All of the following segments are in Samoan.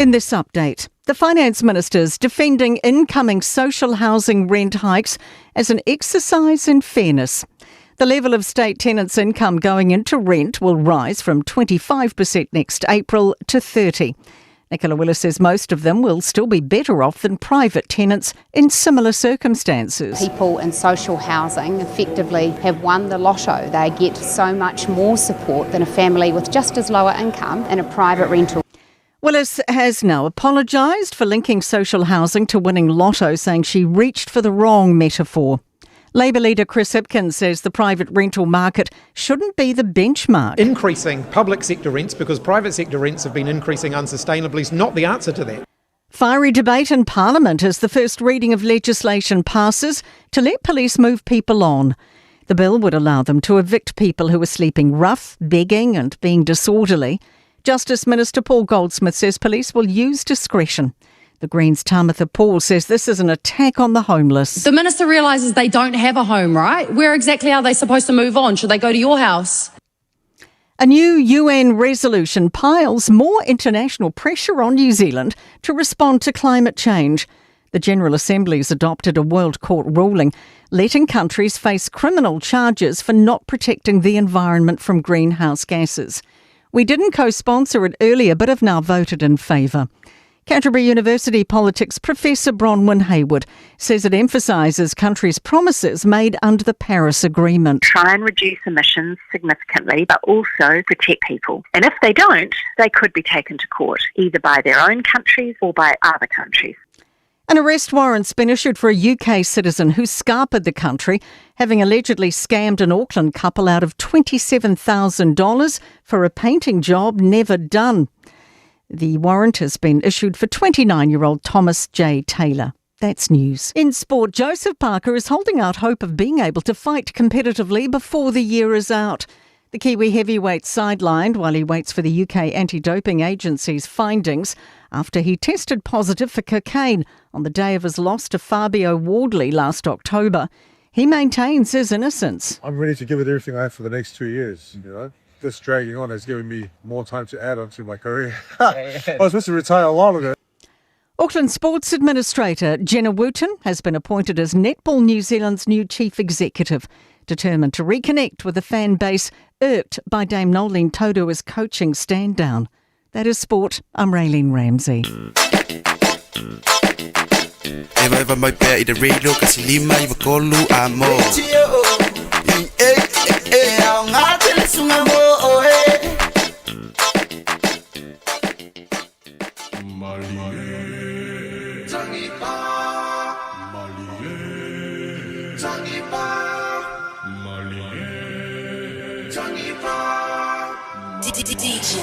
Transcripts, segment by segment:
In this update, the Finance Minister's defending incoming social housing rent hikes as an exercise in fairness. The level of state tenants' income going into rent will rise from 25% next April to 30. Nicola Willis says most of them will still be better off than private tenants in similar circumstances. People in social housing effectively have won the lotto. They get so much more support than a family with just as lower income in a private rental. Willis has now apologised for linking social housing to winning lotto, saying she reached for the wrong metaphor. Labor leader Chris Hipkins says the private rental market shouldn't be the benchmark. Increasing public sector rents because private sector rents have been increasing unsustainably is not the answer to that. Fiery debate in Parliament as the first reading of legislation passes to let police move people on. The bill would allow them to evict people who are sleeping rough, begging and being disorderly. Justice Minister Paul Goldsmith says police will use discretion. The Greens' Tamatha Paul says this is an attack on the homeless. The minister realises they don't have a home, right? Where exactly are they supposed to move on? Should they go to your house? A new UN resolution piles more international pressure on New Zealand to respond to climate change. The General Assembly's adopted a World Court ruling letting countries face criminal charges for not protecting the environment from greenhouse gases. We didn't co-sponsor it earlier, but have now voted in favour. Canterbury University politics professor Bronwyn Hayward says it emphasises countries' promises made under the Paris Agreement. Try and reduce emissions significantly, but also protect people. And if they don't, they could be taken to court, either by their own countries or by other countries. An arrest warrant's been issued for a UK citizen who scarpered the country, having allegedly scammed an Auckland couple out of $27,000 for a painting job never done. The warrant has been issued for 29-year-old Thomas J. Taylor. That's news. In sport, Joseph Parker is holding out hope of being able to fight competitively before the year is out. The Kiwi heavyweight sidelined while he waits for the UK anti-doping agency's findings after he tested positive for cocaine on the day of his loss to Fabio Wardley last October. He maintains his innocence. I'm ready to give it everything I have for the next 2 years, you know. This dragging on has given me more time to add on to my career. I was supposed to retire a while ago. Auckland Sports Administrator Jenna Wooten has been appointed as Netball New Zealand's new chief executive, determined to reconnect with the fan base irked by Dame Noeline Taurua's coaching stand down. That is sport. I'm Raylene Ramsey. DJ.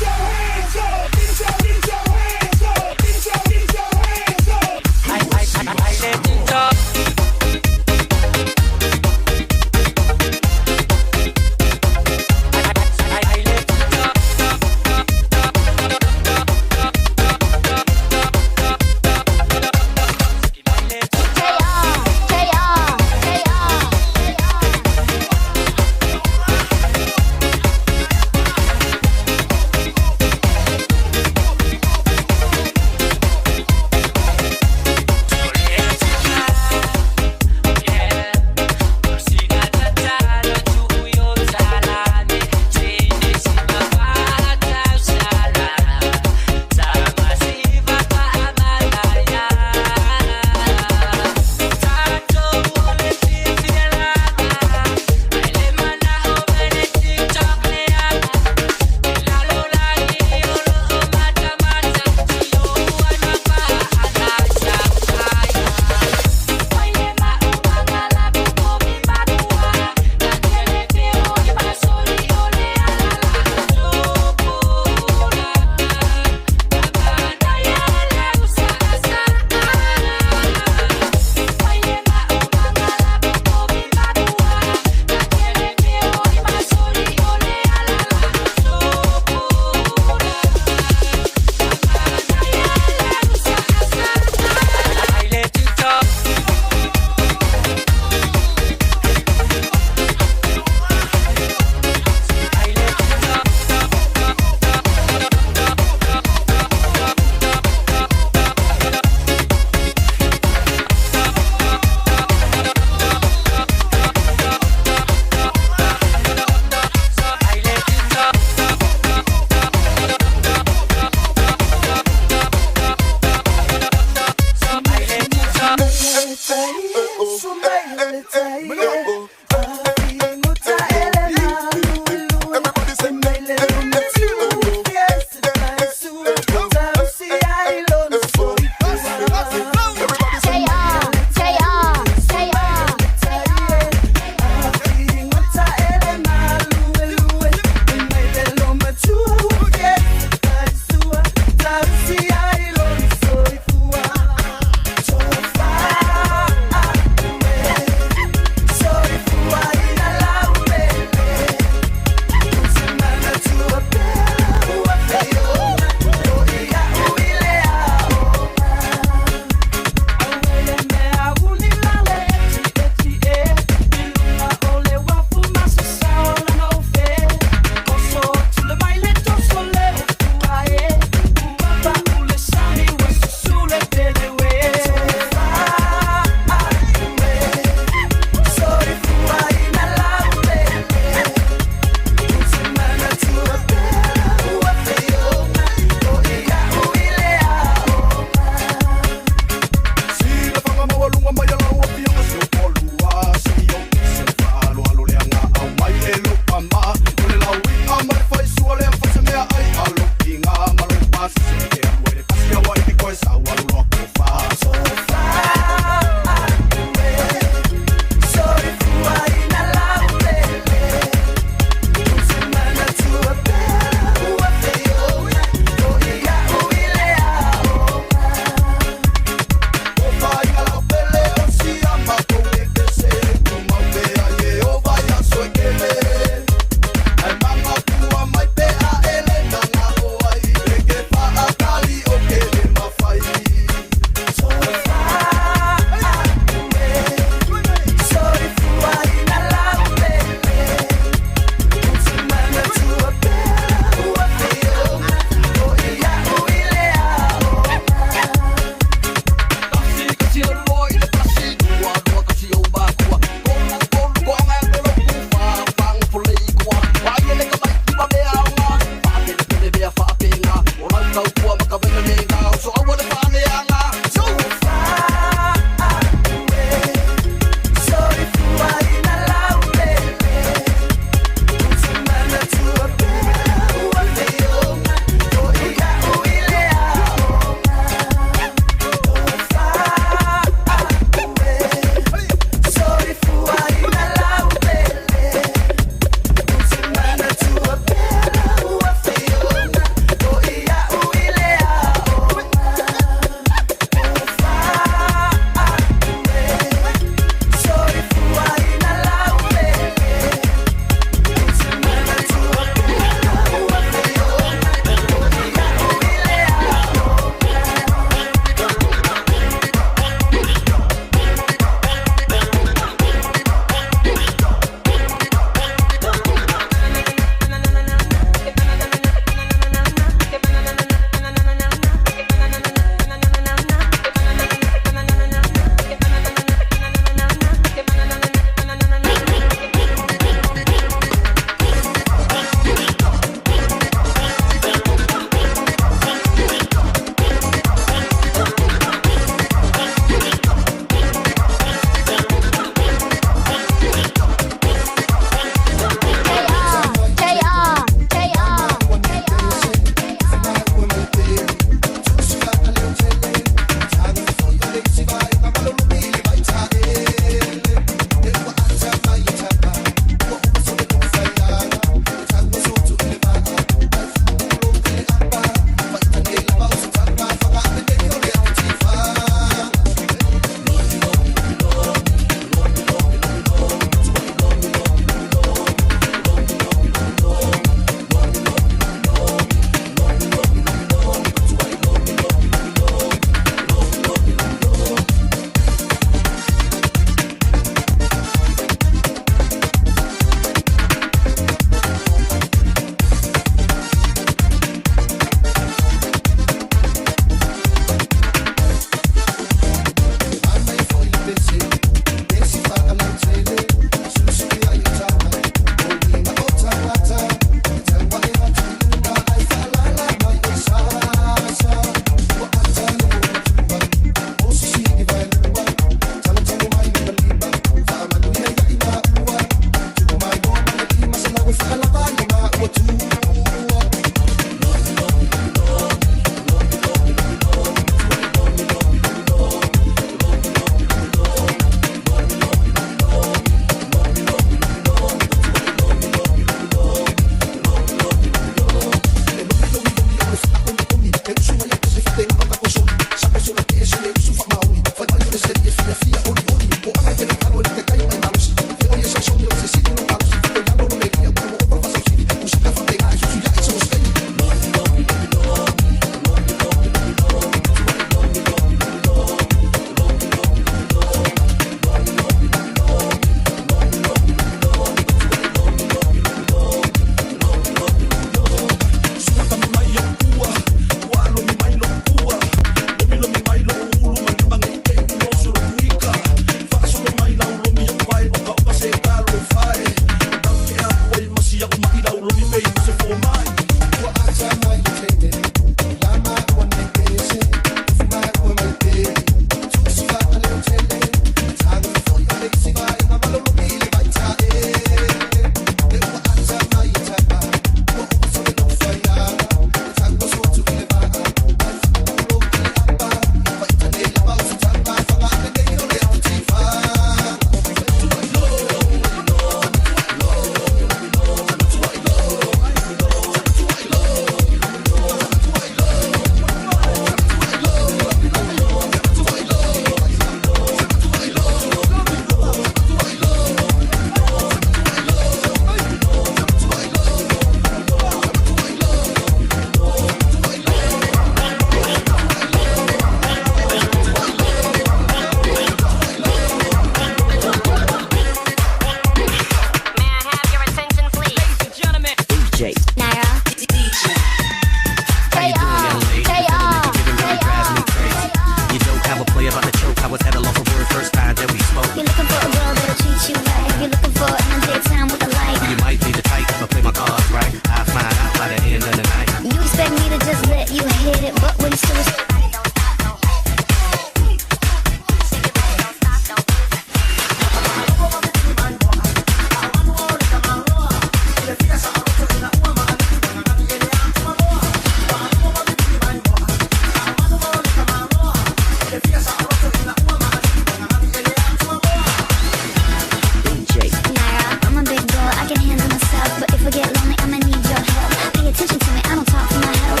Naira, I'm a big girl, I can handle myself. But if I get lonely, I'ma need your help. Pay attention to me, I don't talk for my health.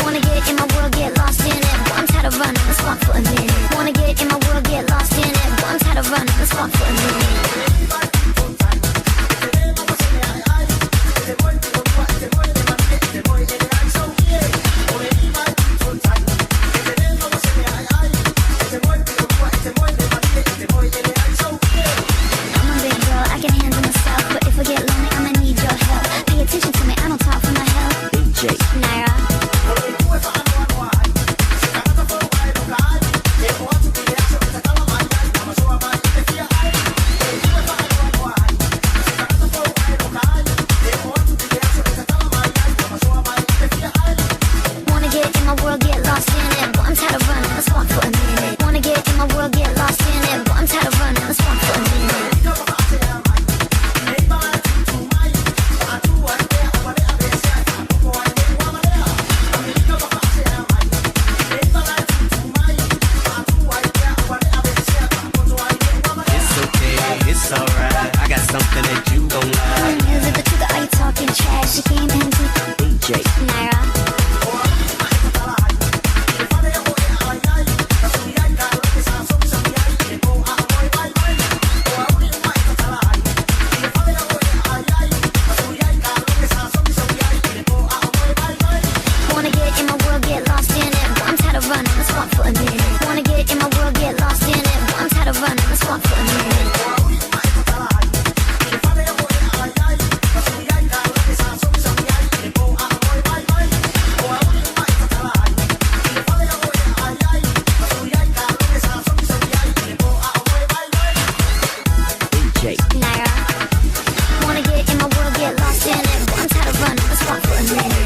Wanna get in my world, get lost in it. But I'm tired of running, let's walk for a minute. Wanna get in my world, get lost in it. But I'm tired of running, let's walk for a minute. I'm a big girl, I can handle myself. But if I get lonely, I'ma need your help. Pay attention to me, I don't talk for my health. Naira. Wanna get in my world, get lost in it. But I'm tired of running, let's walk for a minute. Wanna get in my world, get lost in it. But I'm tired of running, let's walk for a minute. It's okay, it's alright. I got something that you gon' like. Is it the truth or are you talking trash? She came in to DJ. Naira. Wanna get in my world, get lost in it. But I'm tired of running, let's walk for a minute. Wanna get in my world, get lost in it. But I'm tired of running, let's walk for a minute. DJ. Naira. Wanna get in my world, get lost in it. But I'm tired of running, let's walk for a minute.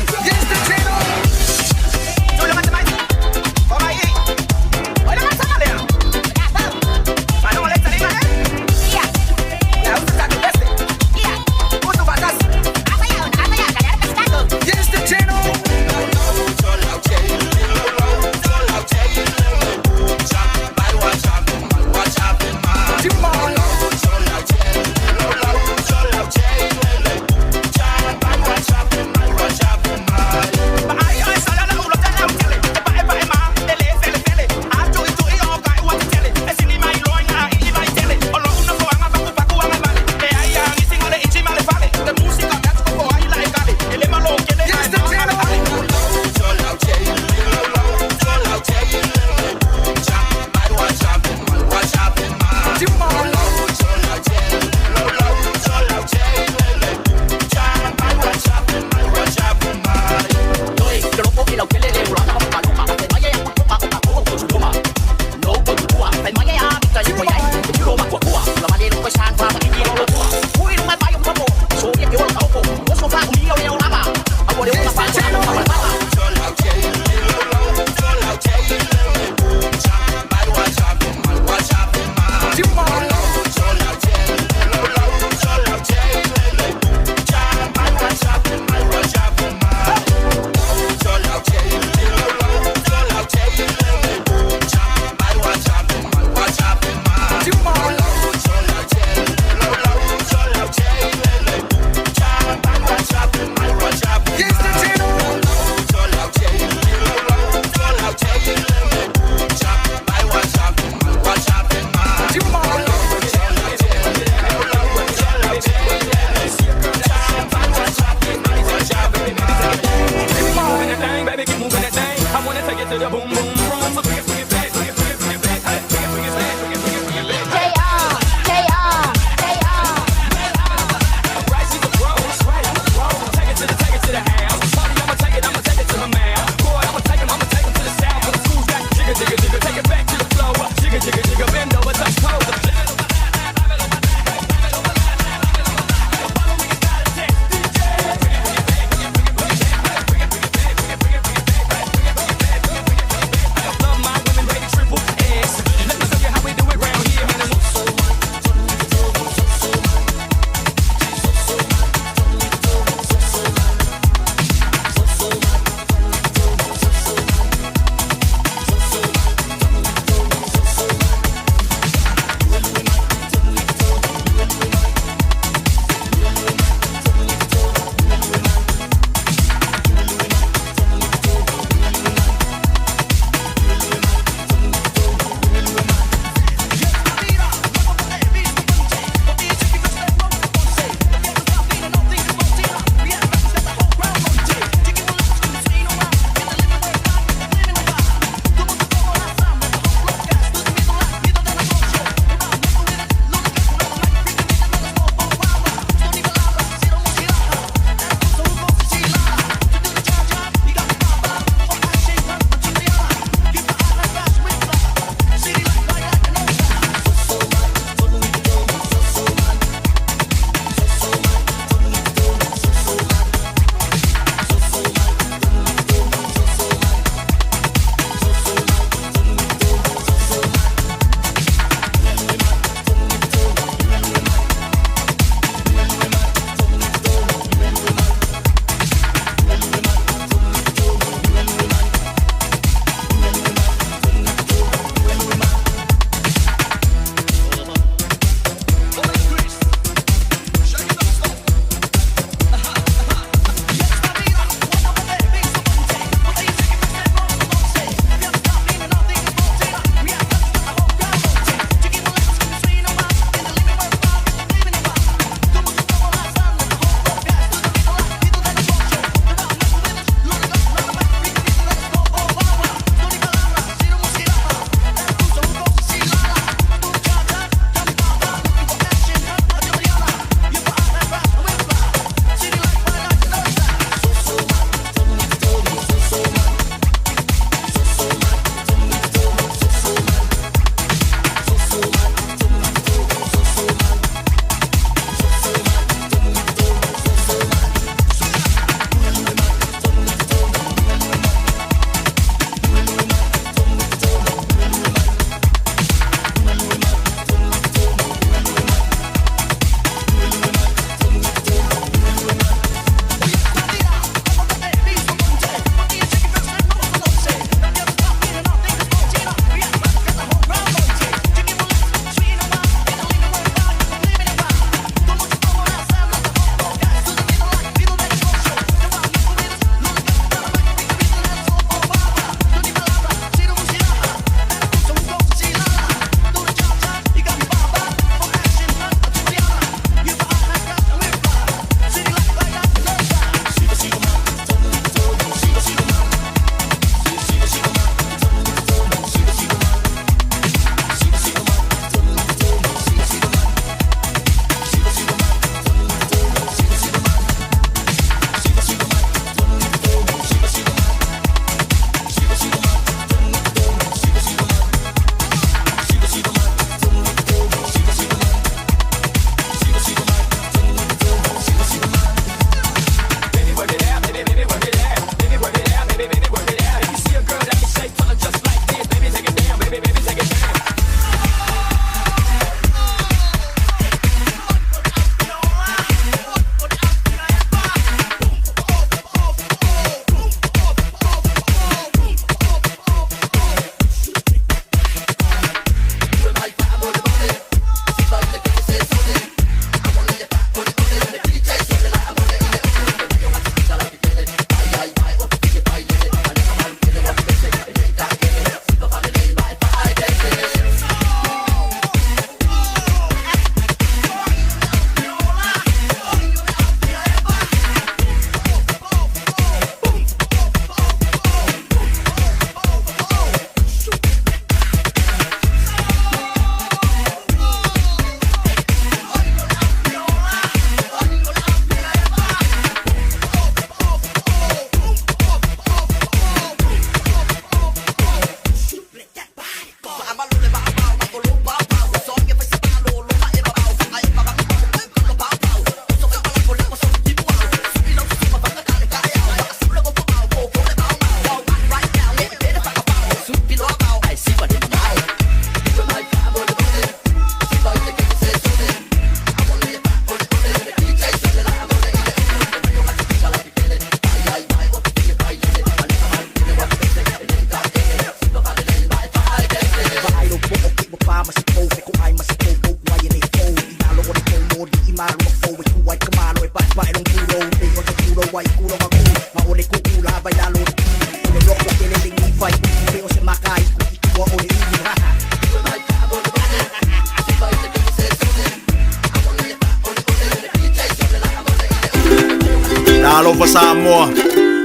Samoa.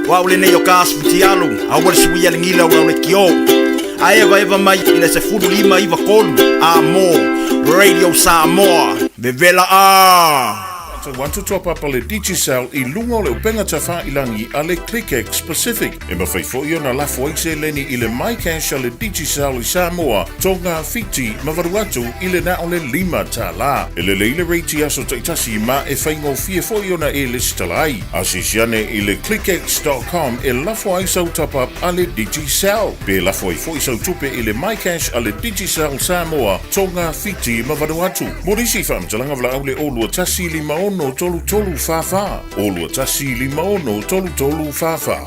O au lenei o ka asu fitialu, aua le suia le gila o lau leitio. A evaeva mai i le 1593, a mo Radio Samoa. Vevela a! Tau atu top up a le Digicel i luga o le upega tafailangi a le ClickX Pacific. E mafai foi ona lafo ai seleni i le MyCash a le Digicel i Samoa, Tonga, Fiti ma Vanuatu i le na o le $5. E lelei le rate i aso taitasi ma e faigofie foi ona e lesitala ai. Asiasi ane i le clickx.com e lafo ai sau top up a le Digicel. Pe lafo ai foi sau tupe i le MyCash a le Digicel Samoa, Tonga, Fiti ma Vanuatu. Mo nisi faamatalaga valaau le 021 56 33 44, 021 56 33 44.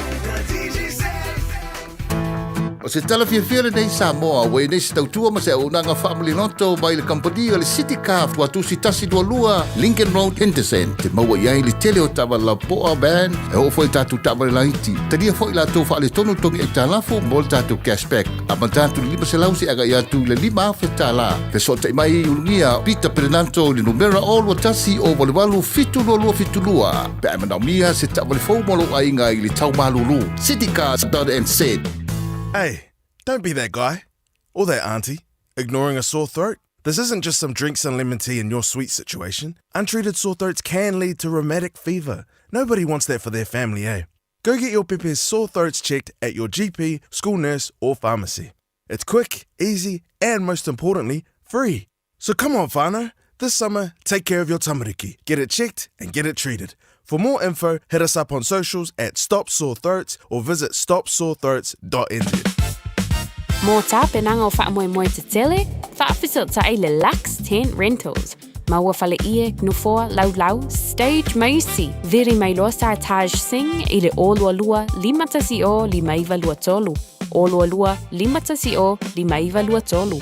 O se tala fiafia lenei Samoa ua i nei se tautua ma se auaunaga faamaliloto mai le kamupani o le City Car Tuatusi 122 Lincoln Road Henderson. Te maua i ai le tele o taavale lapoa van e oo foi i tatou taavale laiti. Talia foi latou faaletonu togi aitalafu mo le tatou cashback. Amata atu i le 500 seia agai atu i le 5,000 tala. Fesootai mai i Ulugia Peter Perenato i le numera 021 088 722 pe a e manaomia se taavale fou mo lou aiga i le tau malulu. Citycars.nz. Hey, don't be that guy. Or that auntie, ignoring a sore throat. This isn't just some drinks and lemon tea in your sweet situation. Untreated sore throats can lead to rheumatic fever. Nobody wants that for their family, eh? Go get your pepe's sore throats checked at your GP, school nurse, or pharmacy. It's quick, easy, and most importantly, free. So come on, whānau. This summer, take care of your tamariki. Get it checked and get it treated. For more info, hit us up on socials at Stop Sore Throats or visit stopsorethroats.nz. Mo tapenaga o faamoemoe tetele, faafesootai le Lux Tent Rentals. Maua fale ie, nofoa, laulau, stage ma isi. Vili mai loa sa Taj Singh i le 022 510 5923. 022 510 5923.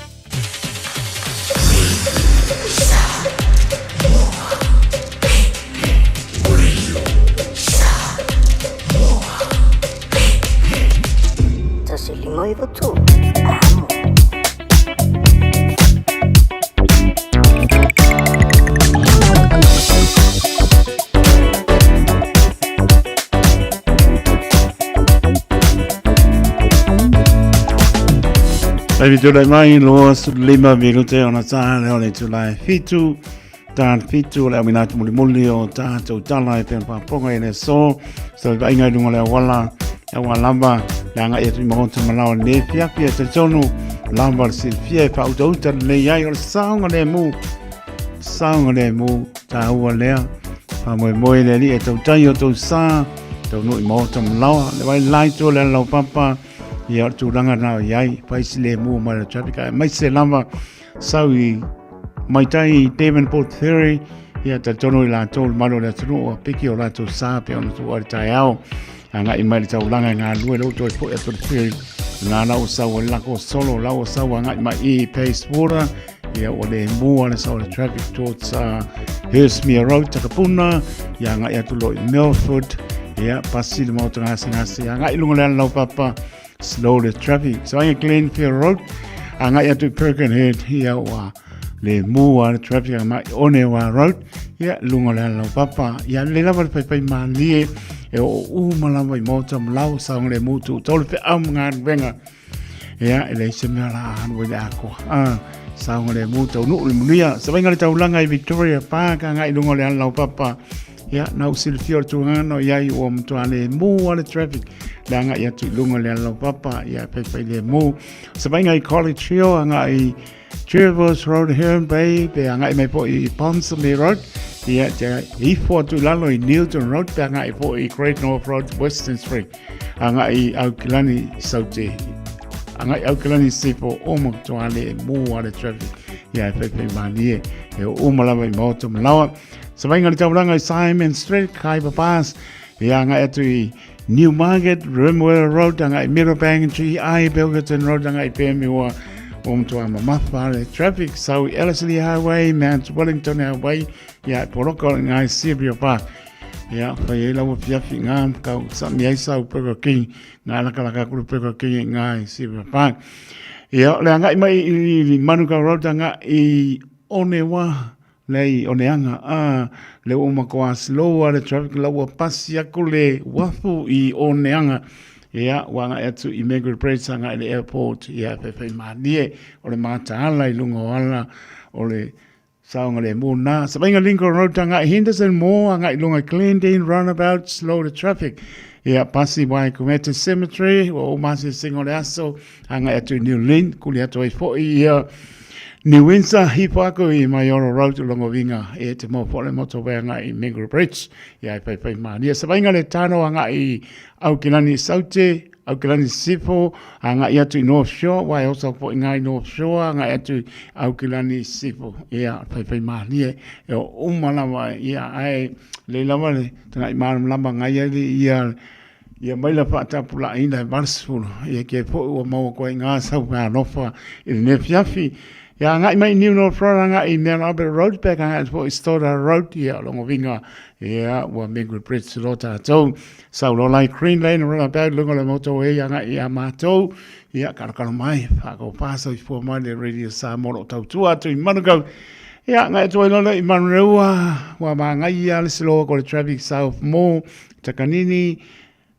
Taimi tūlai mai, 25 minute ona tā leo le tūlai fitu, tā fitu le awina atu muli muli o tātou tala e pēna pāponga i le so, so i vainga i lunga le awala, e awa lava, le anga i atu i mahota malawa le fiafi e te tonu, lava le silfia e whautauta uta le ai o le saonga le mu, saonga le mu, tā ua lea, wha moe moe le li e tau tai o tau sā, tau nui mahota malawa, le vai lai tō le lau papa, Ia, o le tulaga lena o i ai, fai si lemu mai le traffic, aemaise lava sau i mai tai i Devonport Ferry, ia talitonu i latou le malu o le atunuu ua piki o latou sa pe ona tuu ai le taeao agai mai le taulaga e galulue lou toe foi atu le ferry ngā lau sau le lako solo lau sau agai mai i Pacewater ia ua lemu le sau le traffic towards Hurstmere Road Takapuna ia agai atu lo i Milford ia pasi le maota gasegase agai i luga le ala laupapa slow le traffic so ai Glenfield Road agai atu i Birkenhead ia ua le mua le traffic a mai Onewa Road ia luga le ala laupapa ia le lava le paipai malie e o uma lava i maota malau saoga le mutu tau le feau ma galuega Ia, e leai se mea la alu ai le akoa. Ah, saoga le mu taunuu le manuia. Se vaaiga le taulaga i Victoria Park agai i luga o le ala laupapa. Ia, na ou silafia o le tulaga na i ai ua matua lemu lava le traffic le agai atu i luga o le ala laupapa. Ia, faifai lemu. Se vaaiga i College Hill agai i Jervois Road, Herne Bay, pe agai mai foi i Ponsonby Road. Ia, te ifo atu i lalo i Newton Road, pe agai foi i Great North Road, Western Spring. Agai i Aukilani, Saute. Agai Aukilani Sifo, o makutoa le e mō ale traffic. Ia, e whaiwhai mānie, e o uma lava i Maota Malawa. Sa vainga le taulanga i Simon Street, Khyber Pass. Ia, agai atu i Newmarket, Rimwell Road, agai Meadowbank, GI, Bilgerton Road, agai Pēmiwa, o matua mamafa le traffic. Sau i Ellerslie Highway, Mount Wellington Highway, ia, e poroka o ngai Sibia Park. Ia, whai ai laua fiafi ngā, kau sa mi ai sau Burger King, ngā lakalaka kuru Burger King i ngā i Sibia Park. Ia, le angai mai i Manukau Road, angai i Onewa, Leai Oneaga a le ua matua slow a le traffic la ua pasi aku le uafu i Oneaga ia ua agai atu i Margaret Bridge agai i le airport ia e faifai malie o le mataala i luga o ala o le saogalemu na Savaiga Lincoln Road agai Henderson mo agai i luga i Glendene roundabout slow the traffic ia pasi Waikumete Cemetery ua uma asiasiga o le aso agai atu i New Lynn kuli atu ai foi ia New Windsor, ifo aku i Maioro Road o Longovinga e te mau foi le motorway agai i Mangere Bridge ia e whaiwhai mānia. Savainga le tano agai i Aukilani Saute, Aukilani Sifo, agai atu i North Shore, wai osa foi ngā i North Shore, agai atu i Aukilani Sifo. Ia, whaiwhai mānia e o uma lava, ia, ai, le lava le tangai mālamalama ngai ai le ia Ia mai la faatapulaaina e 80, ia ke foi ua maua koe i ngā sau fealofa i lenei afiafi. Ia agai mai i New North Road, agai i Mount Albert Road, pe agai atu foi i Stoddard Road, ia o longovinga, ia ua Mangere Bridge loa tātou. Sau loa lai Green Lane roundabout lunga o le motorway agai i a mātou, ia kalokalo mai, whakaupa soifua mai le Radio Samoa o lo o tautua atu i Manukau. Ia, ngai atu ai loa i Manureua, ua māngai ia le slow ko le traffic south mo, Takanini,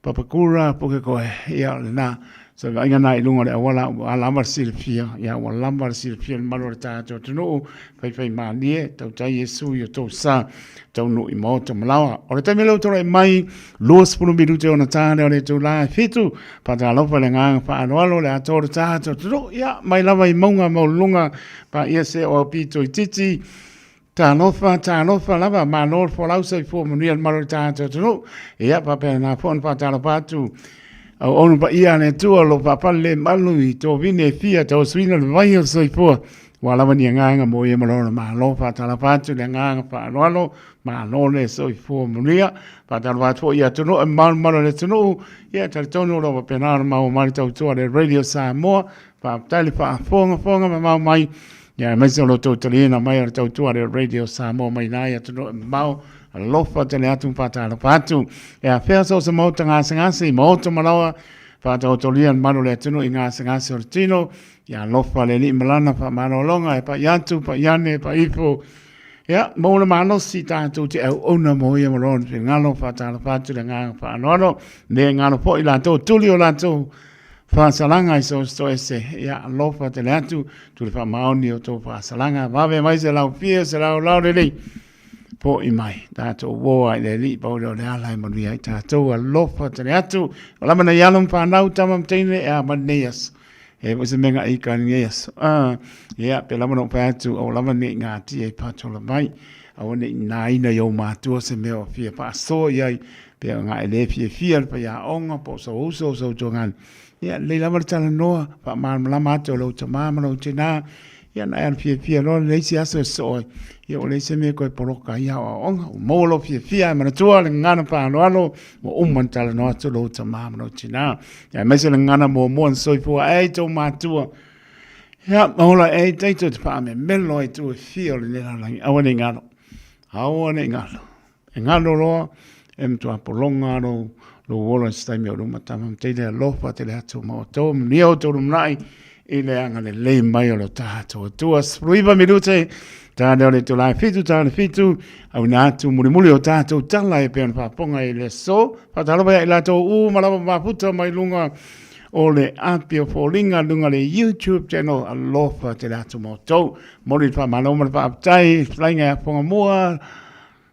Papakura, Pukekohe, ia o lena. So vaaiga na i luga o le auala, ua lava le silafia, ia ua lava le silafia le malu o le tātou atunuu, faifai mālie, tautai Iesu i o tou sa, taunuu i maota malaoa. O le taimi lea ua tulai mai, 20 minute ona tā lea o le itulā e 7, faatalofa i le agaga faaaloalo le atoa o le tātou atunuu, ia mai lava i mauga maualuluga, paia se o aupito itiiti, Talofa, talofa lava, malo le folau soifua manuia le malu o le tagata atunuu. Ia, faapena foi ona faatalofa atu auauna paia a le Atua o lo o faapale le malu i tovine e fia tauasuina le vai o le soifua. Ua lava ni agaga mo ia ma lona malo. Faatalofa atu le agaga faaaloalo, malo le soifua manuia. Faatalofa atu foi i atunuu e malumalu o le atunuu. Ia, talitonu o lo o faapena ona maua mai le tautua a le Radio Samoa. Faafetai le faafogafoga mamao mai. Ia, aemaise o lo outou taliina mai o le tautua a le Radio Samoa mai nai atunuu e mamao, alofa tele atu ma faatalofa atu. E afea so o se maota gasegase i maota malaoa, faataotolia le malu o le atunuu i gasegase o le tino, ia alofa le Alii ma Lana faamalologa e pai atu, pai ane, pai ifo. Ia, maua le malosi tatou te auauna mo ia ma lona finagalo, faatalofa atu le agaga faaaloalo, le galo foi latou tuli o latou Faasalaga i so o se toese, ia alofa tele atu, tu le faamaoni o tou faasalaga, vave mai se lau fia, se lau lao lelei, po'i mai, tatou uoa i le Alii pau lea o le ala e manuia ai tatou, alofa tele atu, o lava nei alo ma fanau, tama ma teine, e a mai lenei aso, e foi se mea nga'i ka lenei aso, ia, pe lava na ou fai atu, aua lava nei gatia i patola mai, aua nei nāina i ou matua se mea o fia faasoa i ai, Pe ona e le fiafia le faiaoga po o sou uso o sou tuagane, ia lelei lava le talanoa, faamalamalama atu e lou tama ma lou tina, ia ona e alu fiafia loa le isi aso e sosoo ai, ia ua leai se mea e toe poloka ai aoaoga, ua maua lou fiafia ae manatua le gagana faaaloalo, ua uma ona talanoa atu lou tama ma lou tina. Ia aemaise le gagana muamua na soifua ai tou matua, ia ola e taito te faamemelo ai tu e fia o lenei lalolagi, aua ne i galo, aua ne i galo. E galo loa, e matua pologa lou, lou ola i se taimi o luma tama ma teine alofa tele atu ma outou, manuia outou lumanai i le agalelei mai o lo tatou Atua. 19 minute, tā lea o le itula e 7, tā le 7, auina atu mulimuli o tatou tala e pei ona faafofoga i le aso. Faatalofa ia i latou uma lava mafuta mai luga o le api o foliga luga le YouTube channel alofa tele atu ma outou. Momoli le faamalo ma le faafetai, fetalaiga ia Fogamua,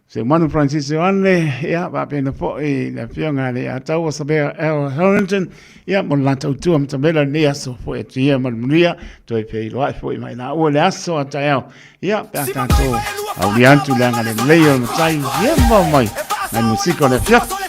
Seumanu Francis Ioane, ia, faapena foi le afioga i le Ataua Sabea L. Harrington, ia, mo le latou tua matamela lenei aso foi atu ia ma le manuia, toe feiloai foi mai laua le aso a taeao, ia, pe a tatou aulia atu le agalelei o le Matai, ia, mau mai, nai musika o le afiafi.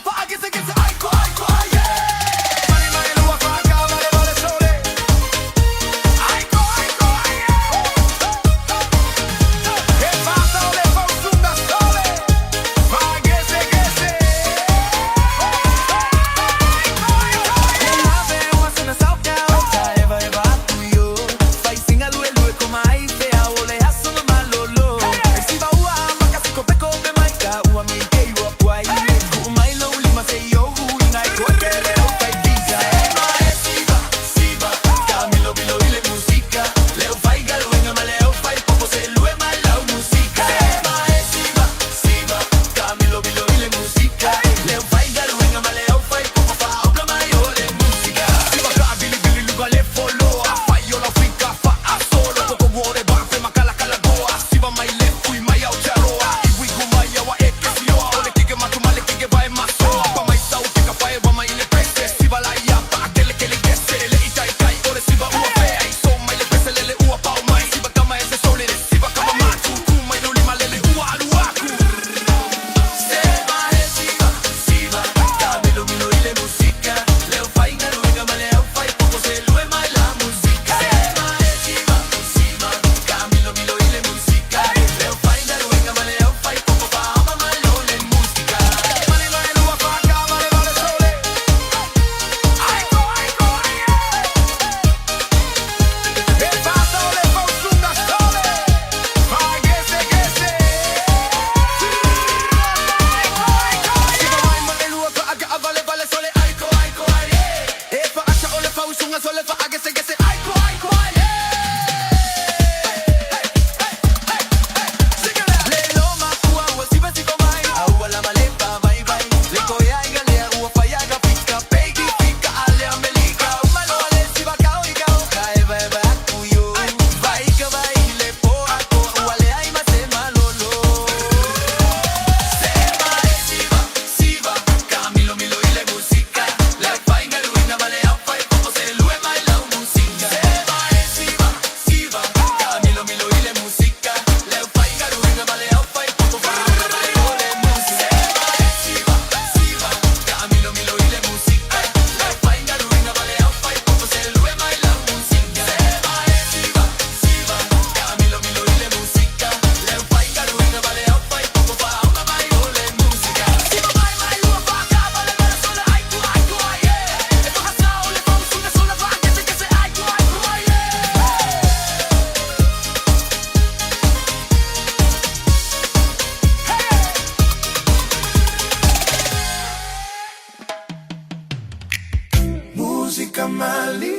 Malia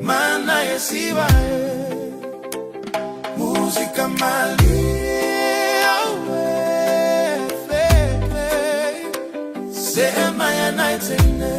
Mana yesiba Música malia Sema ya night.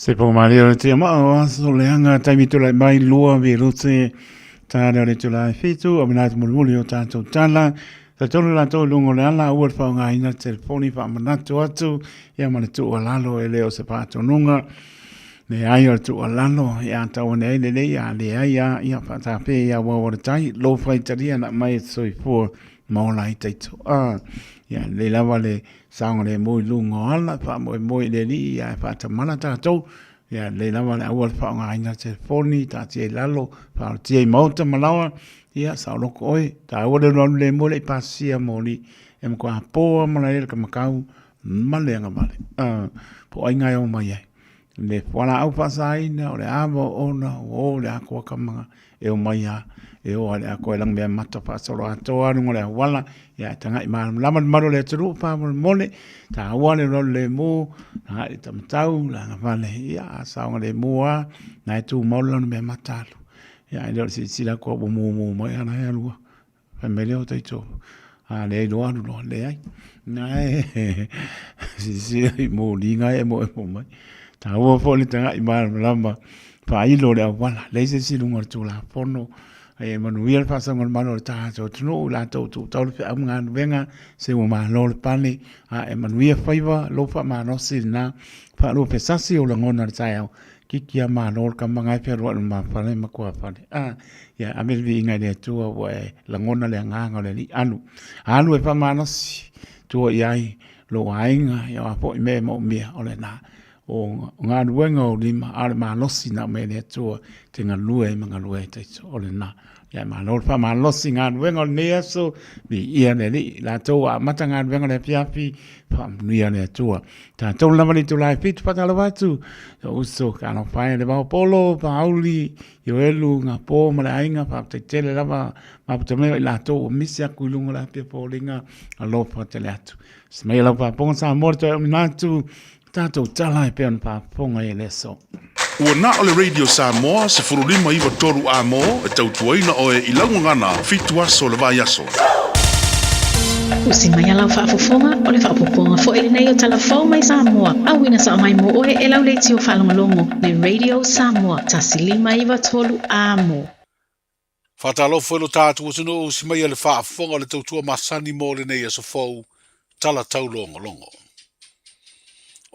Se po malie o le tia maa o aso leaga taimi tulai mai lua minute tā lea o le itula e fitu o mina atu mulimuli o tātou tala. Talitonu latou i luga o le ala aua le faaaogaina le telefoni faamanatu atu ia ma le tuualalo e le o se faatonuga. Leai o le tuualalo ia tau ane ai lelei a leai a ia faatape ia uau o le tai lo faitalia na mai e te soifua ma ola ai taito. A ia lelei lava le saogalemu i luga o ala faamoemoe i le Alii ia e faatamala tatou. Ia lelei lava le aua le faaaogaina le telefoni taatia i lalo faaolatia i maota ma laoa ia saoloko oe taua le alualu lemu e le i pasia moli e matua poa malae le kamakau ma le agavale. Po o ai e o mai ai le fualaau faasaina o le ava o ona ua o le atoa kamaga e o mai a e o a le atoa e lagomea mata faasolo atoa luga o le auala ia e tagai malamalama le mamalu o le atunuu faamolemole taua le alualu lemu tagai le tamatau le agavale ia a saogalemu a na e tumau le lona mea mata alu ia e le o le silasila atu ua mumu mai ana e alua Fai mai lea o taito, a leai loa alu loa, leai. Nae, silasila i moliga e emoemo mai. Taua foi le tagai malamalama faailo le auala, leai se isi i luga o le Tulafono. Ai e manuia le faasaoga o le Malo o le tatou atunuu, i latou ua tuutau le feau ma galuega, se ua malo le pale, a e manuia faiva, lou faamalosi lena, faaluafesasi ou lagona i le taeao, Kiki a malo le kama e fealuai i le lumafale ma tuafale. A, ia ave le viiga i le Atua ua e lagona le agaga o le Alii. Alu, alu e faamalosi, tua i ai lou aiga, ia o a foi mea e moomia, o lena. O galuega o lima, a o le malosi na aumai e le Atua te galue ai ma galue ai taito, o lena. Ia malo le faamalosi i galuega o lenei aso, viia le Alii. Latou ua amata galuega o le afiafi, faamanuia le Atua. Tatou lava le itula e fitu faatalofa atu, lou uso talofa e Levaopolo, Paauli, Ioelu, Gapo ma le aiga, faafetai tele lava mafuta mai o i latou ua misi aku i luga o le api o foliga, alofa tele atu. Se mai lau faafofoga Samoa le toe auina atu, tatou tala e pei ona faafofoga i le aso. Ua na o le Radio Samoa 1593 A mo e tautuaina oe i lau gagana fitu aso o le vaiaso. Usi mai a lau faafofoga, o le faaopoopoga foi lenei o tala fou mai Samoa, auina sao mai mo oe e lau leitio faalogologo le Radio Samoa 1593 A mo. Faatalofa i lo tatou atunuu, usi mai a le faafofoga o le tautua masani mo lenei aso fou, tala taulogologo.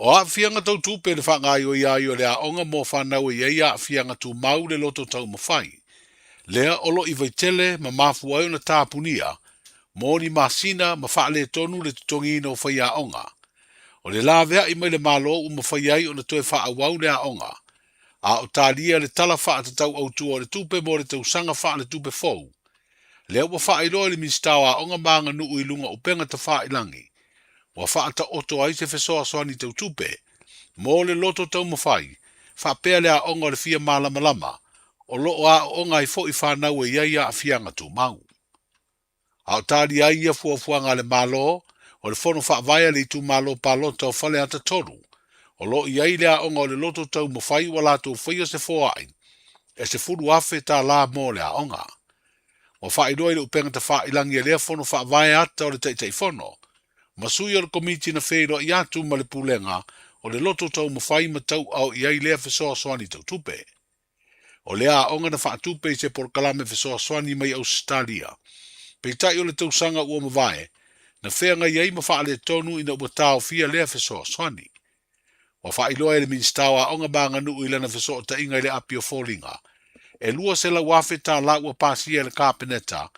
O aafiaga tau tupe le faagaoioia ai o le aoga mo fanau e i ai aafiaga tumau le loto taumafai, lea o lo i Vaitele ma mafua ai ona tapunia mo ni masina ma faaletonu le totogiina o faiaoga. O le laveai mai le Malo ua mafai ai ona toe faaauau le aoga, a o talia le Tala Faatatau Autu o le Tupe mo le tausaga faaletupe fou, lea ua faailoa e le Minisita o Aoga ma Aganuu i luga o upega tafailagi, ua faataoto ai se fesoasoani tau tupe mo le loto taumafai faapea le aoga o le fia malamalama o lo o aooga ai foi fanau e i ai aafiaga tumau. A o talia ai ia fuafuaga a le Malo, o le Fono Faavae a le Itumalo Palota o Faleata 3, o lo o i ai le aoga o le loto taumafai ua latou faia se foai e $10,000 mo le aoga. Ua faailoa i le upega tafailagi e lea Fono Faavae ata o le Taitaifono ma sui o le Komiti na feiloai atu ma le Pulega o le Loto Taumafai ma tauao i ai lea fesoasoani tau tupe. O lea aoga na faatupe i se polokalame fesoasoani mai Ausetalia. Peitai o le tausaga ua mavae, na feagai ai ma faaletonu ina ua taofia lea fesoasoani. Ua faailoa e le Minisita o Aoga ma Aganuu i lana fesootaiga i le api o foliga, e $200,000 ua pasia e le Kapeneta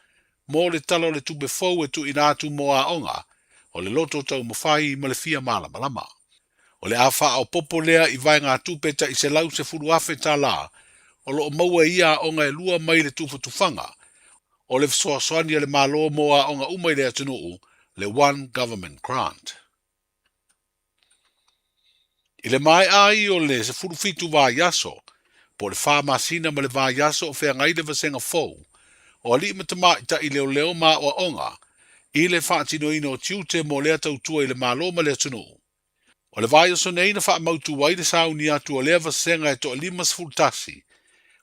mo le Tala o le Tupe fou e tuuina atu mo aoga o le loto taumafai ma le fia malamalama. O le a faaopoopo lea i vaegatupe tai $110,000 o lo o maua e ia aoga e lua mai le tufatufaga o le fesoasoani a le Malo mo aoga uma i le atunuu, le One Government Grant. I le maea ai o le 17 vaiaso, po o le fa masina ma le vaiaso o feagai le vasega fou o alii ma tamaitai leoleo ma aoaoga i le faatinoina o tiute mo lea tautua i le Malo ma le atunuu. O le vaiaso nei na faamautu ai le sauni atu o lea vasega e toa 51,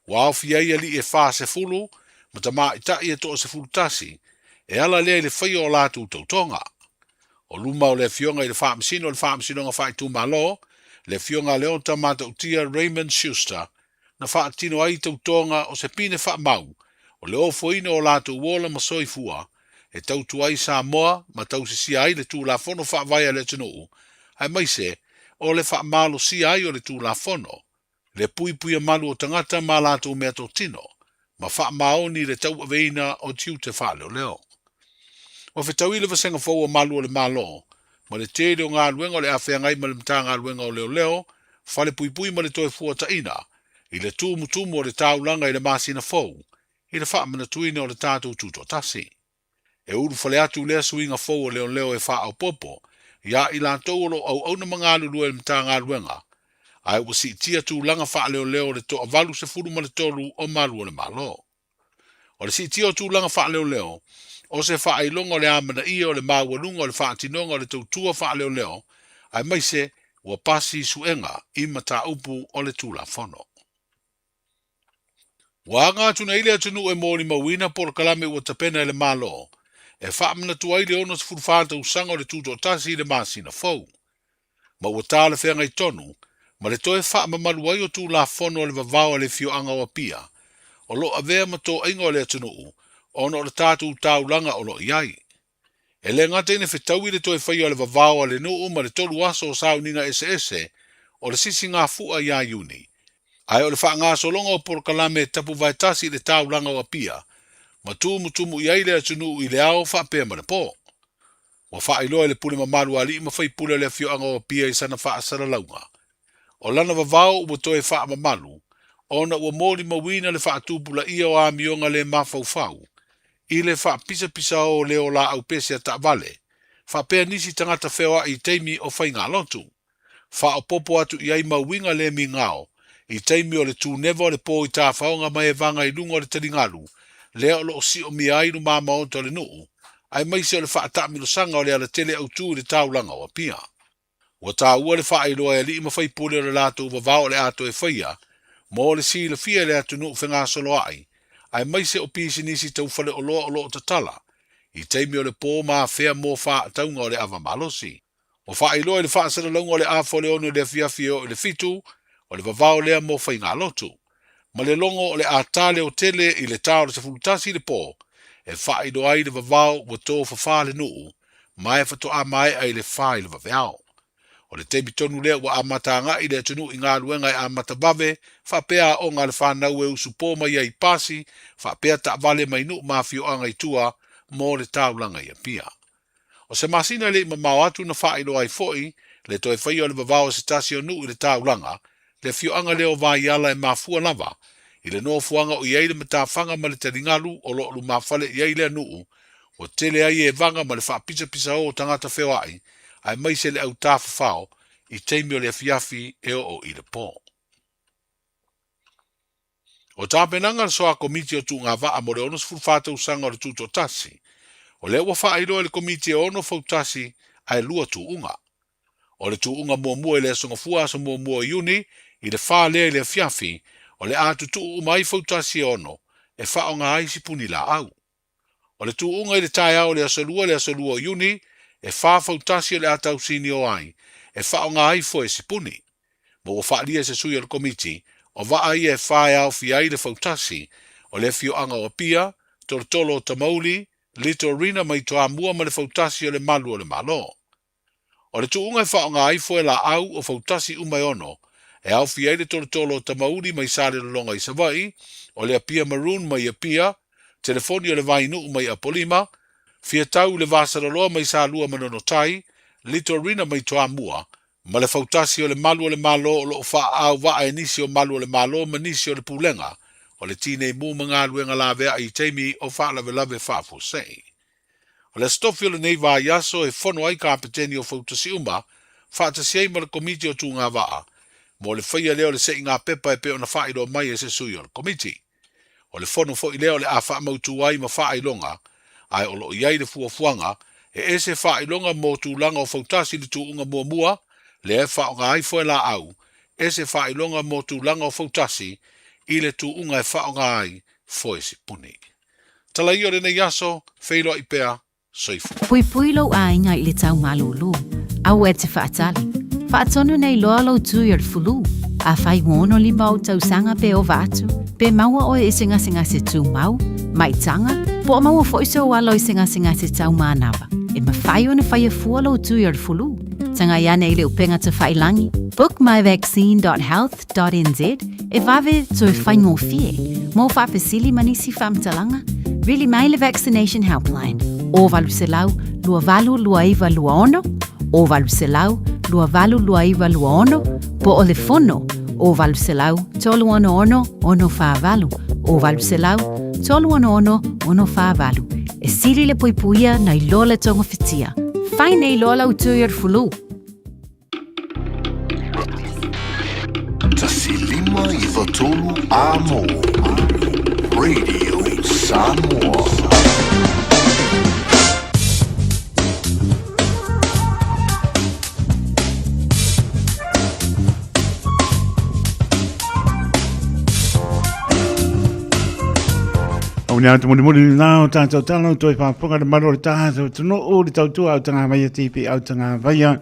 ua aofia ai alii e 40 ma tamaitai e toa 11 e ala lea i le faia o latou tautoga. O luma o le Afioga i le Faamasino o le Faamasinoga Faaitumalo, Le Afioga a Leota Matautia Raymond Schuster, na faatino ai tautoga o se pine faamau o le ofoina o latou ola ma soifua e tautua ai Samoa ma tausisia ai le Tulafono Faavae a le atunuu, aemaise o le faamalosia ai o le Tulafono, le puipuia malu o tagata ma a latou meatotino, ma faamaoni le tauaveina o tiute faaleoleo. Ua fetaui le vasega fou o Malu o le Malo ma le tele o galuega o le a feagai ma le Matagaluega o Leoleo, Falepuipui ma le Toefuataiga i le tumutumu o le taulaga i le masina fou i le faamanatuina o le tatou Tutoatasi. E ulufale atu lea suiga fou o leoleo e faaopoopo iā i latou o lo o auauna ma galulue i le Matagaluega, ae ua siitia tulaga faaleoleo o le toa 83 o Malu o le Malo. O le siitia o tulaga faaleoleo, o se faailoga o le amanaia o le maualuga o le faatinoga o le tautua faaleoleo, aemaise ua pasi suega i mataupu o le Tulafono. Ua aga atu nei le atunuu e molimauina polokalame ua tapena e le Malo e faamanatu ai le 64 tausaga o le Tutoatasi i le masina fou, ma ua talafeagai tonu ma le toe faamamalu ai o Tulafono o le Vavao a le Afioaga o Apia o lo o avea ma toaiga o le atunuu ona o le tatou taulaga o lo o i ai. E le gata ina fetaui le toe faia o le vavao a le nuu ma le tolu aso o sauniga eseese o le sisigafua ia Iuni, ae o le faagasologa o polokalame e tapuvaetasi i le taulaga o Apia ma tumutumu i ai le atunuu i le ao faapea ma le po. Ua faailoa e le pule mamalu a alii ma faipule o le afioaga o Apia i sana faasalalauga, o lana vavao ua toe faamamalu ona ua molimauina le faatupulaia o amioga le mafaufau i le faapisapisao o leo laau pese a taavale, faapea nisi tagata feoai i taimi o faigalotu. Faaopoopo atu i ai ma uiga le migao i taimi o le tuneva o le po i tafaoga ma evaga i luga o le taligalu lea o lo o siomia ai lumamaota o le nuu, aemaise o le faataamilosaga o le alatele autu i le taulaga o Apia. Ua taua le faailoa e alii ma faipule o le latou vavao o le a toe faia mo le silafia e le atunuu fegasoloai aemaise o pisinisi tau faleoloa o lo o tatala i taimi o le po ma afea mo faatauga o le ava malosi. Ua faailoa i le faasalalauga o le afa o le 6 i le afiafi e oo i le 7 o le vavao lea mo faigalotu, ma le logo o le a ta leotele i le ta o le 11 i le po e faailoa ai le vavao ua tofafa le nuu ma e faatoa maea i le 4 i le vaveao. O le taimi tonu lea ua amata agai le atunuu i galuega e amata vave faapea aoga a le fanau e usupo mai ai i pasi faapea taavale mai nuu ma afioaga i tua mo le taulaga i Apia. O se masina e le i mamao atu na faailoa ai foi le toe faia o le vavao o se tasi o nuu i le taulaga, le afioaga lea o Vaiala e mafua lava i le nofoaga o i ai le matafaga ma le taligalu o lo o lumafale i ai lea nuu, ua tele ai evaga ma le faapisapisao o tagata feoai aemaise le au tafafao i taimi o le afiafi e oo i le po. O tapenaga a le Soa Komiti o Tuugavaa mo le 64 tausaga o le Tutoatasi, o lea ua faailoa e le Komiti e ono fautasi ae lua tuuga. O le tuuga muamua i le Aso Gafua aso muamua o Iuni i le fa lea i le afiafi, o le a tutuu uma ai fautasi e ono e faaaoga ai sipuni laau. O le tuuga i le taeao o le aso Lua i le aso 2 o Iuni, e fa fautasi o le a tausinio ai, e faaaoga ai foe sipuni. Ma ua faaalia e se sui o le komiti, o vaa ia e fa e aofia ai le fautasi, o le afioaga o Apia, Tolotolo o Tamauli, Litorina mai Toamua ma le fautasi o le Malu o le Malo. O le tuuga e faaaoga ai foe laau o fautasi uma e ono, e aofia ai le tolotolo o Tamauli mai Salelologa i Savaii, o le Apia Maroon mai Apia, telefoni o le Vainuu mai Apolima, Fiatau i le Vasaloloa mai Salua Manono-tai, Litorina mai Toamua, ma le fautasi o le Malu o le Malo o lo o faaau vaa e nisi o Malu o le Malo ma nisi o le Pulega o le Tinei Mu ma Galuega Laveai i taimi o faalavelave faafuasei. O le Aso Tofi o lenei vaiaso e fono ai Kapeteni o Fautasi uma faatasi ai ma le Komiti o Tugavaa mo le faia lea o le seigapepa e pei ona faailoa mai e se sui o le Komiti. O le fono foi lea o le a faamautu ai ma faailoga, ae o lo o i ai le fuafuaga e ese faailoga mo tulaga o fautasi i le tuuga muamua lea e faaaoga ai foelaau, ese faailoga mo tulaga o fautasi i le tuuga e faaaoga ai foe sipuni. Tala ia o lenei aso, feiloai pea, soifua. Puipui lou aiga i le tau malolo. Aua e te faatali. Faatonu nei loa lou tui o le fulu. Afai ua 65 ou tausaga pe ova atu, pe maua oe i se gasegase tumau, maitaga, po o maua foi sou alo i se gasegase taumanava, e mafai ona faia fua lou tui o le fulu. Tagai ane i le upega tafailangi bookmyvaccine.health.nz e vave toe faigofie mo faafesili ma nisi faamatalaga, vili mai le Vaccination Helpline o 800 282926 o 800 282926 po o le fono o 800 366 648 o 800 366 648. E sili le puipuia nai lo le togafitia. Fai nei loa lau tui o le fulu. 1 5 9 3 Amo Radio Samoa. Au nei atu mulimuli nā o tātou tala o toi whāpunga le maro le tātou tunu'u le tautua au tanga vaia tipi au tanga vaia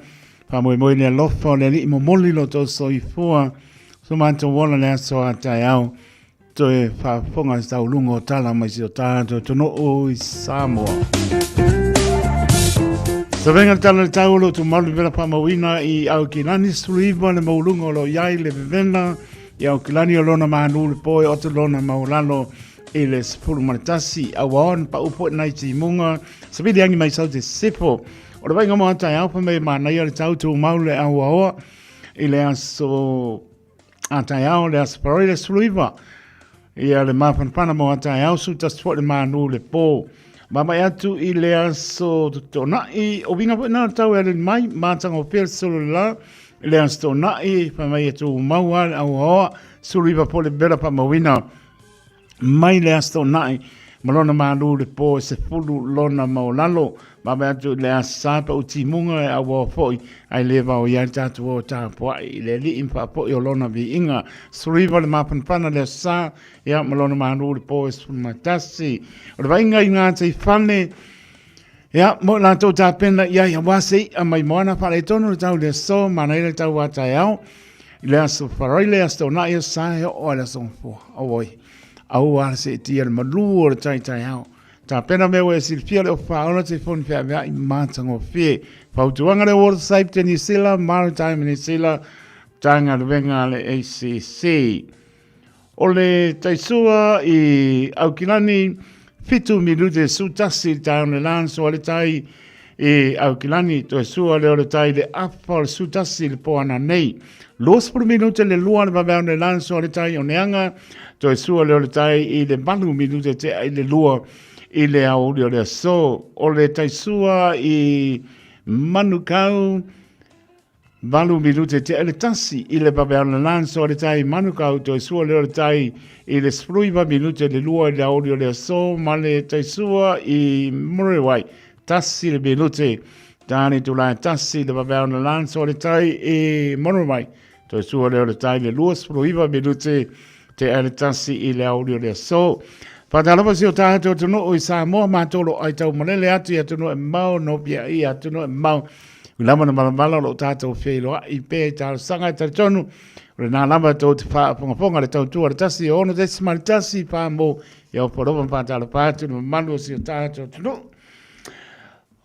whāmoemoe le alofa o le ali'i momoli lo tō soifua so mātou ola le aso a tae au toe whāpunga taulunga o tala mai si o tātou tunu'u i Samoa. Savenga tala le tau o lo tu malu vela whamauina i au ki lani suluiva le maulunga o lo iai le vevena i au ki lani o lona mānu le poe o te lona maulalo i le 11 aua on pa upo nei timunga sabili angi mai sau te sepo o le vainga mo ata au pa me manaia le tau tu mau le aua oa i le aso ata au le aso paroi le suluiva ia le mapanapana mo ata au su tas fo le manu le po Mama e atu i le aso tonai o winga po na tau e le mai mātanga o pia solo la le aso tonai pa mai e tu maua le aua oa suluiva po le bela pa mawina mai le aso toonai ma lona malu le po e 10 lona maulalo vave atu i le aso sa pa utimuga e auaoa foi ai le vao iai le tatou o tapuai i le alii ma faapo'i o lona viiga 19 le mapanapana le aso sa ia ma lona malu le po e 11 o le vaaiga i ngā teifane Ia, mo latou tapena i ai aua se i'a mai moana faaletonu le tau le aso, manaia le tau a taeao, i le aso farai le aso toonai aso sa e oo ai le aso gafoa. Auoi, aua le seetia le malū o le tai taeao. Tapena mea ua e silafia le ofa faaola telefoni feaveai matagofie. Fautuaga le Water Safety New Zealand, Maritime New Zealand, Matagaluega a le ACC. O le taisua i Aukilani, 7 minute 11 i taeao le lan soa le tai i Aukilani, toe sua lea o le tai le afa o le 11 i le po ana nei. 20 minute le lua le vaveao le lan soa le tai o Neanga, toe sua lea o le tai i le 8 minute tea i le lua i le aoauli o le aso. O le taisua i Manukau, 8 minute tea le tasi i le vaveao lanso o le tai Manukau toe sua lea o le tai i le 19 minute le lua i le aoauli o le aso ma le taisua i Muriwai tasi le minute tāne tulae tasi le vaveao lanso o le tai i Muriwai toe sua lea o le tai le 29 minute tea le tasi i le aoauli o le aso. Faatalofa si o tātou atunuu i Samoa, mātou lo ai tau malele atu i atunuu e mamao, no pia i atunuu e mamao. I lava na malamala o loo tātou wheiloai pea i talosaga e talitonu o lenā lava tou te faafogafoga le tautua le tasi o ono desimali tasi whā mō i au wharova whātalofa atu le mamalu o si o tātou atunuu.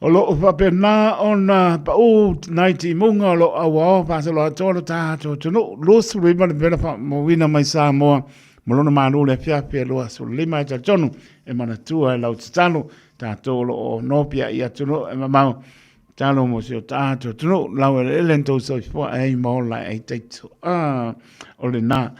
O loo faapena ona paū nai timuga o loo auaoa faasolo atoa lo tātou atunuu. 25 le mea faamauina mai Samoa ma lona malo le afiafi e 25 e talitonu e manatua e lau tatalo tātou o loo nopia i atunuu e mamao. Talo mo si o tātou atunuu, lau eleele ni tou soifua e ai ma ola e ai taito. Ah, o lenā.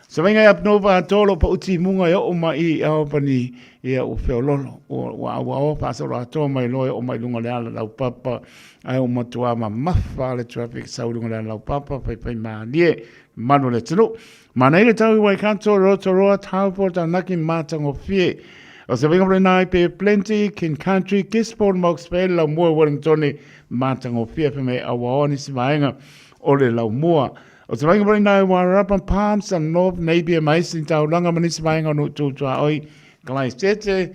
Sa vainga i Apnova atoa lo pa'u timuga e oo mai i Albany ia ua feololo. Ua, ua auaoa faasolo atoa mai loa e oo mai luga o le ala laupapa ae ua matuā mamafa le traffic sau i luga o le ala laupapa faifai mālie mamalu o le atunuu. Manaia le tau i Waikato, Rotorua, Taupo, Taranaki, Matagofie. O se vainga lena i Bay of Plenty, King Country, Gisborne, Mox Bay, Laumua, Wellingtone, Matagofie, fai mai auaoa nisi vaega o le Laumua. O se vainga lena i Wairarapa, Palms and North Napier, ma isi taulaga ma nisi vaega o nuu tutuaoi, Kalaisete,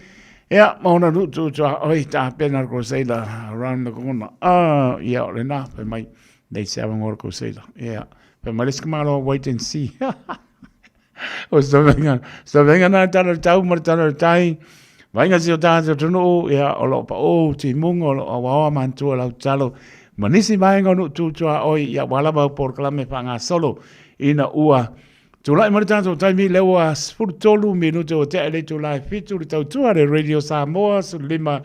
ia, ma ona nuu tutuaoi, tapena le Crusader around the corner. Ah, ia, o lena, fai mai. Nei se avanoa o le Crusader. Ia. Fai mai le isi tamaloa, wait and see. O se tavenga, se tavenga na tala le tau ma le tala le tai. Vainga si o tātou atunuu, ia, o loo paʻō timuga, o loo aoaoa manatua lau tatalo. Ma nisi vaega o nuu tu tuaoi, ia, ua lava au polokalame faagasolo ina ua tulai mai le tatou taimi, lea ua 13 minute ua tea i le itula e 7 le tautua le Radio Samoa 15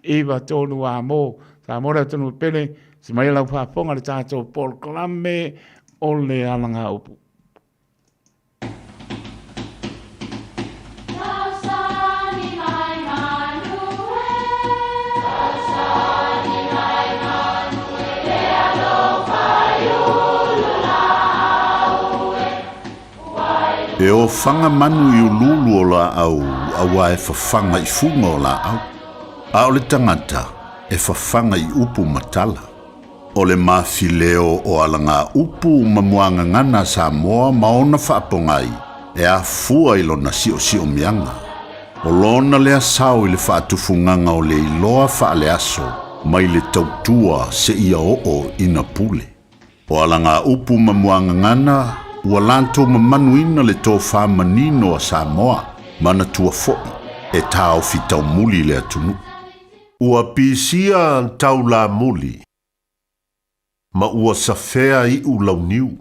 9 3 a mo Samoa le atunuu pele, se mai lau faafofoga le tatou polokalame o le alagaupu. E ofaga manu i uluulu o laau auā e fafaga i fuga o laau, a o le tagata e fafaga i upu ma tala. O le mafileo o alagaupu ma muagagana a Samoa ma ona faapogai e afua i lona siosiomiaga. O lona lea sao i le faatufugaga o le iloa faaleaso mai le tautua seia oo ina pule. O alagaupu ma muagagana ua latou mamanuina le tofa manino a Samoa, manatua foi e taofi taumuli le atunuu. Ua pisia taulamuli ma ua safea iʻu launiu.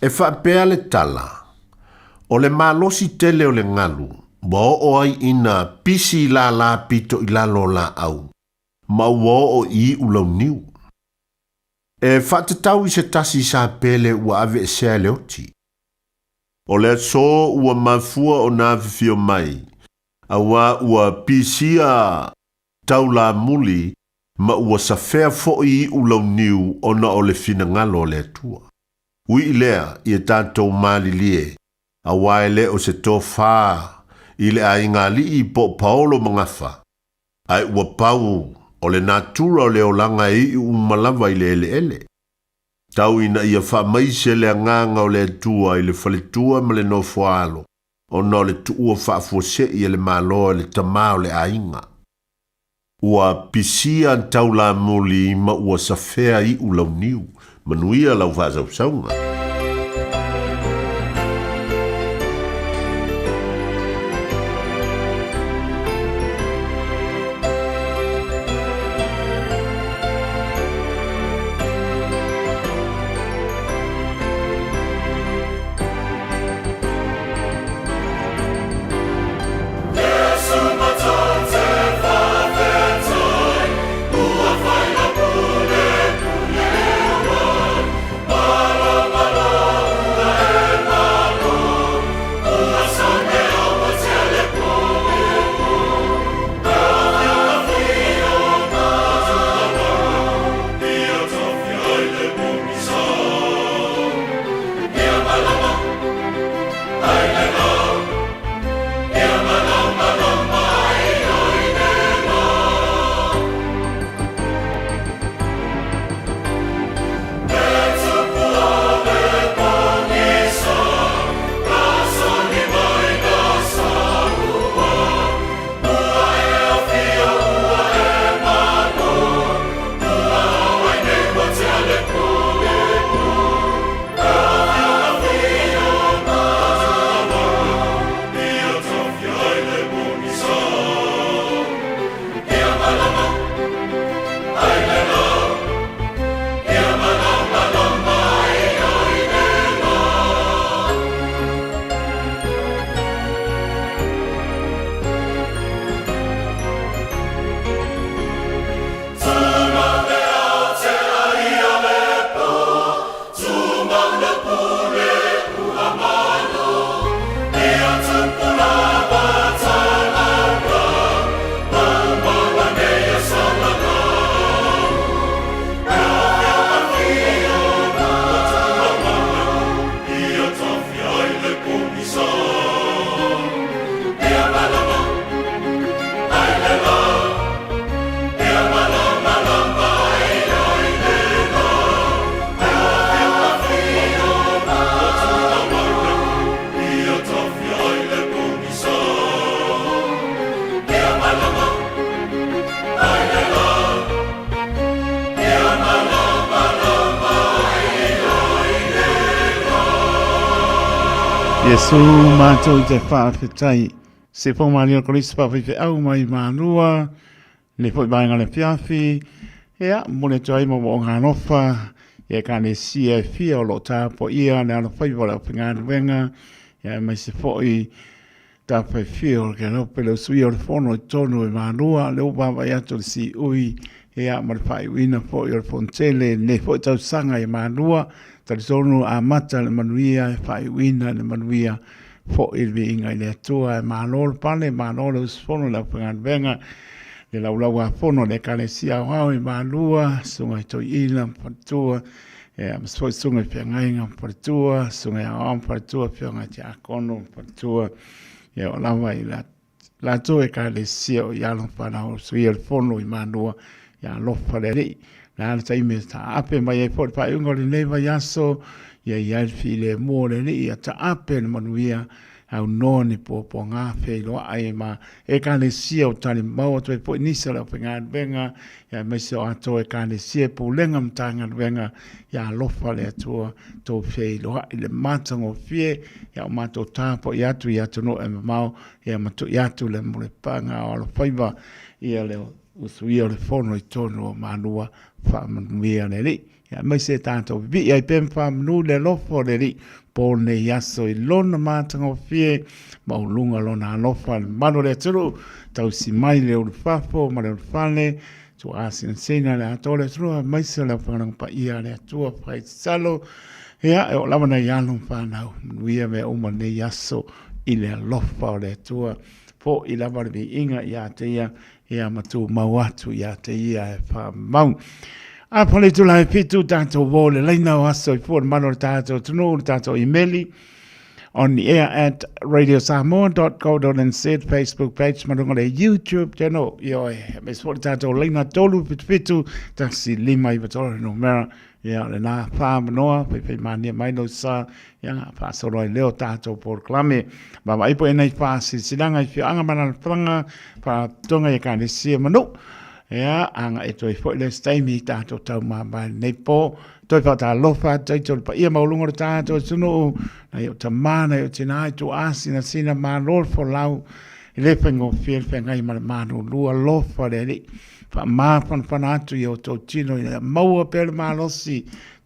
E faapea le tala, o le malosi tele o le galu ua oo ai ina pisi i lālā pito i lalo o laau ma ua oo i iʻu launiu. E faatatau i se tasi sapele ua aveesea e le oti. O le aso ua mafua ona afifio mai, auā ua pisia taulamuli ma ua safea foʻi iʻu launiu ona o le finagalo o le Atua. Ui i lea, ia tatou malilie, auā e le o se tofā i le aiga alii po o Paolo ma Gafa, ae ua pau o le natura o le olaga e iʻu uma lava i le eleele. Tau ina ia faamaise le agaga o le Atua i le faletua ma le nofoaalo, ona o le tuua faafuaseʻi e le Malo e le tamā o le aiga. Ua pisia taulamuli ma ua safea iʻu launiu. Manuia lau faasausauga. Iesu mātou i te whaafetai. Se pō mānia o Kolisi whawhiwhi mai mālua, le foi vaenga le fiafi, ia, mole atu ai mo o ngā lofa, ia ka le sia e fia o lo tāpo ia, le alo whaiwa le opengaluenga, ia mai se foi tā whai fia o ke lope le usui o le fono i tonu e mālua, le upa vai atu le si ui, ia ma le whai uina foi o le fontele, le foi tausaga i mālua, talitonu a mata le manuia, e whai uina le manuia, foi le viiga i le Atua e malo le pale, malo le usufono le aufaigaluega, le laulau a fono le ekalesia aoao i Malua, susuga i Toeaina ma Faletua, ia ma foi susuga i Feagaiga ma Faletua, susuga i Aoao ma Faletua, Afioga i Tiakono ma Faletua, ia o lava i la latou ekalesia o i alofa la usuia le fono i Malua, ia alofa le Alii. Le a le taimi e taape mai ai foi le faaiuga o lenei vaiaso, ia i ai le filemu o le Alii, ia taape le manuia, aunoa ni puapuaga feiloai ai ma Ekalesia o talimau atu ai foi nisi o le aufaigaluega, ia aemaise o atoa Ekalesia e pulega ma Matagaluega, ia alofa le Atua tou feiloai le matagofie, ia o matou tapuai atu i atunuu e mamao, ia ma tui atu le mulipaga o alofaiva ia le usuia o le fono i tonu o Malua, faamanuia le Alii. Ia aemaise e tātou vivii ai pea ma faamanu le alofa o le Alii po nei aso i lona matagofie ma uluga lona alofa le mamalu o le atunuu, tausi mai le ulufafo ma le ulufale, tuaasinasina le atoa o le atunuu aemaise o le aufaigaluega paia a le Atua fai tatalo. Ia, e oo lava nai alo ma fanau, manuia mea uma nei aso i le alofa o le Atua. Fo'i lava le viiga ia te ia, ia ma tumau atu ia te ia e whamau. A pale tula he fitu tātou wō le laina o aso i fua le mano le tātou tunu, le tātou imeli on the air at radiosamoa.co.nz Facebook page marunga le YouTube channel i oe. Me sfo le tātou laina tolu fitu fitu tasi lima i patoro numera. Ia, o lena whaamanoa, whaiwhai mānia mai lau sa, ia, whaasolo ai leo tātou porokalame. Vaavaai po enei whaasilisilanga i whioanga mana le whanga, whatonga i ekalesia manu. Ia, anga e toi foi le staimi i tātou tau māmā nei pō. Toi whaatalofa, toi tolu pa ia maulunga o le tātou tunuu, nai o tamā, nai o tina ai, tu asina sina mā lor fo lau, i le whaingofie le whangai ma le mānu lua lofa le alii. Whaamāwhanawhana atu i o tō tino ina ia maua pea le malosi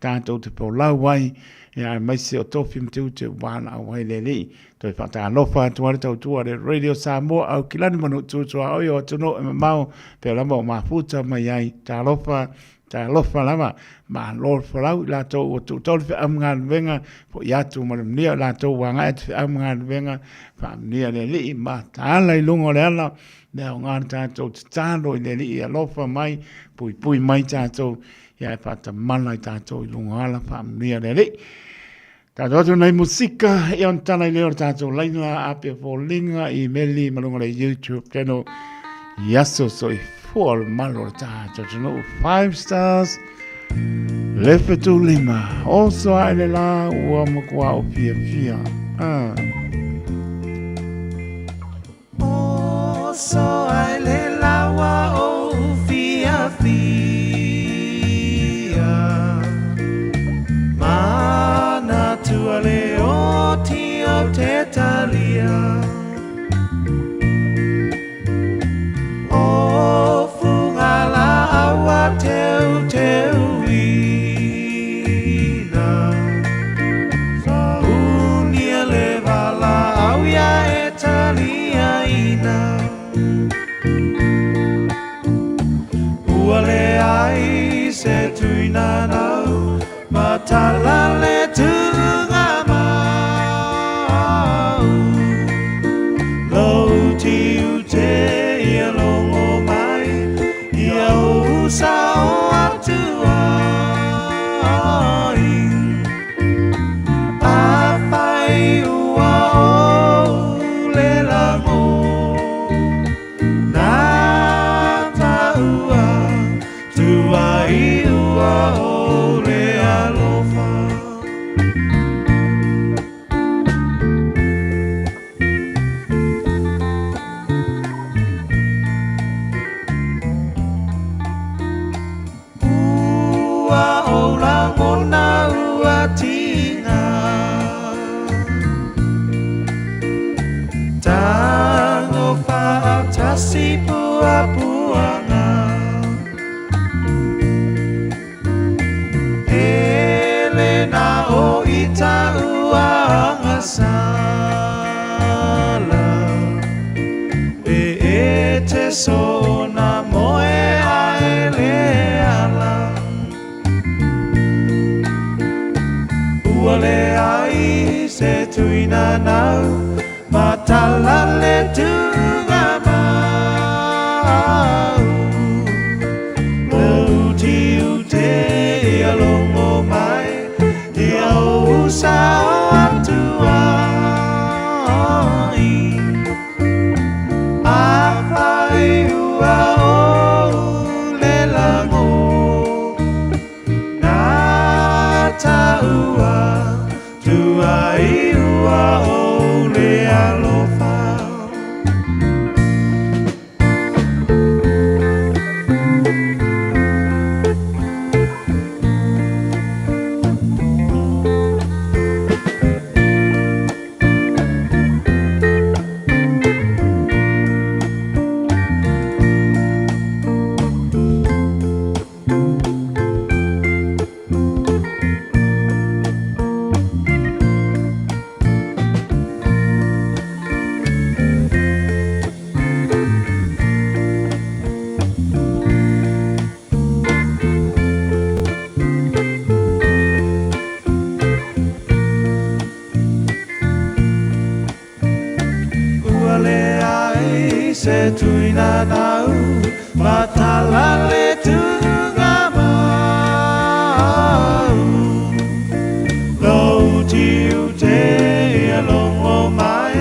tātou te pōlau ai, ia aemaise o tō whima te ute wāna au ai le alii. Toi whaatalofa atu ai le tautua le Radio Samoa au ki lani manu tūtua oi o atu e mamao pea lava o mafuta mai ai. Talofa, talofa lava. Ma lor folau i latou ua tuutau le feau ma galuega, fo'i atu ma le manuia o latou ua agai atu feau ma galuega, faamanuia le Alii ma taala i luga o le ala, le aoga le tatou tatalo i le Alii alofa mai, puipui mai tatou, ia e faatamala i tatou i luga o ala, faamanuia le Alii. Tatou atu nei musika, ia ona tala i lea o le tatou laina ape foliga i meli ma luga o le YouTube channel i aso soifua le malo o le tatou atunuu 5 stars le fetulima oso ae le la ua matua o fiafia ah. Oso ae le la ua o fiafia Manatua le oti o te talia O funga la aua teu teuina Unia le vala au ia e taliaina Ua leai se tuina nau Matala le tuga mau Lou tiu te ia longo mai Ia ou sao atu ai Afai ua ou le lago Nā tāua tuai ua ou le alofa. Ua ou lagona ua tinga. tapuanga E le na o i tauanga sala E e te sona moe a e le ala Ua le ai se tuina nau Ma tala le tunga mau Lo uti ute ia longo mai Ia o usa atu ai A whai ua o le lango Nā tāua tua i ua o le alofa. Ua leai se tuina nau ma tala le tunga mau Lo tiu te ia longo mai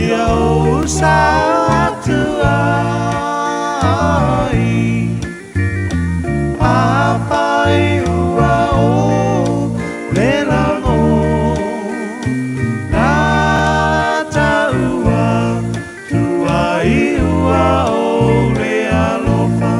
ia o usa atu ai A whai ua o le lango Nā tāua tua i ua o le alofa.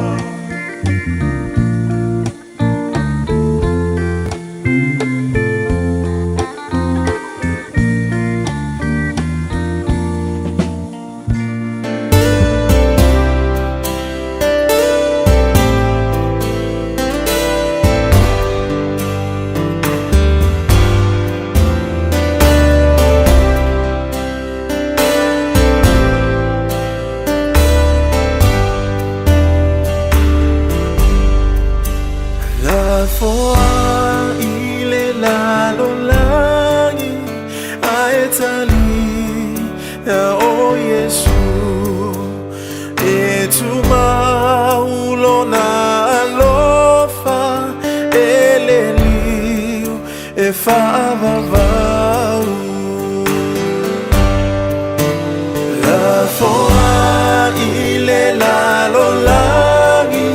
Lafoa i le lalolagi a e tali ia o Iesu E tumau lona alofa e le liu e faavavau Lafoa i le lalolagi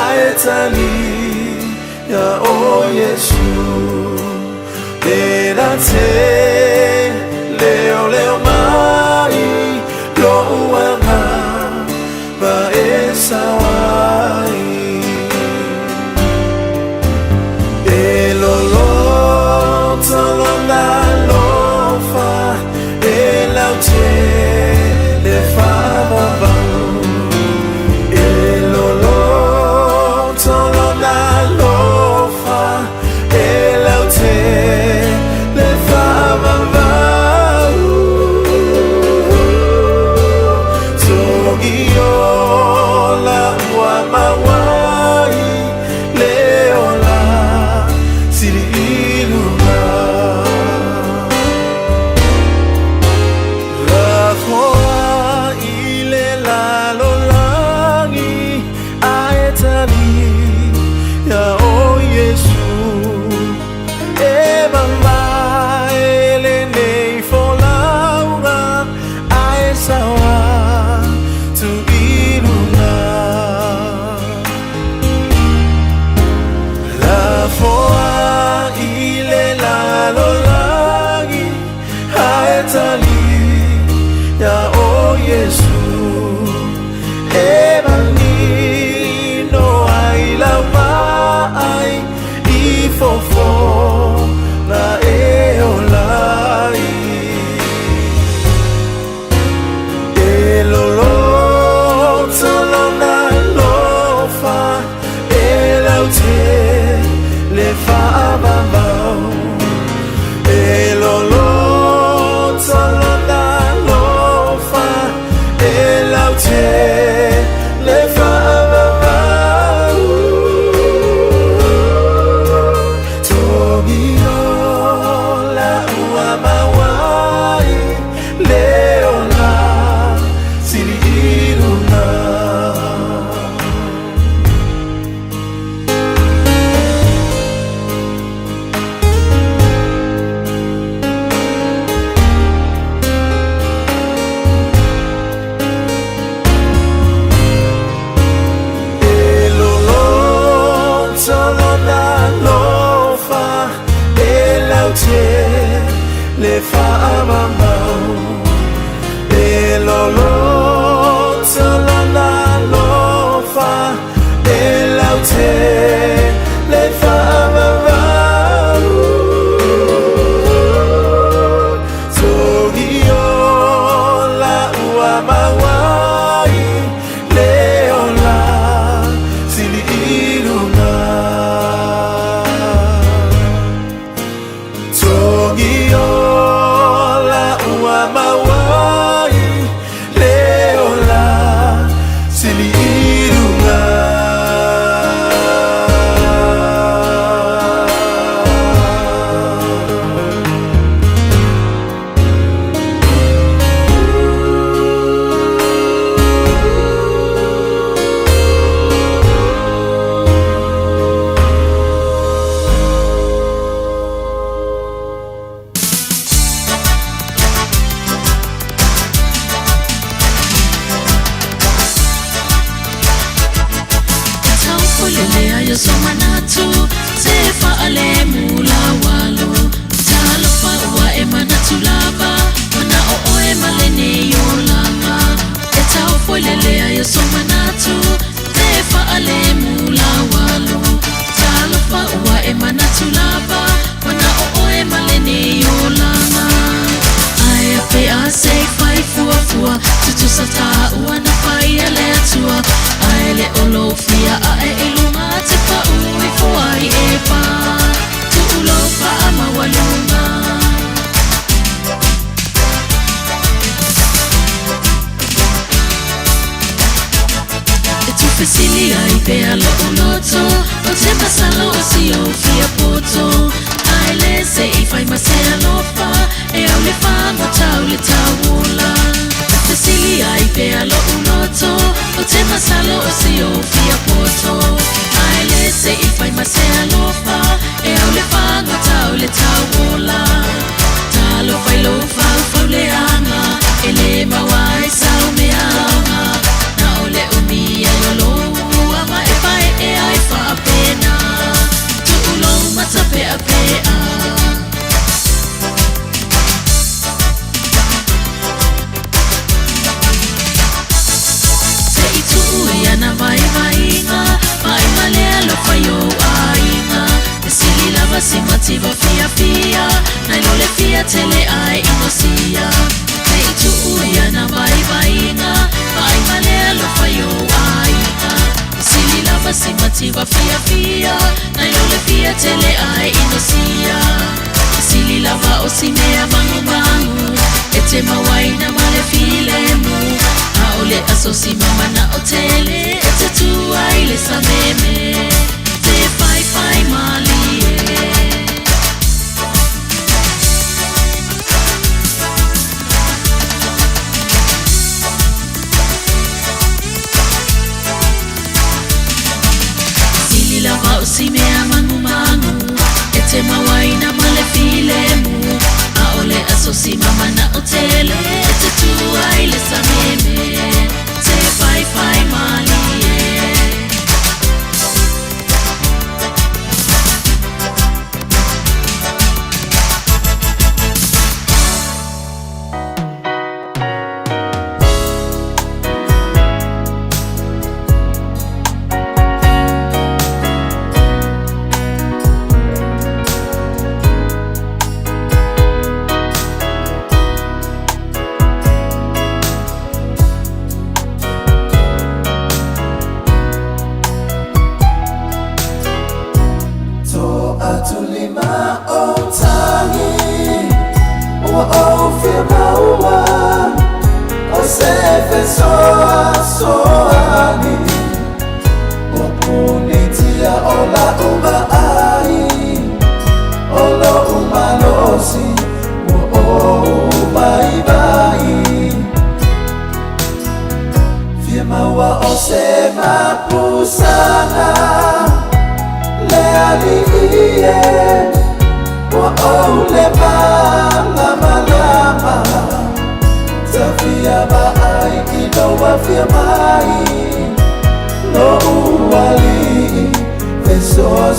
a e tali ia o Iesu E na te leo leo mai lou aga ma e sao ai E loloto lona alofa e lautele faavavau E loloto lona alofa e lautele faavavau. lona lofa e laute le faamamau e lolota lona lofa e laute le faamamau togi ola ua mauai le ola sili i luga togi ola ua mauai le ola sili i luga. Taufolelea yo somanatu Te whaale mula walu Talofa ua e manatu lava Mana o oe malene yo langa E taufolelea yo somanatu Te whaale mula walu Talofa ua e manatu lava Mana o oe malene yo langa Aia pe a se fai fua fua Tutusa tā ua na fai a le atua Ae le olo fia a e ilunga Te pa ui fuai e pa Tuulo pa a mawalunga E tu ai pea lo uloto O te masalo o si o fia poto Ai le se i fai ma se alofa E au le whango tau le tauola Fesili ai pea lo uloto O te masalo o si o fia poto Ai le se i fai ma se alofa E au le whango tau le tauola Talo fai lo fau fau le anga E le mawai sau me anga Na o le umi ai o lo ua ma e pai e ai whaapena Tuulo matapea pea Te i tuu i ana vai vainga Vai malea lo whai o ainga E sili lava si mativa fia fia Nai lo le fia tele ai inosia Te i tuu i ana vai vainga Vai malea lo whai o ainga E sili lava si mativa fia fia Nai lo le fia tele ai inosia E sili lava o si mea mangu mangu E te mawaina male filemu Aole aso si mama na o tele E te tua i le sa meme Te fai fai malie Sili lava o si mea mangu mangu E te mawaina male filemu Aole aso si mama na o tele E te tua i le sa meme Te fai fai malie To atulima o tangi Ua o fia maua O se fesoa soani O punitia o la uma ai O lo umalosi O o umai vai Fia maua o se mapusana Le ali ie Ua o le malama lama Ta fia maai i loa fia mai Lo uali Fesoa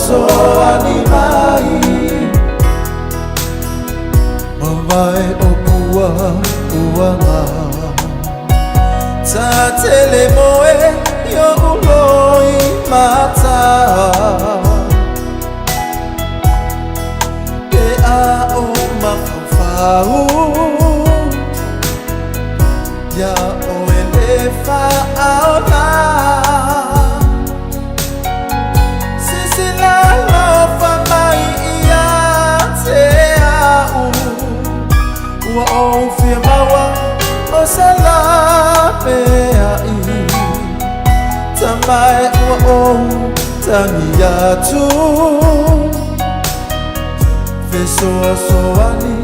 mai ua ou tangi atu. Fesoasoani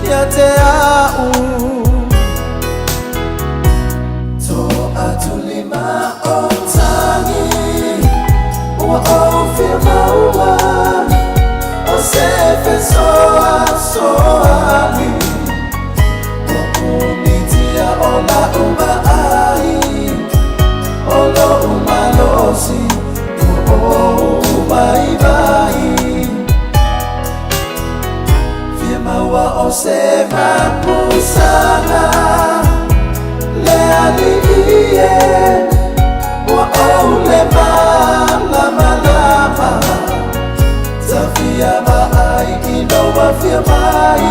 ia te au. To atu lima o tangi ua ou fia maua o se fesoasoani. Ua umitia o la uma ai o lo umalosi ua ou mai mai. Fia maua o se mapusana le alii e ua ou le malamalama. Tafia maai ina ua fia mai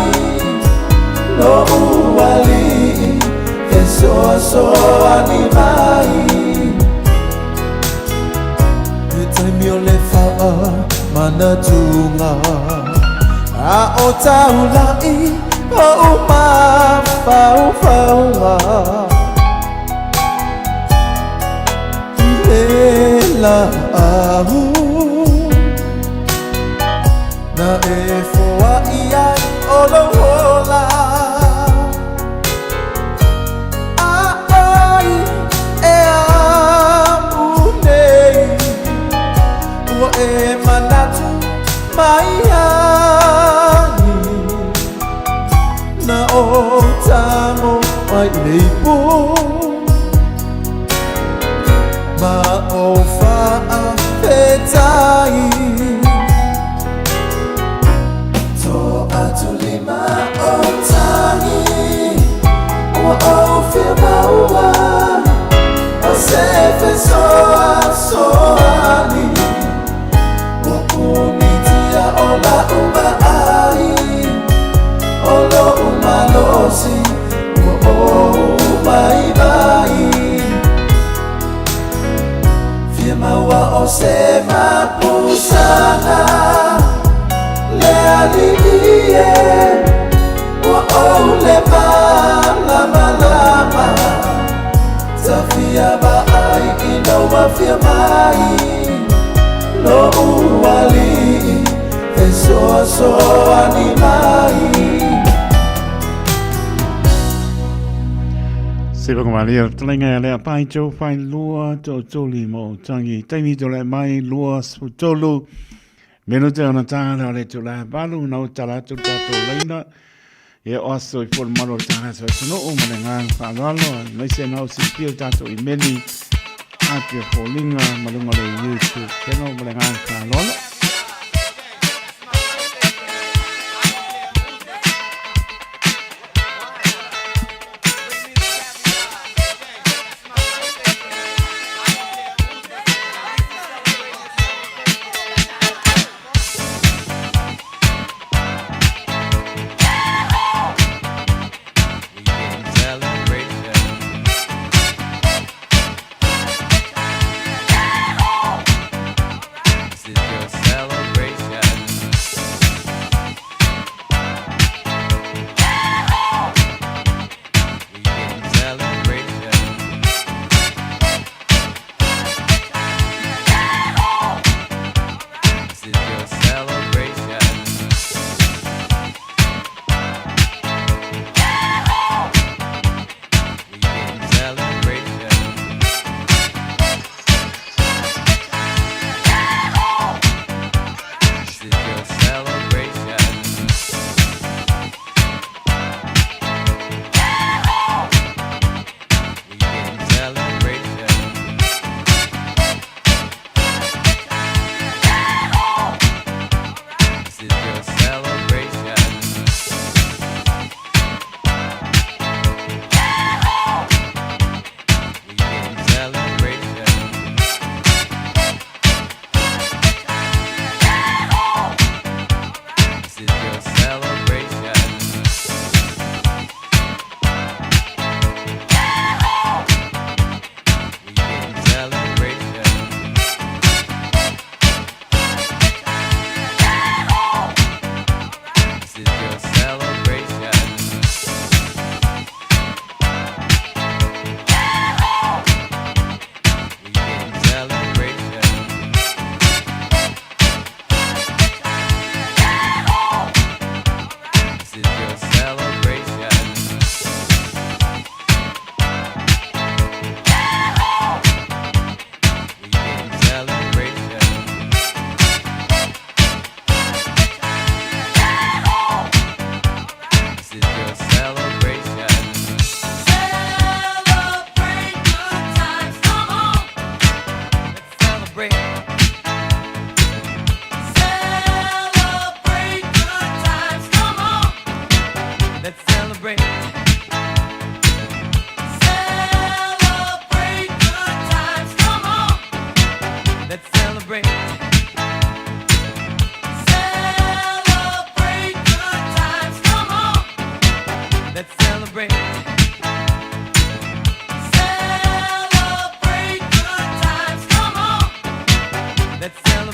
lo ualii fesoasoani mai. He taimi o le faamanatuga a o taulai o umafaufauga i le laau na e foai ai o lou ola. A oi e amu nei ua e manatu mai ai na o tago ai i le ipu ma o faafetai. To atu lima o tangi ua ou fia maua o se fesoasoani. Ua umitia o la uma ai o lo umalosi ua ou mai mai. Fia maua o se mapusana le alii e ua ou le malamalama. Tafia maai ina ua fia mai lo ualii fesoasoani mai. Se waka malia talenga ia lea pai tau whai lua tau toli mo tangi taimi tau le mai lua spu tolu minute ona tāna o le tau la balu na o tala atu tātou leina ia o aso i fōle malo o tāna sa tunoo ma le ngā whaalalo mai se nau si pio tātou i meli apia fōlinga malunga le YouTube channel ma le ngā whaalalo. Celebration. This is your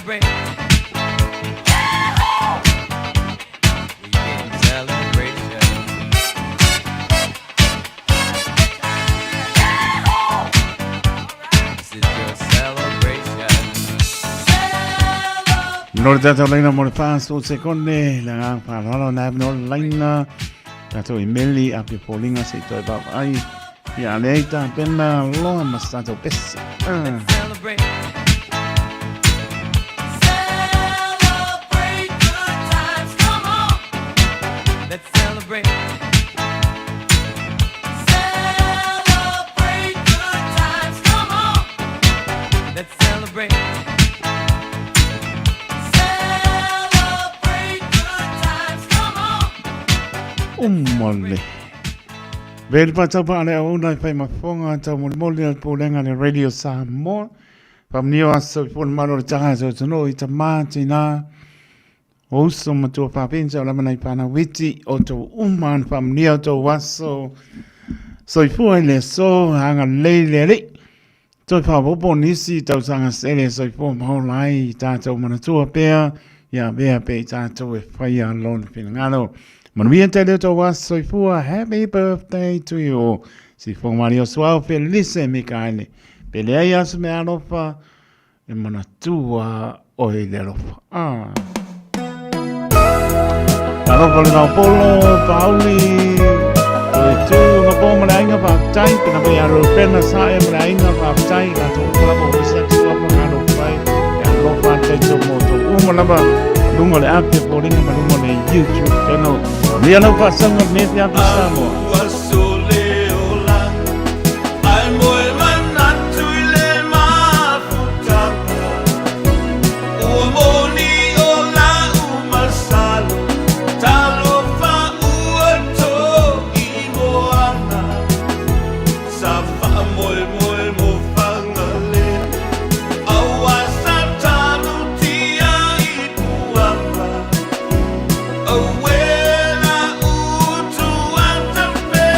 celebrate. We getting celebration. This is your celebration. No le tātou laina mo le whāso o se kone, le ngā whāraro nā no laina, tātou i meli a pe pōlinga se i toi pau ai, ia le ei tā pena loa ma se tātou pese. Ah. Celebrate. Celebrate good times, come on. Let's celebrate. Celebrate good times, come on. Let's celebrate. Celebrate good times, come on. Umale. Veli patau pa le auna i whai mafonga tau molimoli al pōlenga le Radio Samoa. Whamnio aso i pōna malo le taha so tano i ta māti nā. O uso matua whapinsa o lamana i pāna witi o tau uman whamnio tau aso. So i fua i le so hanga leile le. Toi whapopo nisi tau sanga sele so i fua mahola ai i tātou manatua pea. Ia bea pe i tātou e whai a lona whinangalo. Manuia te leo tau aso i fua. Happy birthday to you. Si fua Mario Suao Felice Mikaele. Pele ai aso me alofa e manatua o i le alofa. Ah. Alofa le Polo, Pauli, o e tū ngā pō ma le ainga whāptai, pena pai aro pena sa e ma le ainga whāptai, la tō upalapa o wisa tu apa ngā ro pai, e alofa te tō mō tō uma lava, lunga le api pōringa ma lunga le YouTube channel. Ni alo whaasanga me te api Samoa. Ua sole o la, ai moe manatu i le mafutaga. Ua moni o la umasalo, talofa ua to'i moana. Sa faamoemoe mo Fagalē, auā sa talutia i puava. Auē la utu a tafe.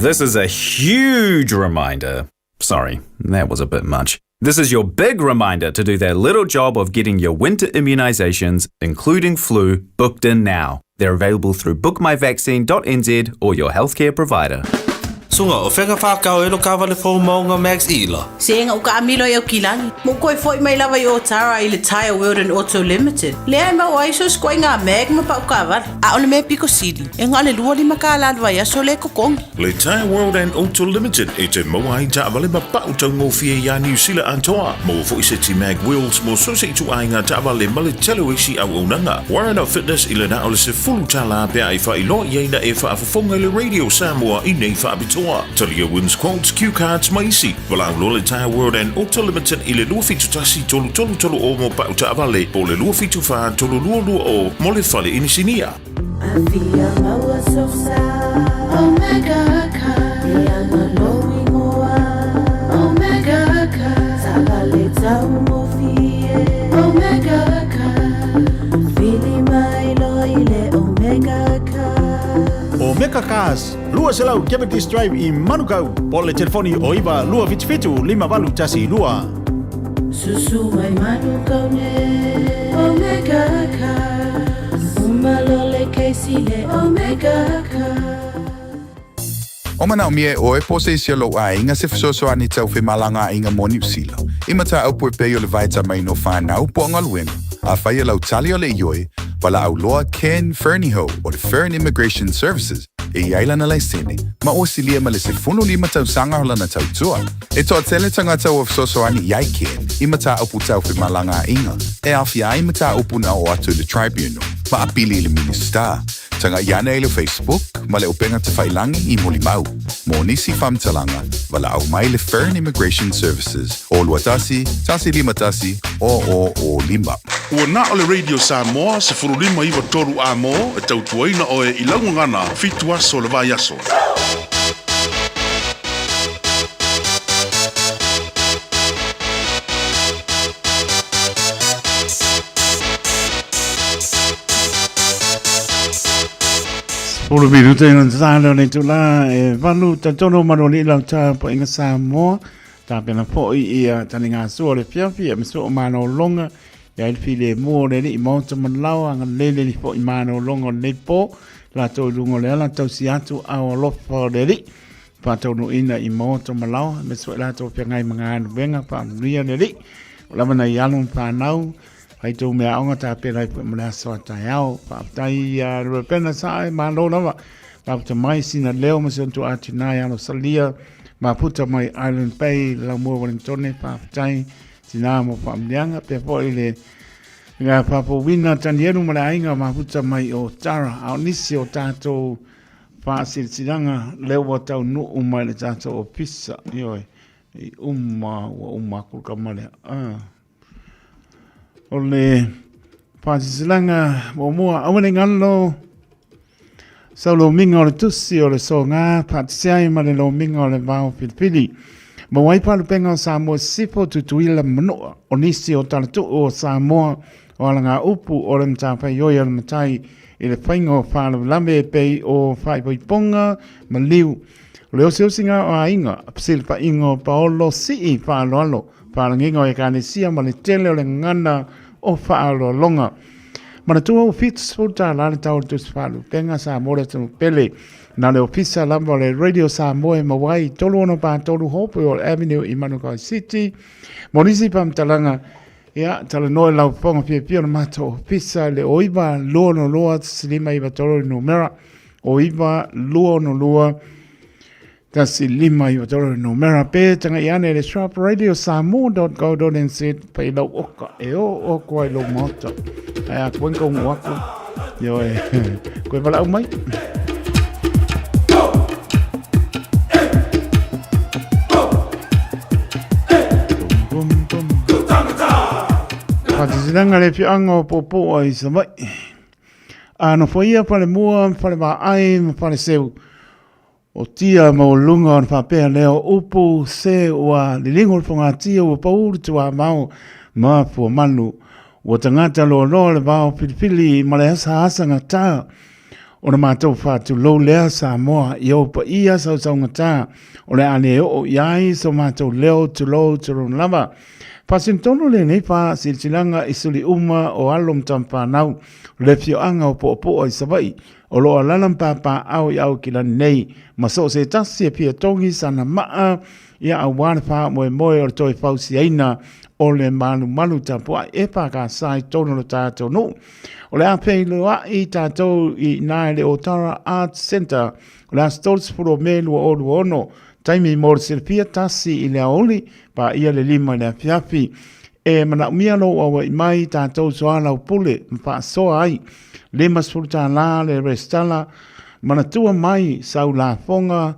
This is a huge reminder. Sorry, that was a bit much. This is your big reminder to do that little job of getting your winter immunisations, including flu, booked in now. They're available through bookmyvaccine.nz or your healthcare provider. Sunga, o whenga whākau e lo kawale fō maunga Max Ila. Sega o ka amilo i au kilagi. Mo koe foi mai lava i Otara i le Tyre World and Auto Limited. Lea e mau ai so skoe ngā mag ma pau kawale. A o le mea piko sili, e ngā le 25 kāla le vaiaso le kokongi. Le Tyre World and Auto Limited e te maua ai taavale ma pau taugofie iā Niu Sila atoa. Maua foi seti mag wheels mo so se ituaiga taavale ma le tele o isi auaunaga. Warren of Fitness i le na o le $10 pe a e faailoa i ai na e faafofoga i le Radio Samoa i nei faapitoa. Talia wins quotes, cue cards ma isi. Valaau loa le Tyre World and Auto Limited i le 271 3330 mo pau taavale po o le 274 3220 mo le fale inisinia. Afia maua sosa Omega car Ia ngā ingoa Omega car Taavale taugofie Omega car Vili mai loa i le Omega car Omega Cars, 200 Cavendish Drive i Manukau, po o le telefoni o 9 277 5812. Susu mai Manukau nei Omega Cars Uma loa le kesi le Omega Cars. O manaomia e ʻoe po o se isi o lou aiga se fesoasoani tau femalagaaiga mo Niu Sila, i mataupu e pei o le vaitamaina o fanau po o galuega, afai e lau tali o le ioe, valaau loa Ken Fernihough o le Fern Immigration Services e i ai lana laisene, ma ua silia ma le 15 tausaga o lana tautua. E toatele tagata ua fesoasoani i ai Ken i mataupu tau femalagaaiga e aofia ai mataupu na oo atu i le Tribunal ma apili i le Minisita. Taga'i ane i le Facebook ma le upega tafailangi i Molimau. Mo nisi faamatalaga, valaau mai le Fern Immigration Services o 21 151 00 05. Ua na o le Radio Samoa 15 9 3 amo e tautuaina oe i lau gagana 7 aso o le vaiaso. Polo minute i ngā tāle o nei tūlā e valu tatono mano ni lau tā po inga Samoa tā pena po i ia tani ngā sua le fiafi e miso o mano longa i ai le le mua o le li i maota manalawa anga lele li po i mano longa o nei po la tau lunga le ala tau si atu au alofa o le li faataunuuina i maota ma laoa, aemaise foi latou feagai ma galuega faamanuia le Alii. Ua lava nai alo ma fanau, fai tou meaaoga tapena ai foi mo le aso a taeao. Faafetai ia Rebena Sae, malo lava. Mafuta mai sina leo ma si ona tuaa tina e alo salia, mafuta mai Island Bay, le laumua Wellingtone, faafetai tina mo faamanuiaga, pea foi le Nga Papouina Tanielu ma le aiga mafuta mai o Tara, a o nisi o tatou Faasilasilaga lea ua taunuu mai le tatou ofisa, ioe, i uma, ua uma aku le kama lea. Ah. O le faasilasilaga muamua, aua ne i galo sau lomiga o le tusi o le soga faatasi ai ma le lomiga o le vao filifili. Maua ai palupega o Samoa Sisifo, Tutuila ma Manua, o nisi o talatuu o Samoa o alagaupu o le matafaioi a le matai i le faiga o faalavelave e pei o faaipoipoga ma liu. O le osiosiga o aiga, fesilafaiga o paolo sii faaaloalo, faalagiga o Ekalesia ma le tele o le gagana o faaaloaloga. Manatua ua $70 le tau o le tusi faalupega Samoa le atunuu pele. Na le ofisa lava o le Radio Samoa e maua ai i 3643 Hopewell Avenue i Manukau City. Mo nisi faamatalaga, Ia, talanoa i lau fofoga fiafia o le matou ofisa i le 09 262 1593 le numera, 09 262 1593 le numera. Pe taga'i ane i le sharpradiosamoa.co.nz pa i lau oka e o o koa i lou maota. Ae a koe ka ungu aku, ioe, koe valaau mai. Whakatilanga le whianga o Pōpōa i Savaii. A nofoia whare mua, whare vaai, ma whare seu. O tia maualuluga ona faapea lea o upu se ua liligo le fogatia ua pau le tuamao ma fuamanu. Ua tagata loaloa le vao filifili ma le asaasa gata. Ona matou faatulou lea Samoa i ou paia sausaugata o le a le oo i ai so matou leo tulou tulou lava. Faasinotonu lenei faasilasilaga i suli uma o alo ma tamafanau o le afioaga o Puapua i Savaii o lo o alaala ma papaaao i Aukilani nei ma so o se tasi e fia togi sana maa ia aua le faamoemoe o le toe fausiaina o le malumalu tapuai e EFKS i totonu o le tatou nuu. O le a feiloai tatou i ina i le Otara Arts Centre o le aso 30 o Me 2026, taimi mo le silafia 1 i le aoauli, paia le 5 i le afiafi. E manaomia lou aua'i mai tatou soalaupule ma faasoa ai. $50 le resitala, manatua mai sau lafoga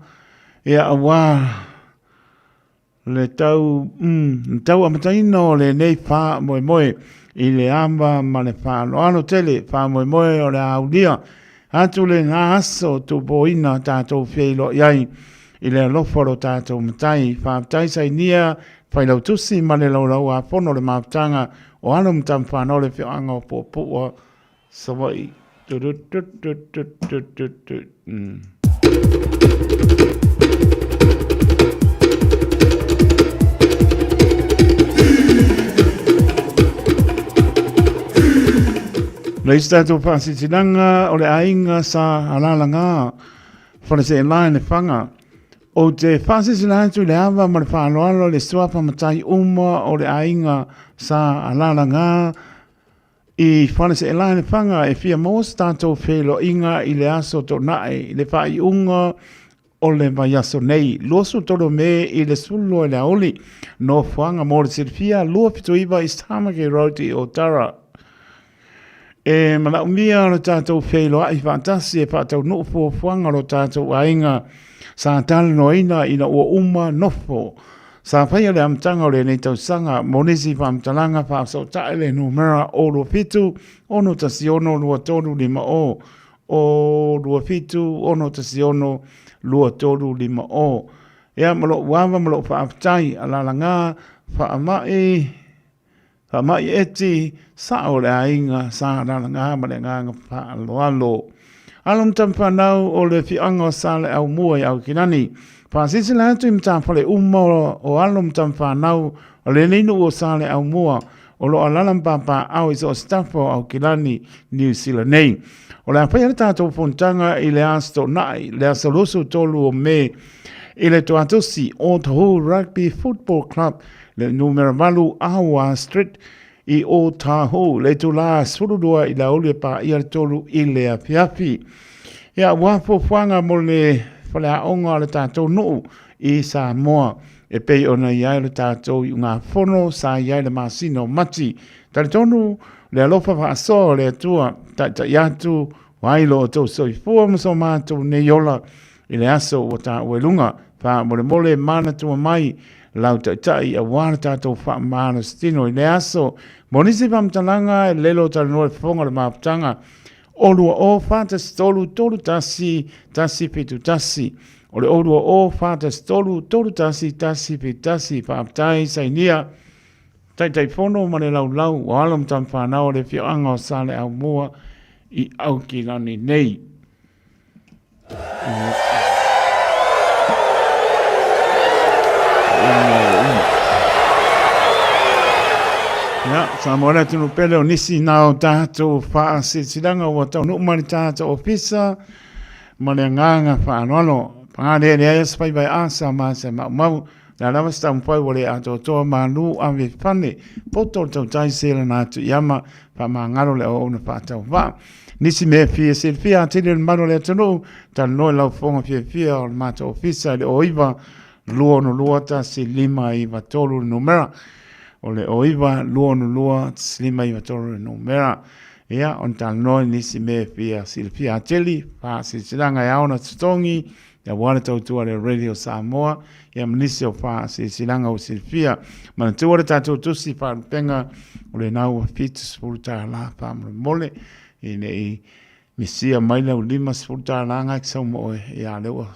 ia aua le tau, le tau amataina o lenei faamoemoe i le ava ma le faaaloalo tele, faamoemoe o le a aulia atu lena aso tupoina tatou feiloai ai i le alofa o lo tatou Matai. Faafetai Sainia Failautusi ma le Laulau-a-Fono o le Mafutaga o Alo ma Tama Fanau o le Afioaga o Puapua, Savaii. Le isi tatou faasilasilaga o le aiga sa alalaga Faleseela i Lefaga. Ou te faasilasila atu i le ava ma le faaaloalo le suafa matai uma o le aiga sa alalaga I Faleseela i Lefaga e fia maua se tatou feiloaiga i le aso Toonai i le faaiuga o le vaiaso nei, 23 o Me i le 12 i le aoauli. Nofoaga mo le silafia, 279 East Tamaki Road i Otara. E manaomia lo tatou feiloai faatasi e faataunuu fuafuaga o lo tatou aiga sa talanoaina ina ua uma nofo Sa faia le amataga o lenei tausaga mo nisi faamatalaga faafesootai le numera o 27 616 2350 o 27 616 2350. Ia ma lou ava ma lou faafetai, alalaga faamai faamai eti sao o le aiga sa alalaga ma le agaga faaaloalo. Alo ma tama fanau o le afioaga o Saleaaumua i Aukilani. Faasilasila atu i matafale uma o alo ma tama fanau o lenei nuu o Saleaaumua o lo o alaala ma papaaao i so o se tafa o Aukilani, Niu Sila nei. O le a faia le tatou fonotaga i le Aso Toonai, le aso 23 o Me i le Tuatosi Old Hall Rugby Football Club, le numera 8 Awa Street, i Ōtāhou, le itulā 12 i le aoauli e paia le 3 i le afiafi. Ia, ua fuafuaga mo le faleaoga o le tatou nuu i Samoa, e pei ona i ai le tatou iugafono sa i ai le masina o Mati. Talitonu le alofa faasoa o le Atua, taitai atu ai lo outou soifua ma so matou nei ola i le aso ua taua i luga. Faamolemole manatua mai lau taitai aua le tatou faamalositino i le aso. Mo nisi faamatalaga e lelo talanoa i le fofoga o le mafutaga o 20 43 31 171. O le 20 43 31 171. Faafetai Sainia. Taitaifono ma le laulau o alo ma tamafanau o le afioaga o Saleaaumua i Aukilani nei. Ia, Samoa le atunuu pele o nisi na o tatou faasilasilaga ua taunuu mai le tatou ofisa ma le agaga faaaloalo. Paga lea leai se faiva e asa ma se maumau. Le a lava se taumafai ua le atoatoa malu ave fane poto le tautai sela na atu i ama faamagalo le auauna faatauvaa. Nisi mea fia silafia atili o le mamalu o le atunuu, talanoa i lau fofoga fiafia o le matou ofisa i le 09 262 1593 le numera. O le 09 262 1593 le numera. Ia, ona talanoa i nisi mea fia silafia atili, faasilasilaga e ao ona totogi, aua le tautua a le Radio Samoa, ia ma nisi o faasilasilaga ua silafia. Manatua le tatou tusi faalupega o lena ua $70 faamolemole, ina ne i misia mai lau $50 na e te sau ma oe, ia a lea ua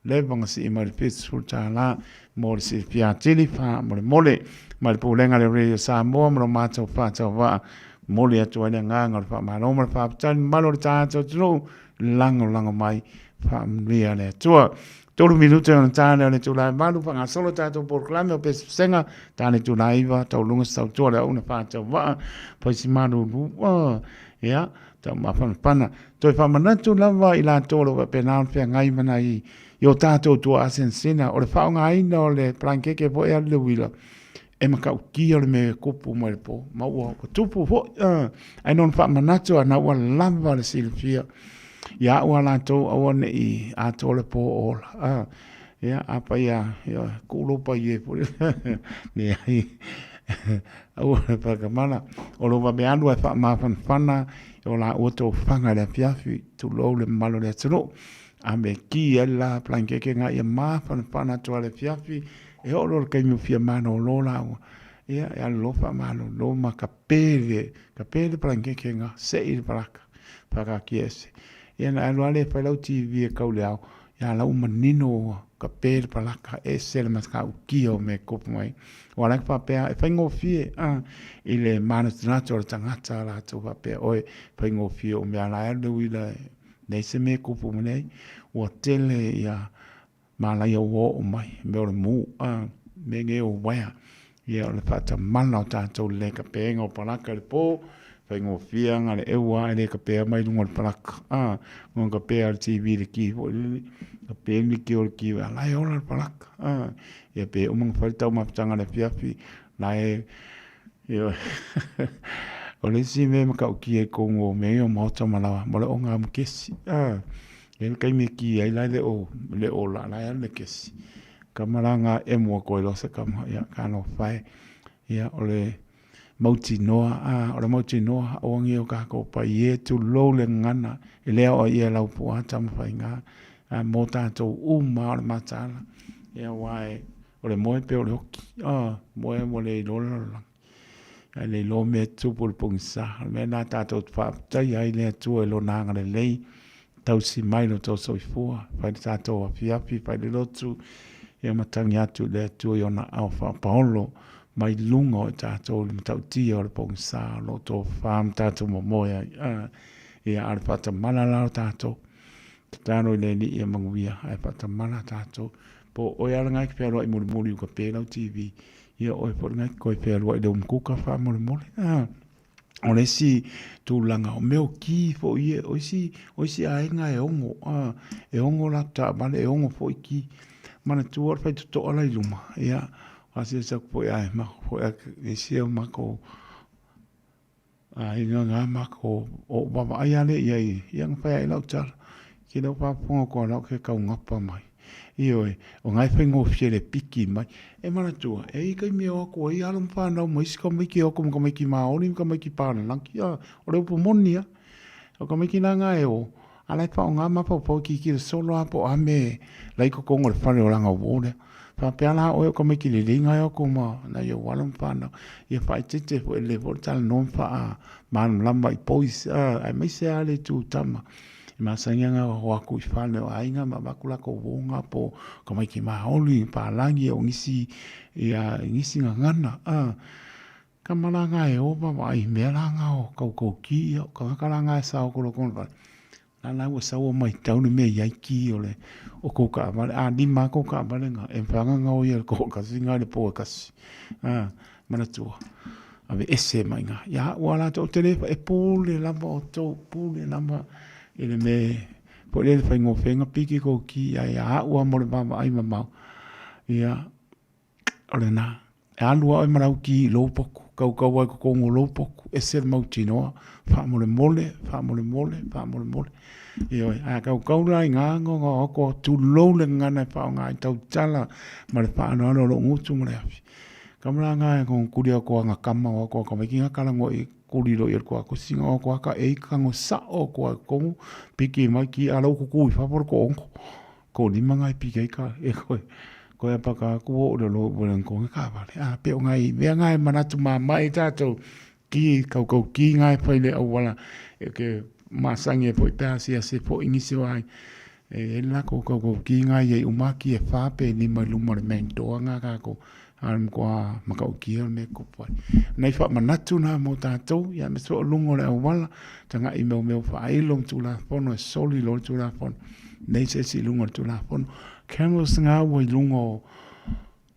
leva ona sii mai le $70 mo le silafia atili faamolemole. Mai le Pulega a le Radio Samoa ma lo matou faatauvaa. Momoli atu ai le agaga o le faamalo ma le faafetai i le mamalu o le tatou atunuu, lagolago mai, faamanuia le Atua. 3 minute ona ta lea o le itula e 8, faagasolo tatou polokalame o Pesepesega, ta le itula e 9, tauluga se tautua le auauna faatauvaa, fai si malulu, ia, taumafanafana. Toe faamanatu lava i latou o lo o faapena ona feagai ma nai i o tatou tuaa sinasina, o le faaaogaina o le palankeke foi a le uila, e matautia le mea e tupu mai le po, ma ua tupu foi, ae na ona faamanatu ana ua lava le silafia ia au a latou aua ne i atoa le po o ola. Ia, a paia, ia, kuu lou paie foi leai, aua le faatamala. O lo vave alu ae faamafanafana o la ua tofaga i le afiafi, tulou le mamalu o le atunuu. A me ki ai le la palankeke nga ia mafanafana atu lava i le afiafi, e oo loa i le taimi ua fia malolo laua, ia e alu loa faamalolo ma kape le, kape le palankeke nga, sei le palaka, faataatia ese. Ia ona e alu lava lea e fai lau TV e kau i le ao, ia la ua manino ua kape le palaka, ese le matautia o mea e tupu mai. Aua o la e faapea e faigofie i le manatunatu o le tagata latou faapea, oi, faigofie o mea la e alu le uila e leai se mea e tupu mai nei. Ua tele ia malaia ua oo mai, mea o le mu, mea nei o uaea. Ia o le faatamala o tatou i le le kapeina o palaka i le po, faigofie lava na o le eua lava e le kapea mai luga o le palaka, a, na kapea lava e le TV i le ki foi lele, kape le ki o le ki, a o la e ola le palaka, a. Ia pe uma ona fai le taumafataga i le afiafi, la e, ioe. O le isi mea e matautia i totonu o mea ia o maota ma laoa, o le oga ma kesi, a. E i ai le taimi e ki ai la e le o, le o ola, a o la e alu le kesi. Kama la na emo atu ai loa se kama, ia, talofa e. Ia, o le mautinoa, a, o le mautinoa, aua ne i o tatou paie, tulou le gagana, e le aoaia e Laupua Tamafaiga, a mo tatou uma lava o le mataala. Ia, aua e, o le moe pei o le oki, a, moe ua le iloa le lalolagi. Ae le iloa mea e tutupu i le pogisa. O le mea lena tatou te faafetaia ai le Atua i Lona agalelei, tausi mai lo outou soifua, fai le tatou afiafi, fai le lotu, ia ma tagi atu i le Atua i ona aao faapaolo mai luga o i tatou i le matautia o le pogisa o lo o tofafa ma tatou momoe ai. A, ia, a o le faatamala la o tatou, tatalo i le Alii ia manuia, ae faatamala tatou. Po o oe lava lena e te fealuai mulimuli i uka pe lau TV, ia oe foi lena e te toe fealuai i le umukuka faamolemole. A. O le isi tulaga, o mea o ki foi ia, o isi, o isi aiga e ono, a, e ono latou taavale, e ono foi ki. Manatua o le faitotoa la i luma, ia, asiasi atu foi a e matou foi a isi o matou aiga na matou, ou vaavaai lava lea i ai, ia na fai ai lau tala, ki lau faafofoga atu a la ou te taugapa mai. Ioe, o na e faigofie le piki mai. E manatua, e i ai taimi e o atu ai alo ma fanau ma isi tamaiti e o atu ma tamaiti Maori ma tamaiti Palangi, a, o le upu moni lava. O tamaiti la na e o, a la e faaaoga mafaufau e tilotilo solo lava po o a mea la e i totonu o le fale o lana uo lea. Faapea la oe o tamaiti lelei na e o atu ma nai ou alo ma fanau, ia faaeteete foi, e lelei foi le talanoa ma faamalamalama i boys, a, aemaise lava le itu tama. E masani ana o atu i fale o aiga ma avatu latou uoga po o tamaiti maoli, palagi o nisi ia nisi gagana a. Kama la nga e o vaavaai i mea la nga o kaukau ki ia o tagata la nga e sao atu loa i totonu o le fale, la la ua sau ua matau le mea e i ai ki o le o kou taavale. A lima lava kou taavale nga e mafai ona gaoia e le toatasi nga i le po e tasi a. Manatua, aveese mai i ina. Ia au lava latou, ou te le, e pule lava outou, pule lava i le mea foi lele faigofie ai ona piki kou ki, ae ia au lava mo le vaavaai mamao, ia, o lena. E alu lava oe ma lau ki i lou potu, kaukau ai i totonu o lou potu, ese le mautinoa, faamolemole, faamolemole, faamolemole. Ioe, ae a kaukau la i ina, ona o atu tulou le gagana e faaaoga ai tautala ma le faaaloalo o lou gutu ma le afi. Kama la nga e kong kuli a koa nga kama o koa kama ki nga kala ngo i kuli lo i koa ko singa o koa ka e ka ngo sa o koa kongu piki mai ki ala u kuku i fafo ko onko ko lima nga i piki ai ka e koe koe a paka ku o lo lo bo ko nga ka vale a pe o nga i mea nga e manatu mama i tatou ki kau kau ki nga e whai le auala e ke masangi e foi pe asiasi foi nisi o ai e e la ko kau kau ki nga i e umaki e wha pe lima i luma le main door nga ka ko. A o le matua matautia le mea e tupu ai. Nai faamanatu na mo tatou, ia aemaise foi o luga o le auala, tagai i mea o mea faailo ma Tulafono e soli loa le Tulafono. Leai se isi i luga o le Tulafono. Cameras na ua i luga o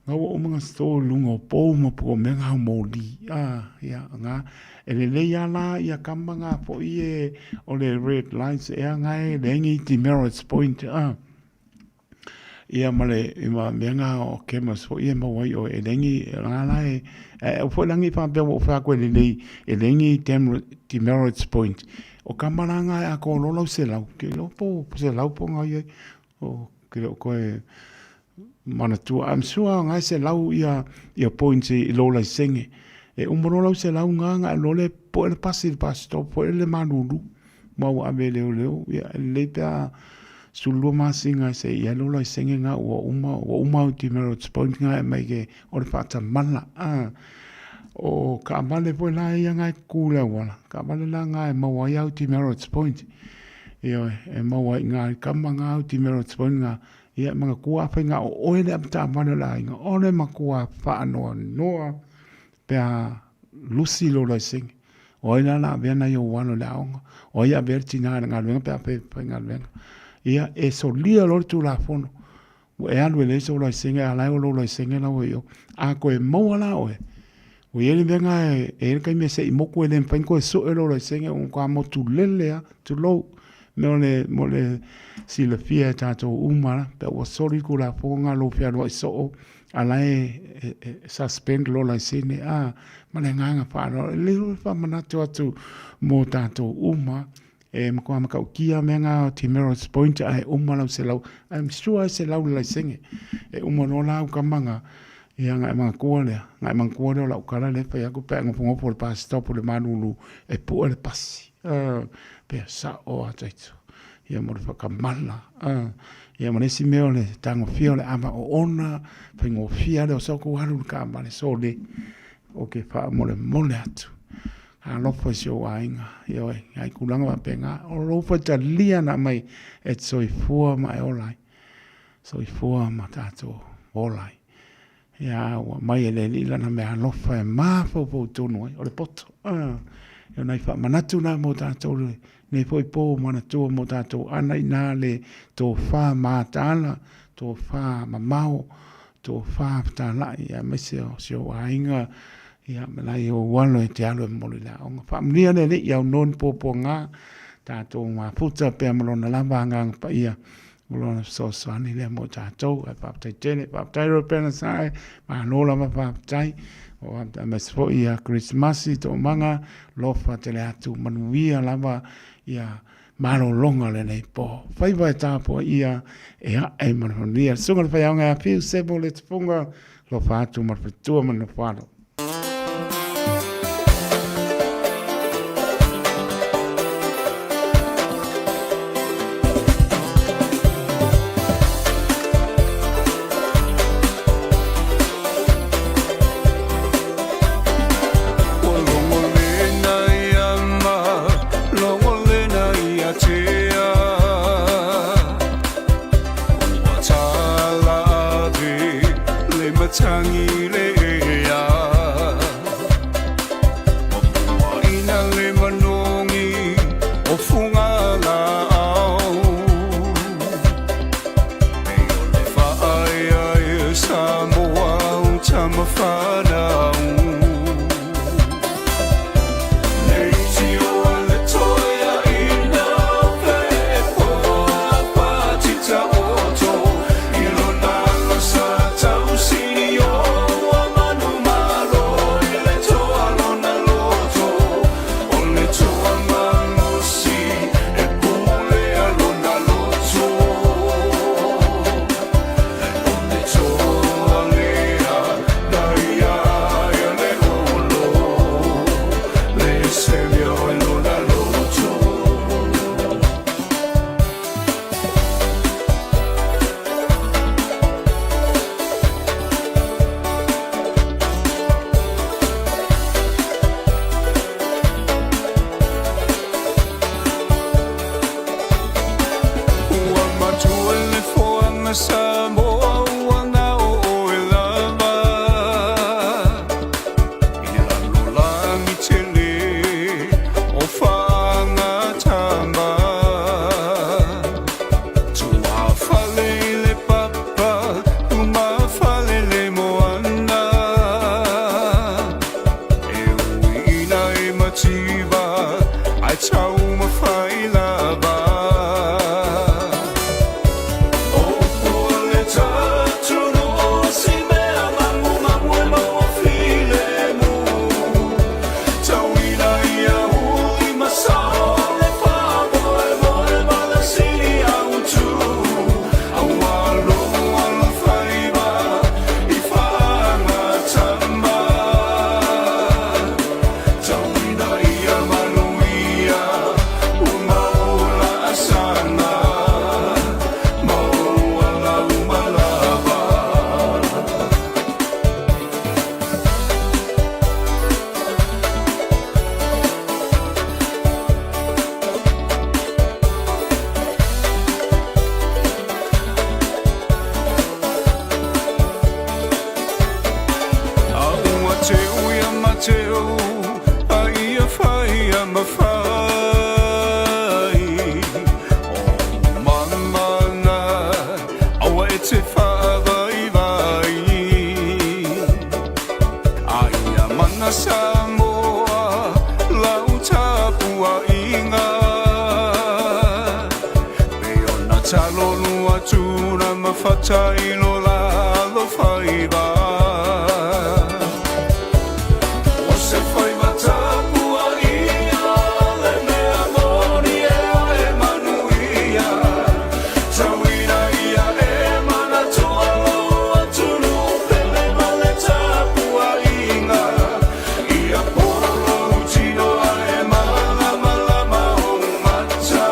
na ua uma ona store i luga o pou ma po o mea na o moli. Ah, ia, na, e lelei lava la ia kama na foi e o le red lights ea na e leai ni demerits point, ah. Ia ma le ma mea na o cameras foi e maua ai oe e leai ni na la e ae aua foi la ne i faapea ua ou fai atu e lelei e leai ni demerits point. O kama la na e atoa loa lau $100, ou te iloa po o $100 po o na i ai, ou te le o toe manatua. I'm sure na e $100 ia points i lou laisene. E uma loa lau $100 na ona e alu loa lea e poe le pasi i le bus stop foi lele malulu ma ua ave e leoleo. Ia e lelei pe a 12 masina se i alu laisene na ua uma, ua uma au demerits point na e aumai ke o le faatamala. O taavale foi la ia na e tutu i le auala, taavale la na e maua ai au demerits point. Ioe, e maua ai i ina i kama na au demerits point na. Ia, e manatua afai na o oe le avetaavale o le aiga, o le matua faanoanoa pe a lusi lou laisene. O ai la la avea nai ou alo i le aoga? O ai e avea le tina i le galuega pe a faigaluega? Ia, e solia loa le Tulafono, ua e alu e leai sou laisene, a o la e o lou laisene la ua i o. A toe maua la oe, ua i ai le mea lena e i ai le taimi e se'i motu e le mafai ona toe sue lou laisene, ua matua motulele lava, tulou. Mo le, mo le silafia e tatou uma la, pe ua soli le Tulafono lena lou fealuai soo, a la e, e, e suspend lou laisene, a, ma le agaga faaaloalo. E lelei foi le faamanatu atu mo tatou uma, e matua matautia mea na o demerits point ae uma lau $100. I'm sure e $100 le laisene. E uma loa la au tama na, ia ona e manatua lea, ona e manatua lea o lau tala lea e fai atu pe a e nofonofo i le bus stop i le malulu e pue le pasi. Pea sao a taito. Ia mo le whakamala. Ia ma le isi mea o le tagofia o le ava oona, faigofie lea o soko alu i le taavale sole, ou te faamolemole atu. Alofa i si ou aiga, ioe, nai tulaga faapena. O lou faitalia na aumai e te soifua ma e ola ai. Soifua ma tatou ola ai. Ia, ua aumai e le Alii lana meaalofa e mafaufau tonu ai, o le poto. Ia, o nai faamanatu na mo tatou lenei foi po manatua mo tatou ana inā le tofa mataala, tofa mamao, tofa fetalai, aemaise o si ou aiga, ia, ma nai ou alo e te alu e momoli i le aoga. Faamanuia le Alii, aunoa ni puapuaga, tatou mafuta pea ma Lona lava Agaga Paia O lona fesoasoani lea mo tatou. Ae faafetai tele, faafetai Ropena Sae, malo lava faafetai. O aemaise foi ia Kerisimasi, Toomaga, lofa tele atu, manuia lava ia malologa o lenei po. Faiva e tapuaia e ae ma le manuia. Le susuga i le faiaoga ia Fiu Sebo Letifuga, lofa atu ma le faletua ma le nofoalo. taumafai lava. O upu o le atunuu, o si mea magumagu e maua filemu. Tauina ia uli ma sao le faamoemoe ma le sili autu. Aua lou alofaiva i faagatama. Tauina ia manuia ua mau laasaga, ma ou ala uma lava. A ua teu ia Mateo, a ia fai ia mafai. O mamana, aua e te faavaivai. A ia mana Samoa, lau tapuaiga. Pe ona talolu atu na mafata i lo la alofaiva. O se faiva tapuaia le mea moni e oe manuia. Tauina ia e manatua lou atunuu pele ma le tapuaiga. Ia polo lou tino ae malamalama ou mata.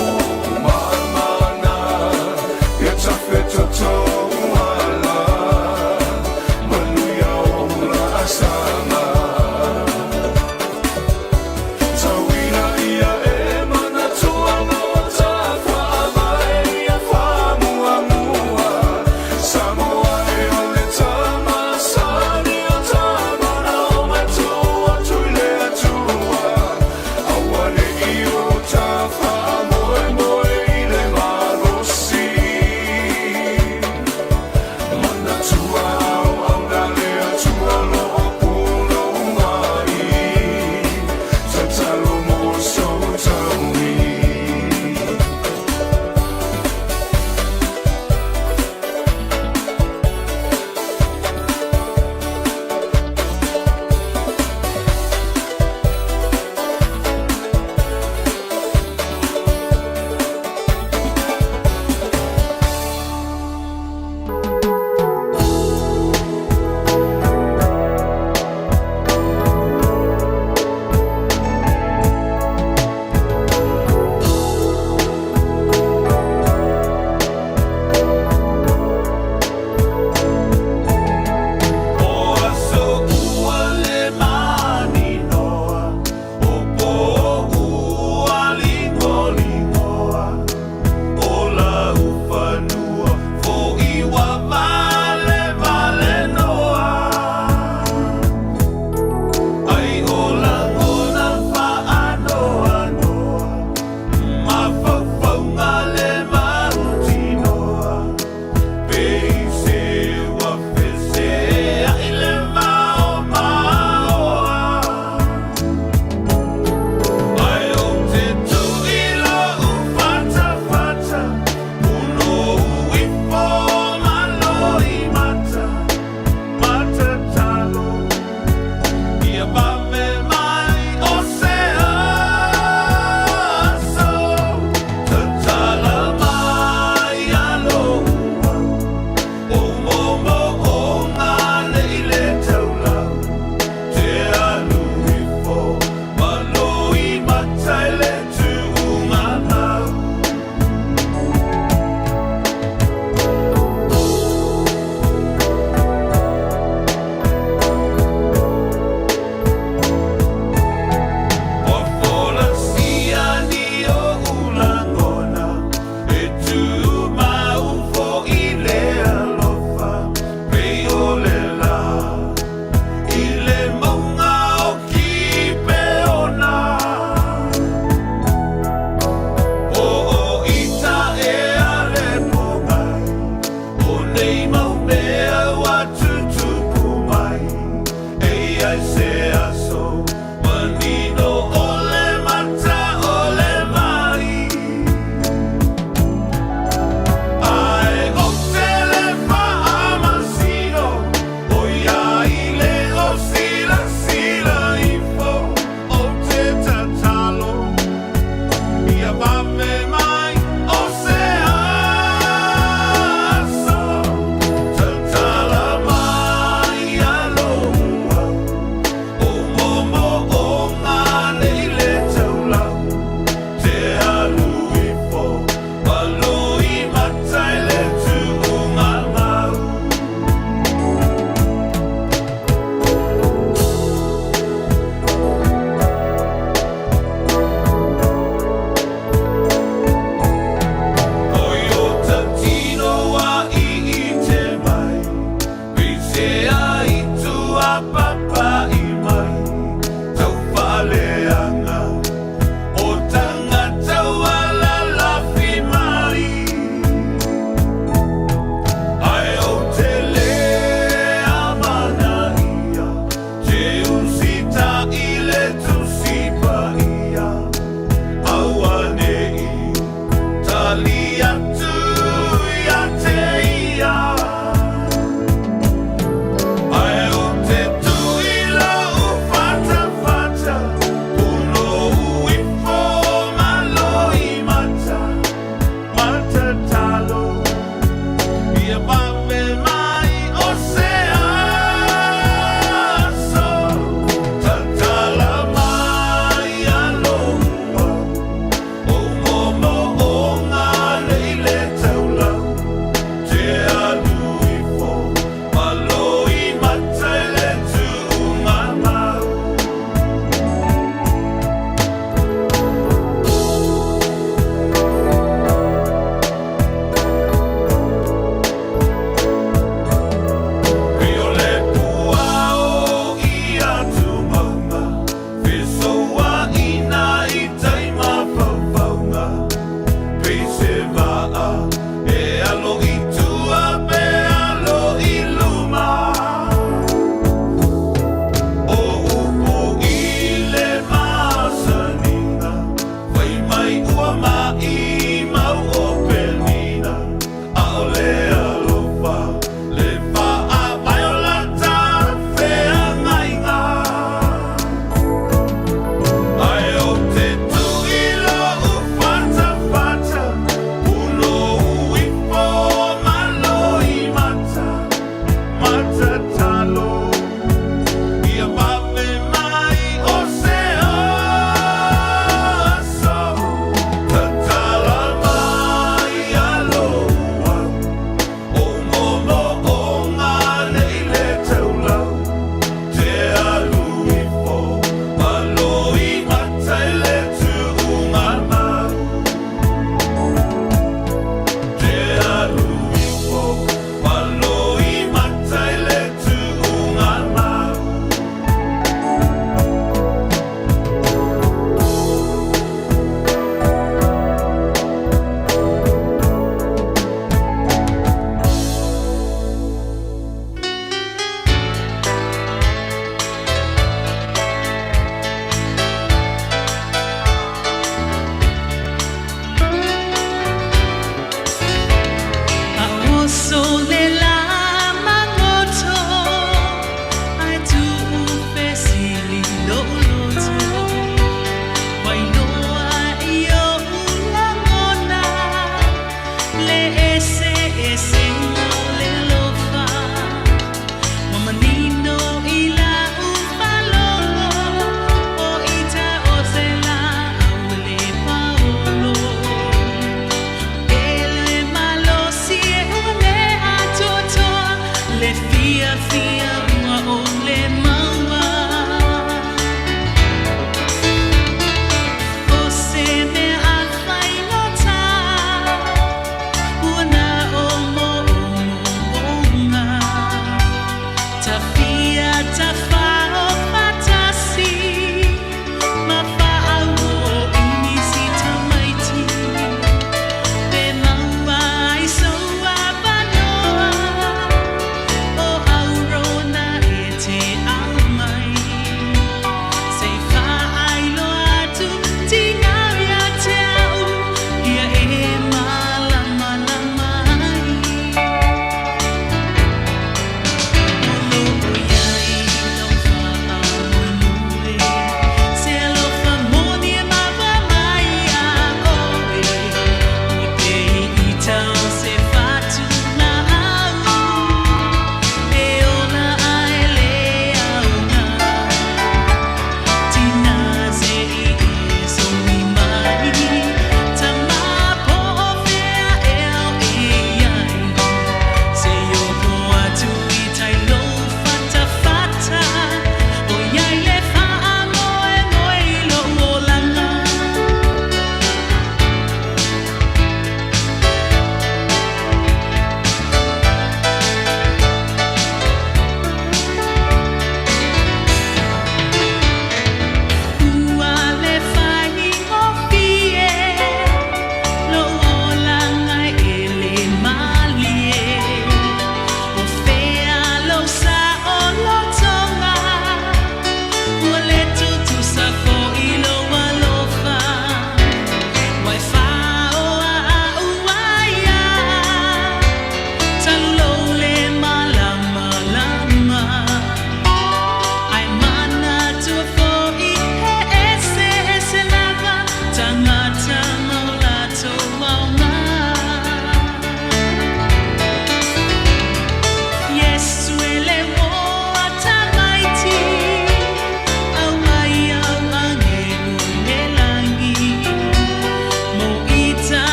O mamana,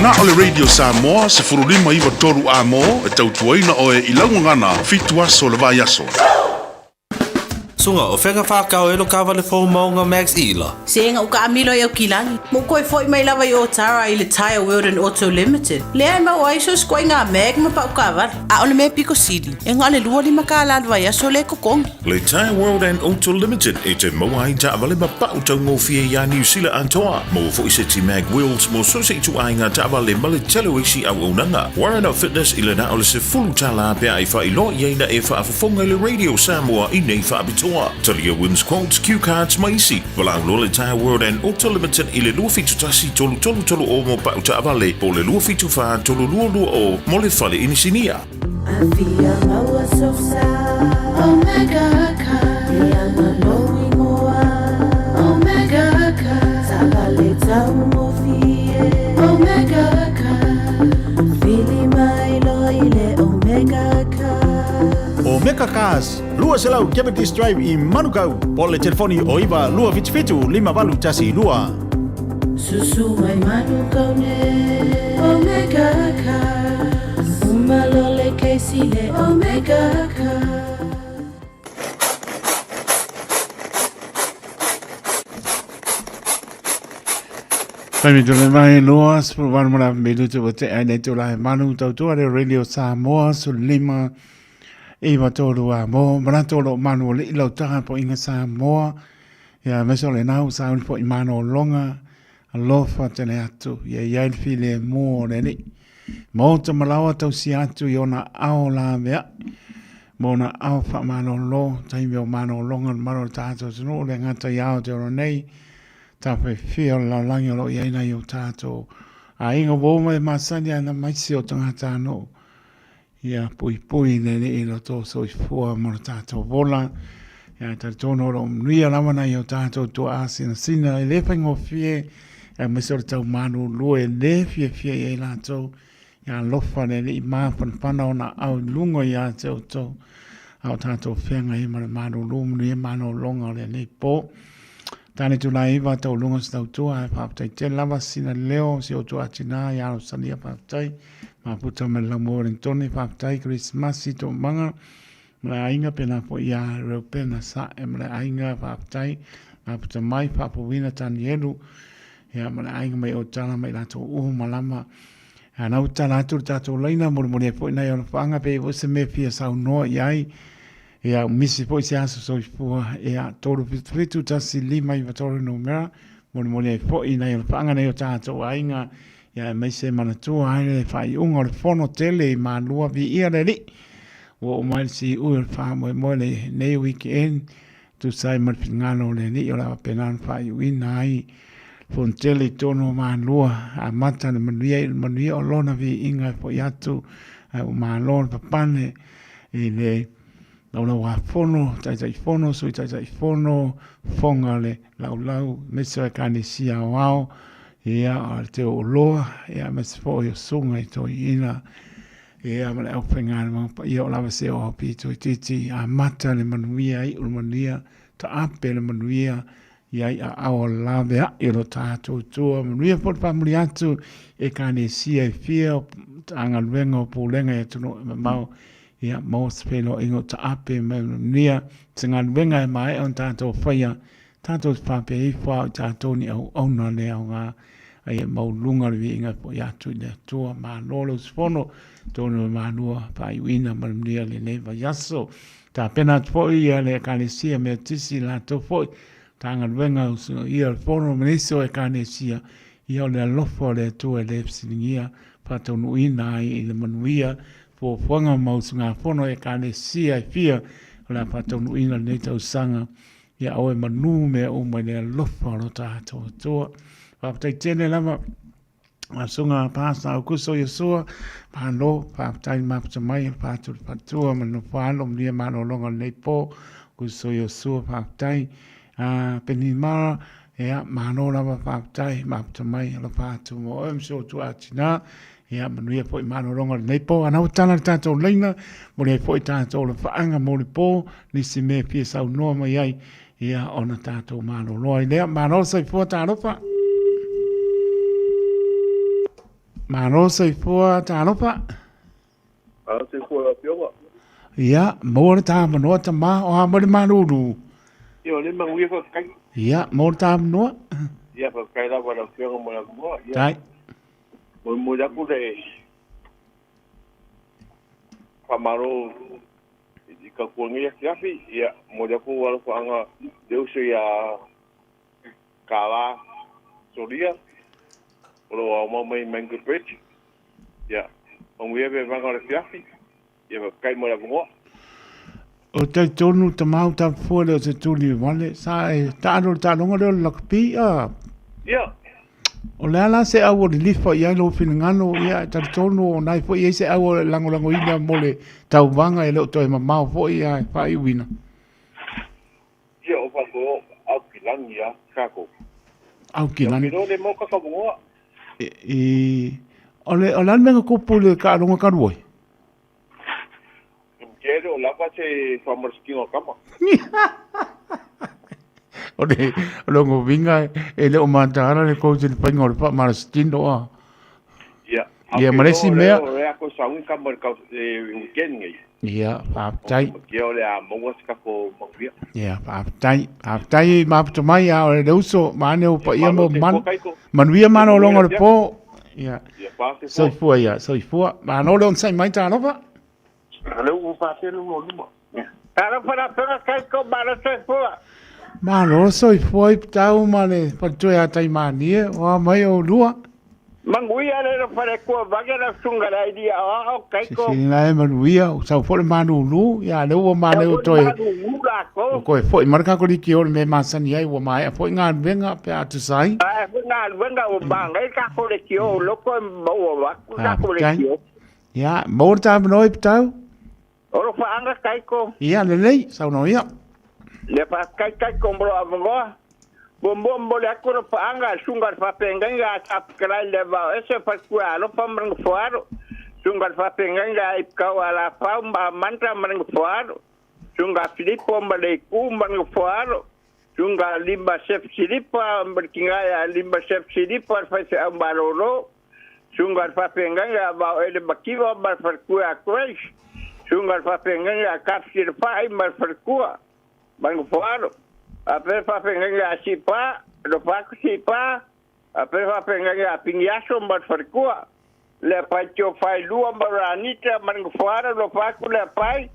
Na o le Radio Samoa 1593 A mo e tautuaina oe i lau gagana fitu aso o le vaiaso. Suga, o fega whākau e lo kawale fou maunga Max Ila. Se nga uka amilo i au kilagi. Mo koe foi mai lava i o Tara i le Tyre World and Auto Limited. Lea e mau ai so squai ngā mag ma pau kawale. A o le mea piko sili, e ngā le lua lima ka la vai aso le kokongi. Le Tyre World and Auto Limited e te maua ai taavale ma pau taugofie iā Niu Sila atoa. Maua foi se ti mag wheels mo so se ituaiga taavale ma le tele o isi auaunaga. Warren of Fitness i le na o le $10 pe a e faailoa i ai na e faafofoga i le Radio Samoa i nei faapitoa. Talia wins quotes, cue cards ma isi. Valaau loa le Tyre World and Auto Limited i le 271 3330 mo pau taavale po o le 274 3220 mo le fale inisinia. Afia maua sosa Omega Car Ia lou ingoa Omega Car Taavale taugofie Omega Car Vili mai loa i le Omega Car Omega Cars, 200 Cavendish Drive i Manukau, po o le telefoni o 9 277 5812. Susu mai Manukau ne Omega Cars Uma lo le keisi le Omega Cars. Taimi tole mai loa, sefulu valu ma le afa minute ua tea ai nei itula e valu tautua le Radio Samoa, 15 9 3 a mo, manatu o loo malu alii lau tapuaiga Samoa, ia aemaise o lena ua sauni foi i malologa, alofa tele atu, ia i ai le filemu o le Alii. Maota ma laoa tausia atu i ona ao laveai, ma ona ao faamalolo, taimi o malologa le mamalu o le tatou atunuu, le gata i Aotearoa nei, Tafefea o le lalolagi o lo o i ai nai o tatou aiga ua uma e masani ana mai se o tagata anō. Ia puipui le Alii i lo tō soifua mo lo tatou ola. Ia talitonu o lo o manuia lava nai o tatou tuaa sinasina e le faigofie aemaise o le tau malulu e le fiafia i ai latou. Ia alofa le Alii mafanafana ona au i luga ia te outou a o tatou feagai ma le malulu manuia malologa o lenei po. Tane tula iwa tau lunga se tautua ae faafetai tele lava sina leo si o tua tina ia Rosania faafetai mafuta ma le lau Wellington faafetai Krismasi to manga ma le aiga pena foi ia Reupena Sa'e ma le aiga faafetai mafuta mai faafouina Tanielu ia ma le aiga mai o tala mai latou uhu malama Ana ua tala atu le tatou laina molimoli ai foi nai ona whaanga pe i se mea fia saunoa i ai. Ia, misi foi se aso soifua, ia, 377 1 5 9 3 numera, molimoli ai foi nai ona whaanga nei o tatou aiga, ia, aemaise manatua ai le faaiuga o le fono tele i Malua viia le Alii. Ua oo mai le siui o le faamoemoe lenei weekend, tusa ai ma le finagalo o le Alii o le a faapena ona faaiuina ai fono tele i totonu o Malua, amata le manuia i le manuia o lona viiga e foi atu, ae ua malo le papane i le Laulauafono, Taitaifono, Sui Taitaifono, Fofoga o le Laulau, aemaise o Ekalesia Aoao, ia, o le Teu Oloa, ia, aemaise foi o Susuga i Toeaina, ia, ma le aufaigaluega paia o lava se oo pito itiiti, amata le manuia, iu le manuia, taape le manuia, ia i aao laveai o lo tatou Atua. Manuia foi le faamuli atu i Ekalesia e fia o Matagaluega o Pulega i atunuu e mamao, ia maua se feiloaiga o taape mai manuia se galuega e maea ona tatou faia, tatou te faapea ifo a o tatou ni auauna le aoga, a ia maualuga le viiga e foi atu i le Atua. Malo le usufono, tonu e malua faaiuina ma le manuia lenei vaiaso. Tapena atu foi ia le Ekalesia Metotisi latou foi Matagaluega ia le Fono ma nisi o Ekalesia, ia o le alofa o le Atua e le fesiligia faataunuuina ai i le manuia fuafuaga ma usugafono a Ekalesia e fia o le a faataunuuina lenei tausaga. Ia aua e manu mea uma i le alofa o lo tatou Atua. Faafetai tele lava. Susuga Pastor Aukuso Iosua, malo, faafetai le mafuta mai o le Patu le Faletua ma le nofo alo, manuia malologa o lenei po. Aukuso Iosua, faafetai. Penny Mara, ia, malo lava, faafetai, mafuta mai o le Patu mo oe ma si ou tuatina. Ia, manuia foi malologa o lenei po. Ana ua tala le tatou laina, moli ai foi tatou lafaaga mo le po, nisi mea fia saunoa mai ai, Ia, ona tatou malolo ai lea. Malo soifua, talofa. Malo soifua talofa. Malo soifua lau Afioga. Ia, maua le tāmanoa tamā o a mai le malūlū. Ia, o lea manuia faafetai. Ia, maua le tāmanoa. Ia, faafetai lava lau Afioga mo le avanoa. Ia, Tai. molimoli atu le faamalo i tautua nei afiafi. Ia, momoli atu alofaaga le uso ia Kala Solia, o lo o aumau mai Mango Bridge. Ia, manuia vevaga o le afiafi. Ia, faafetai mo le avanoa. O talitonu tamau tafua le o se tuli vale sa e taalo le taaloga lea o le lakapi a. Ia. O le a la se au o lilifa i ai lou finagalo, ia e talitonu o nai foi i ai se au o le lagolagoina mo le tauvaga e le o toe mamao foi a e faaiuina. Ia o fato au kilani a kako. Au kilani. Ia le mo ka kamongoa. I o le o le mea kupu le ka longa ka ruai. Mkele o lava se whamarasikinga o kama. O le o le ngovinga e le o mataala le coach le painga o le whamarasitino a. Ia. Ia, ma le isi mea- O le ako saungi kama le kau e weekend ngai. Ia, faafetai. Kia o le a maua se kako manuia. Ia, faafetai. Faafetai i maputa mai a o le uso ma ane o paia mo Malo te manu. fua kaiko. Manuia malologa o le po. Ia. Ia, pa se fua. Soifua ia, soifua. Malo le onosai mai talofa. Leu ua patele ua luma. Talofa la pega kaiko malo soifua. Malo soifua i pitau ma le faletua ia Taimanie, o a mai o lua. Manguia le lo fale kua vage la sunga la ili a o kaiko. Sisili la e manuia, o sau foi le malūlū, ia lea ua maleu toe. Ua Ua koe foi mai le kakoliki o le mea masani ai, ua maea foi galuega pe a tusa ai. Ai foi galuega ua magai ka ko le kio loko e maua waku ka ko le Faafetai. kio. Ia, maua le tāmanoa i pitau. O lo whaanga kaiko. Ia, lelei, saunoa ia. Le wha kai kai ko mbro avongoa. Bo mbo mbo le ako lo whaanga sunga le whapenganga a tapkalai le vao ese whakua alofa mranga whaaro. Sunga le whapenganga a ipkau a la whau ma mantra mranga whaaro. Sunga Filipo ma le ku mranga whaaro. Sunga limba sef silipa mrkinga a limba sef silipa whaise au maroro. Sunga le whapenganga a vao ele makiwa ma whakua a Grace. Sunga le whapenganga a kapsi le whai ma whakua. Mranga whaaro. A pe whapenganga a sipa, lo whaku sipa, a pe whapenganga a pingiaso ma whakua. Le pai tio whai lua ma ranita mranga whaaro lo whaku le pai.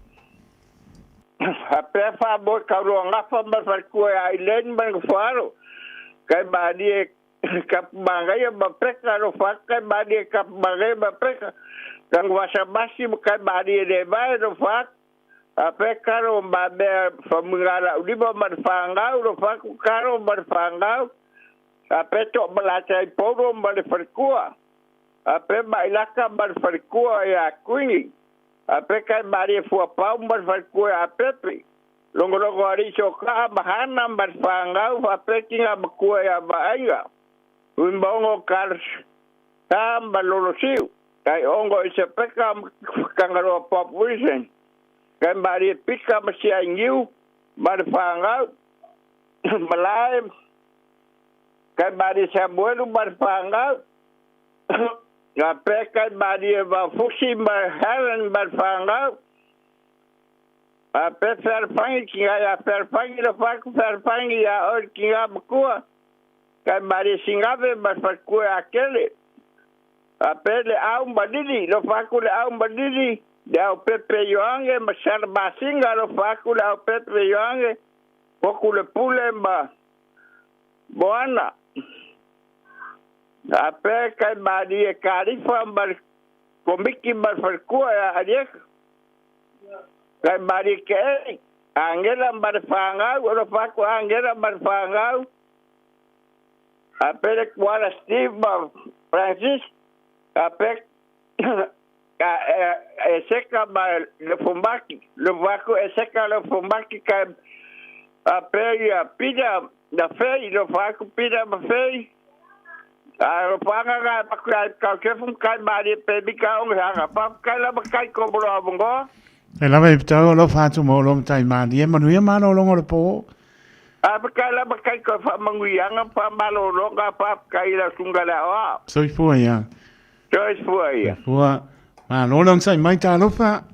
A pe wha mo kaurua ngafa ma whakua a ilen mranga whaaro. Kai maani e kap mangaia ma peka lo whaku kai maani e kap mangaia ma peka. Kang wasa basi kai maani e le mai lo whaku. A pe karo ma mea whamungara ulima ma whangau lo whaku karo ma whangau. A pe to malata i poro ma le wharikua. A pe mailaka ma le wharikua e a kuingi. A pe kai maari e fuapau ma le wharikua e a pepe. Longolongo ari so kaa mahana ma le whangau a pe kinga makua e a maaiga. Uimbongo kars tā ma lolosiu. Kai ongo i se peka kangaroa pop wilson. Kai maari e pika ma sia ngiu ma le whangau. Malae. Kai maari e Samuelu ma le whangau. Ngā pē kai maari e Vafusi ma Helen ma le whangau. A pē wherwhangi ki ngai a wherwhangi le whaku wherwhangi a oi ki ngā makua. Kai maari e Singave ma le whakua a kele. A pē le au malili, lo whaku le au malili. Le au pepe ioange ma sara masinga lo whaku le au pepe ioange. Poku le pule ma moana. A pē kai maari e Karifa ma le komiki ma le whakua e a arieka. Kai maari e ke ei. Angela ma le whangau, o lo whaku Angela ma le whangau. A pē le kuala Steve ma Francis. A pē ka e seka ma le fumbaki. Le whaku e seka le fumbaki kai a pē ia pida na whei, lo whaku pida ma whei. A lo whanga ngā maku ai kau kefum kai maari e pe mika onge hanga. Papu kai lama kai komoro a mongoa. E lava i pitau o lo whātu mo lo matai māni. E manuia malologa o le po. A pa kai lama kai ko wha manguianga, wha malologa, papu kai la sunga le oa. Soifua ia. Soifua ia. Soifua. Malo le onosai mai talofa.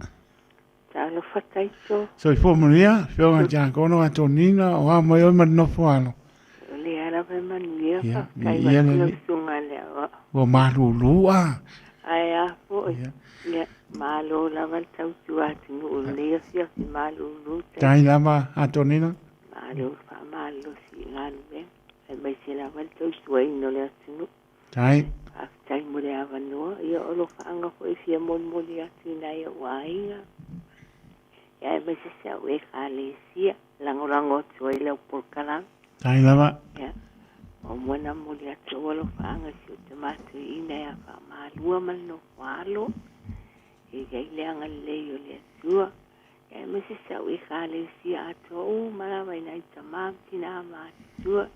Talofa Taito. Soifua manuia, afioga i le Tiakono Atonina, o a mai oe ma le nofo alo. O lea lava e manuia, Ia, faafetai viia atu le lau Alii. susuga i le aoao. Ua malulu a. Ae a foi. Ia, malo lava le tautua atunuu i lenei afiafi malulu Taito. Tai lava Atonina. Malo le faamalolosi i galuega, aemaise lava le tautuaina o le atunuu. Tai. Faafetai mo le avanoa, ia o alofaaga foi e fia molimoli atu i nai ou aiga. Ia aemaise si au ekalesia, lagolago atu ai lau polokalame. Tai lava. Ia, o mona momoli atu au alofaaga i si o tamatoeaina ia faamalua ma le nofo alo. E i ai le agalelei o le Atua. Ia aemaise si au ekalesia atoa uma lava i nai tamā ma tinā matutua.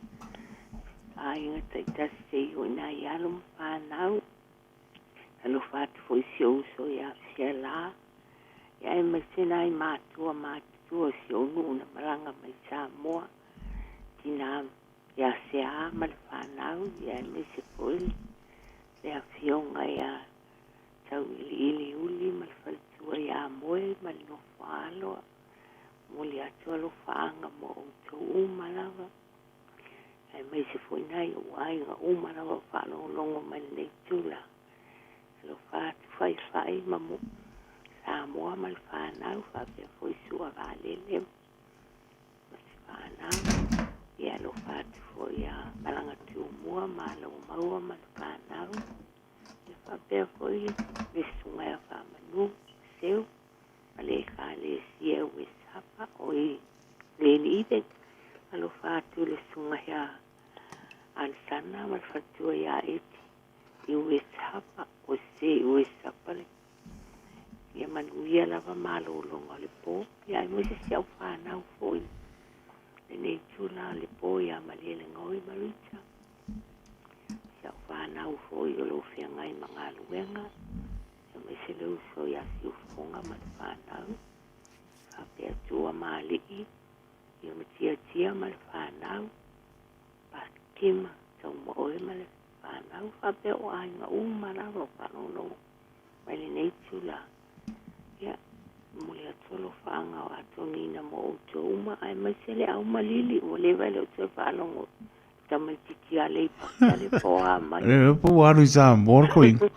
Aiga taitasi seia oo i nai alo ma fanau. Alofa atu foi i si ou uso ia Fialā. Ia aemaise nai matua matutua o si ou nuu na malaga mai Samoa. Tinā ia Seā ma le fanau. Ia aemaise foi le afioga ia Tauiliili Uli ma le faletua ia Moe ma le nofo alo. Momoli atu alofaaga mo outou uma lava. Aemaise foi nai ou aiga uma lava o faalogologo mai lenei itula. Alofa atu faifai ma mo Samoa ma le fanau faapea foi Sua Vaalele ma se fanau. Ia alofa atu foi ia Malaga Tumua ma Alomaua ma le fanau. Ia faapea foi le susuga ia Faamanu Seu ma le ekalesia e Uesapa o i Glen Eden. Alofa atu i le susuga ia Alesana ma le faletua ia Eti i Uesapa o se i Uesapa le ia manuia lava malologa o le po. Ia aemaise si au fanau foi lenei itula o le po ia Malielegaoi ma Rita. Si au fanau foi o lo o feagai ma galuega. Aemaise le uso ia Siufofoga ma le fanau. Faapea Tua ma Alii, ia ma Tiatia ma le fanau. Pastor Kima, Taumaoe ma le fanau. Faapea o aiga uma lava o faalogologo mai lenei itula. Ia, momoli atu alofaaga o Atonina mo outou uma, aemaise le aumalili ua leva e le o toe faalogo tamaitiiti a le ipaka le poa mai. Le iloa po ua alu i Samoa le koiga.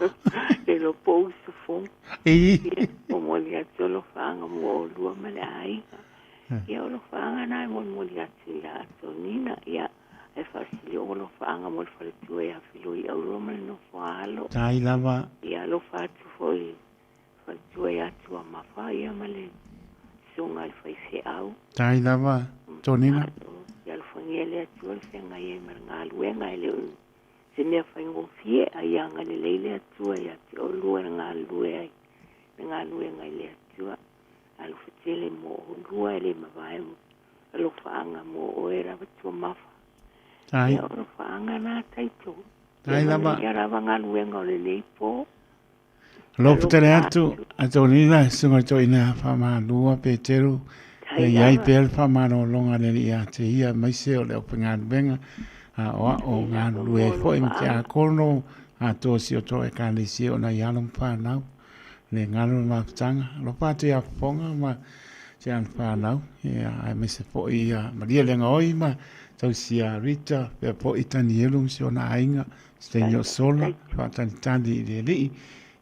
Le iloa po o usufono. Ii. Ia, momoli atu alofaaga mo oulua ma le aiga. Ia, o alofaaga na e molimoli atu ia Atonina. Ia, ae faasili o alofaaga mo le faletua ia Filoi Auro ma le nofo a alo. Tai lava. Ia, alofa atu foi faletua ia Tuamafa ia ma le susuga i le faifeau. Tai lava, Tonina. Ia alofagia le Atua le feagai ai ma le galuega e le o se mea faigofie ae ia agalelei le Atua ia te oulua i le galulue ai le galuega i le Atua. Alofa tele mo oulua e le mavae alofaaga mo oe lava Tuamafa. Tai. Ia o alofaaga na taito. Tai lava. Ia lava galuega o lenei po. Alofa tele atu, Atonina, susuga i le toeaina faamalua Peteru, Tai e i ai lava. pea le faamalologa a le Alii ia te ia, aemaise o le aufaigaluega a o ao galulue ai foi ma tiakono atoa si o tou ekalesia o nai alo ma fanau. Le galo le mafutaga, alofa atu ia Fofoga ma si ana fanau, ia, aemaise foi ia Maria Legaoi ma tausia Rita, faapea foi Tanielu ma si ona aiga, se taimi o sola, faatalitali i le Alii.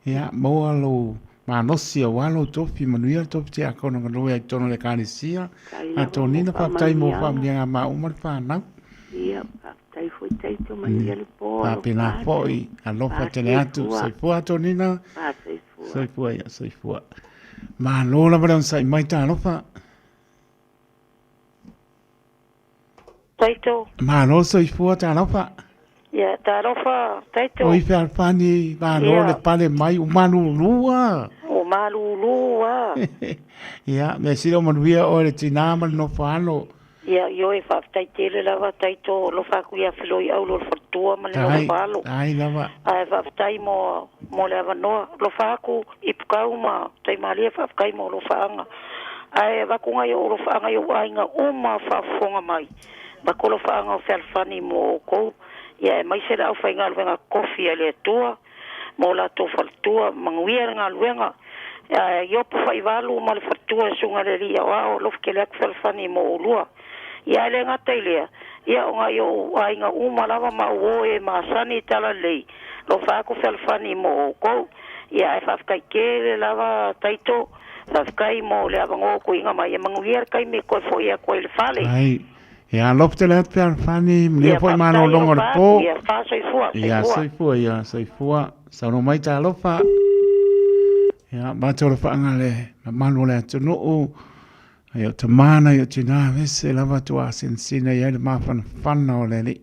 Ia, maua lou malosi aua lou tofi, manuia le tofi tiakono galue ai i totonu o le ekalesia. Atonina, faafetai mo faamanuiaga ma uma le fanau. Ia, faafetai foi Taito, manuia le po, alofa Faapena atu. foi, alofa tele atu. Soifua Atonina. Soifua. Soifua ia, soifua. Malo lava le onosai mai talofa. Taito. Malo soifua talofa. Ia, talofa, Taito. Oi fealofani, malo Ia. le pale mai, u malulu a. O malulu a. Ia, mea sili o manuia oe le tinā ma le nofo alo. Ia, ioe, faafetai tele lava, Taito, alofa atu ia Filoi Aulo o le faletua ma le Tai, nofo alo. tai lava. Ae faafetai mo, mo le avanoa. Alofa atu i Pukau ma Taimalie, faafetai mo alofaaga. Ae avatu nai ou alofaaga i ou aiga uma faafofoga mai. Avatu alofaaga o fealofani mo outou. Ia aemaise le aufaigaluega tofi a le Atua mo latou faletua manuia le galuega ae iopu faivalu ma le faletua e suga le alii aoao alofa tele atu fealofani mo oulua. Ia ae le gata i lea ia o nai ou aiga uma lava ma ou o e masani i talalelei lofa atu fealofani mo outou. Ia ae faafetai tele lava Taito faafetai mo le avanoa tuuina mai ia manuia le taimi e toe fo'i atu ai i le fale. Ai. Ia alofa tele atu fealofani, manuia Ia foi faafetai malologa o le alofa po. atu ia fa soifua Ia soifua. soifua, ia soifua. Saunoa mai talofa. Ia, matou le faaga le mamalu o le atunuu. Ai o tamana i o tina vese lava tua sinsina i ai le mafanafana o le Alii.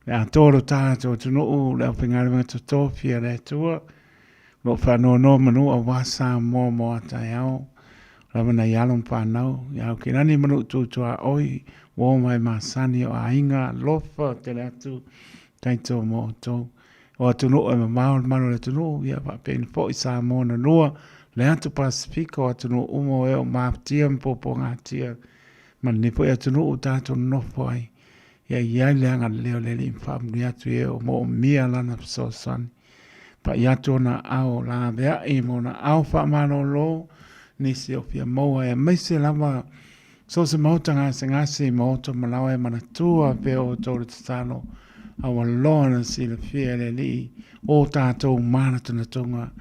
Le atoa lo tātou atunuu, le aufaigaluega totofi a le Atua. O lo o faanoanoa manu aua Samoa mo a taeao. Lava nai alo ma whanau, i au ke lani manu tutua oi, uo mai masani o aiga, alofa tele atu, taito mo outou. O atunuu e mamao le malu o le atunuu, ia faapeni fo'i Samoa na lua, le atu Pasifika o atunuu uma o e o mafutia ma puapuagatia, ma lenei foi atunuu tatou nonofo ai. Ia i ai le agalelei o le Alii ma faamanuia atu i e o moomia lana fesoasoani. Pa'i atu ona aao laveai ma ona aao faamalolo, nisi o fia maua aemaise lava so o se maota gasegase ma oto malaoa e manatua pea outou le tatalo a ua loa ona silafia e le Alii o tatou manatunatuga.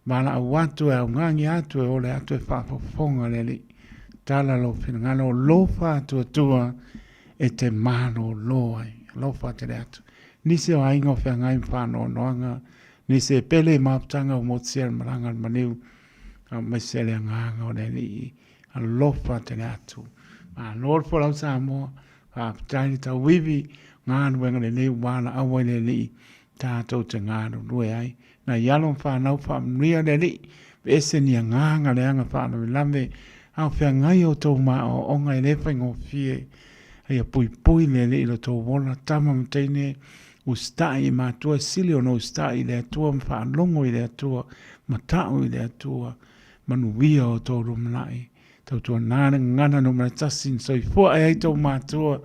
Valaau atu e augani atu e ole atu e faafofoga le Alii. Tala lou finagalo o lou faatuatua e te malōlō ai. Alofa tele atu. Nisi o aiga o feagai ma faanoanoaga, nisi e pele i mafutaga ua motusia le malaga a le maliu, aemaise le agaga o le Alii. Alofa tele atu. Malo le folau Samoa, faafetai le tauivi, galuega lelei ua valaau ai le Alii tatou te galulue ai. Nai alo ma fanau faamanuia le Alii, ese ni agaga leaga faalavelave, a o feagai outou maoaoga e le faigofie. Ia puipui le Alii i lo outou ola, tama ma teine, usitai i matua, e sili ona usitai i le Atua ma faalogo i le Atua, matau i le Atua, manuia outou lumanai. Tautuana le gagana numera tasi na soifua ae ai tou matua,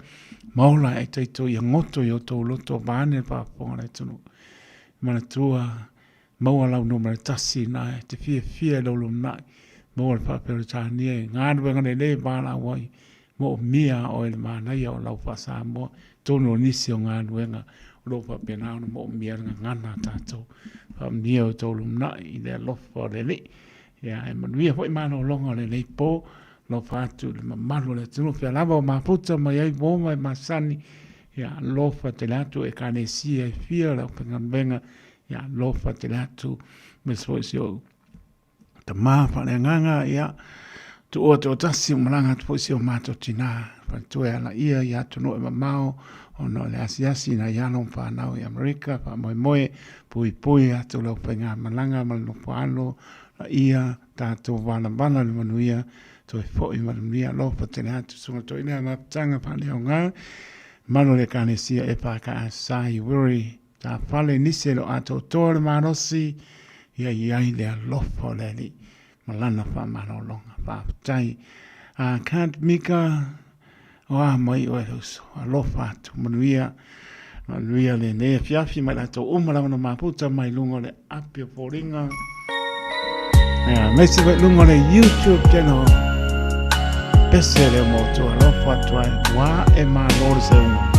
ma ola ae taito ia goto i outou loto vaeane le faafofoga a le atunuu. Manatua, maua lau numera tasi na e te fiafia i lou lumanai, maua le faa-Peretania i galuega lelei e valaau ai, moomia a oe le manaia o lau faa-Samoa, tonu o nisi o galuega o lo o faapena ona moomia le gagana a tatou. Faamanuia outou lumanai i le alofa o le Alii. Ia, e manuia foi malologa o lenei po, alofa atu i le mamalu o le atunuu, fea lava o mafuta mai ai uo ma e masani, ia alofa tele atu ekalesia e fia o le aufaigaluega, ia alofa tele atu, aemaise foi si ou tama faaleagaga, ia tuua toatasi ua malaga atu foi si o matou tina, faletua e alaia i atunuu e mamao, ona o le asiasi i nai alo ma fanau i Amerika, faamoemoe, puipui atu le aufaigamalaga ma le nofo alo, laia tatou valavala le manuia, toe foi ma le manuia, alofa tele atu, susuga toeaina mafutaga faaleaoga, mamalu o le Ekalesia EFKS i Wiri, Tafale nisi e le o atoatoa le malosi, ia i ai le alofa o le Alii ma lana faamalologa. Faafetai. A Kant Mika, o a mai oe le uso, alofa atu, manuia, manuia lenei afiafi mai latou uma lava na mafuta mai luga o le api o foliga. Ia, aemaise foi luga o le YouTube channel. Pese le mo outou alofa atu ai, ua e malo le seuga.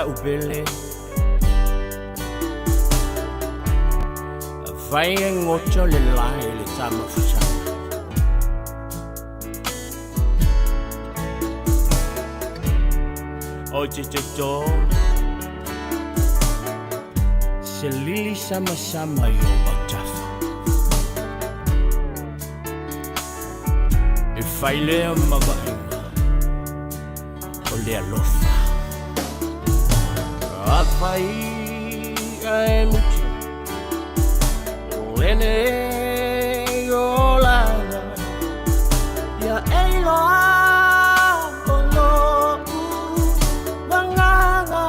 Lau pele Afai e goto le lae le tamafutaga. O te toto Se lili samasama i o autafa. E fai lea ma vaaiga o le alofa. Afai ae muta o lenei olaga, ia e iloa o lo'u agaga.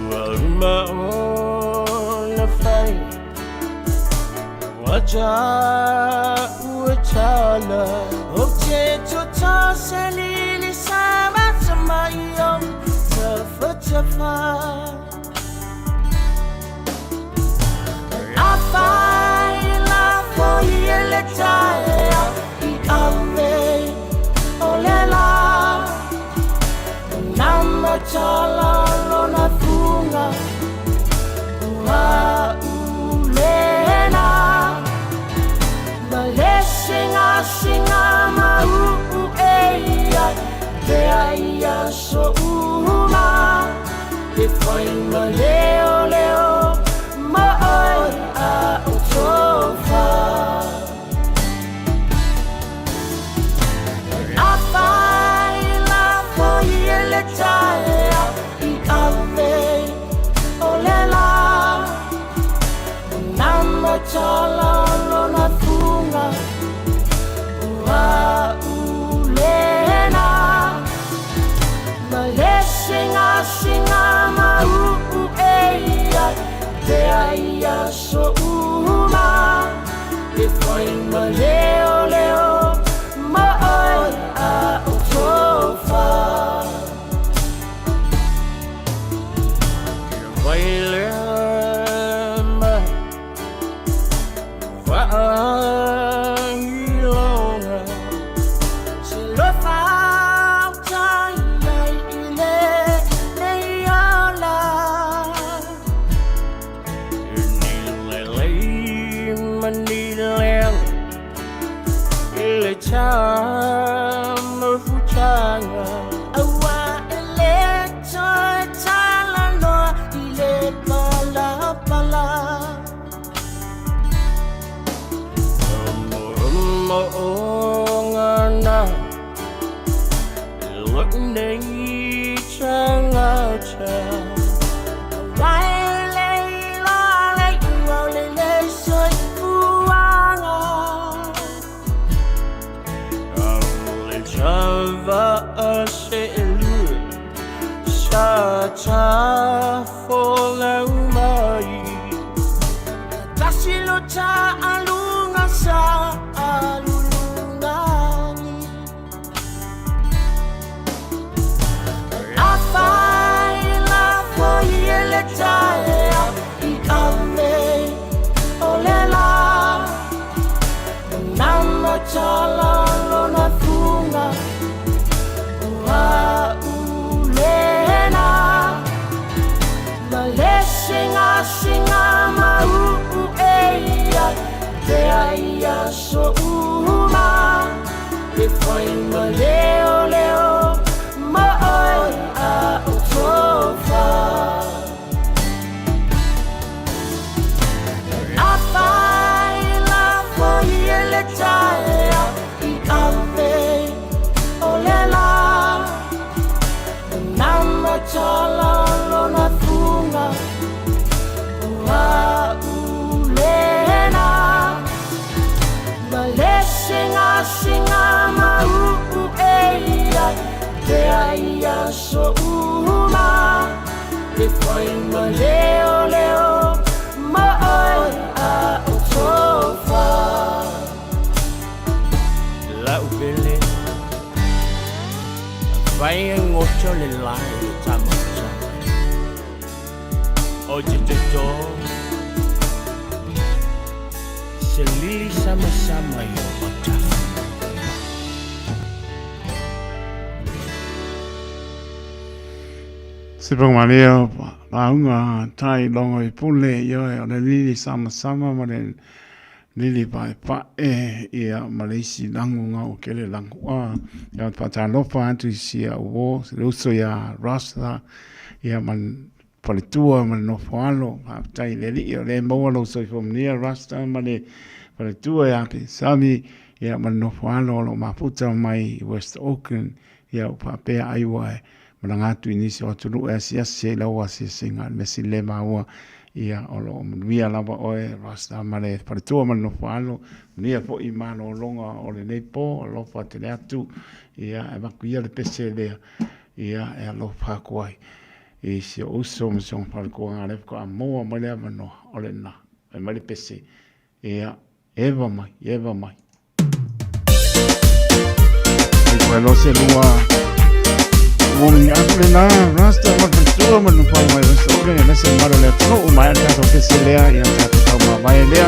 Ua uma ona fai ua tala. Ou te toto se lili samasama i ou tafatafa. Afai lafo i le taeao i ave o le la, na matala lona fuga ua ulena ma le sigasiga ma uu e ia pea i aso uma e fai ma leoleo ma oe a o tofa. Afai lafo i le taeao i ave o le la, na matala lona fuga ua ulena ma le sigasiga ma uu e ia pea i aso uma e fai ma leoleo ma oe a o tofa. Vai lea ma vaailoga se lofa utai ai i lenei ola. Ni lelei ma ni leaga i le tamafutaga. Aua e le toe talanoa i le palapala. Mo'omo'oga na lou nei tagata. Aua e le iloa le iuga o lenei soifuaga. Le tava'a se'elua sa tafolau mai. Tasi lo ta'aluga sa alulugagi. Afai lafo i le taeao i ave o le la, na matala lona fuga ua ulena ma le sigasiga ma uu e ia pea i aso uma e fai ma leoleo ma oe a o tofa. Afai lafo i le taeao i ave o le la, na matala lona fuga ua ulena ma le sigasiga ma uu e ia pea i aso uma e fai ma leoleo ma oe a o tofa. Lau pele Afai e goto le lae le tamafutaga. O te toto Se lili samasama i o autafa. Se pagamalea lauga tai logo i pule, ioe, o le lili samasama ma le lili paepae, ia, ma le isi lagu gau kele lagu'a. Ia, ou te faatalofa atu i si au uō, le uso iā Rasta, ia, ma le faletua ma le nofoalo. Faafetai i le Alii o lea e maua lou soifua manuia Rasta ma le faletua ia Apisami, ia, ma le nofoalo o lo o mafuta mai i West Auckland. Ia, ua faapea ai ua e malaga atu i nisi o atunuu e asiasi ai lau asiasiga. O le mea sili lea maua, ia, o lo o manuia lava oe Rasta ma le faletua ma le nofoalo. Manuia foi i malologa o lenei po, alofa tele atu, ia, e avatu ia le pese lea, ia, e alofa atu ai i si ou uso ma si ona faletua, a o lea faatoa maua mai le avanoa, o lena, fai mai le pese, ia, eva mai, eva mai. Ai koe se lua Warming up lena Rasta ma faletua ma le nofoalo mai West Auckland, e lese mamalu o le atunuu maea le tatou pese lea, ia tatou taumavae lea.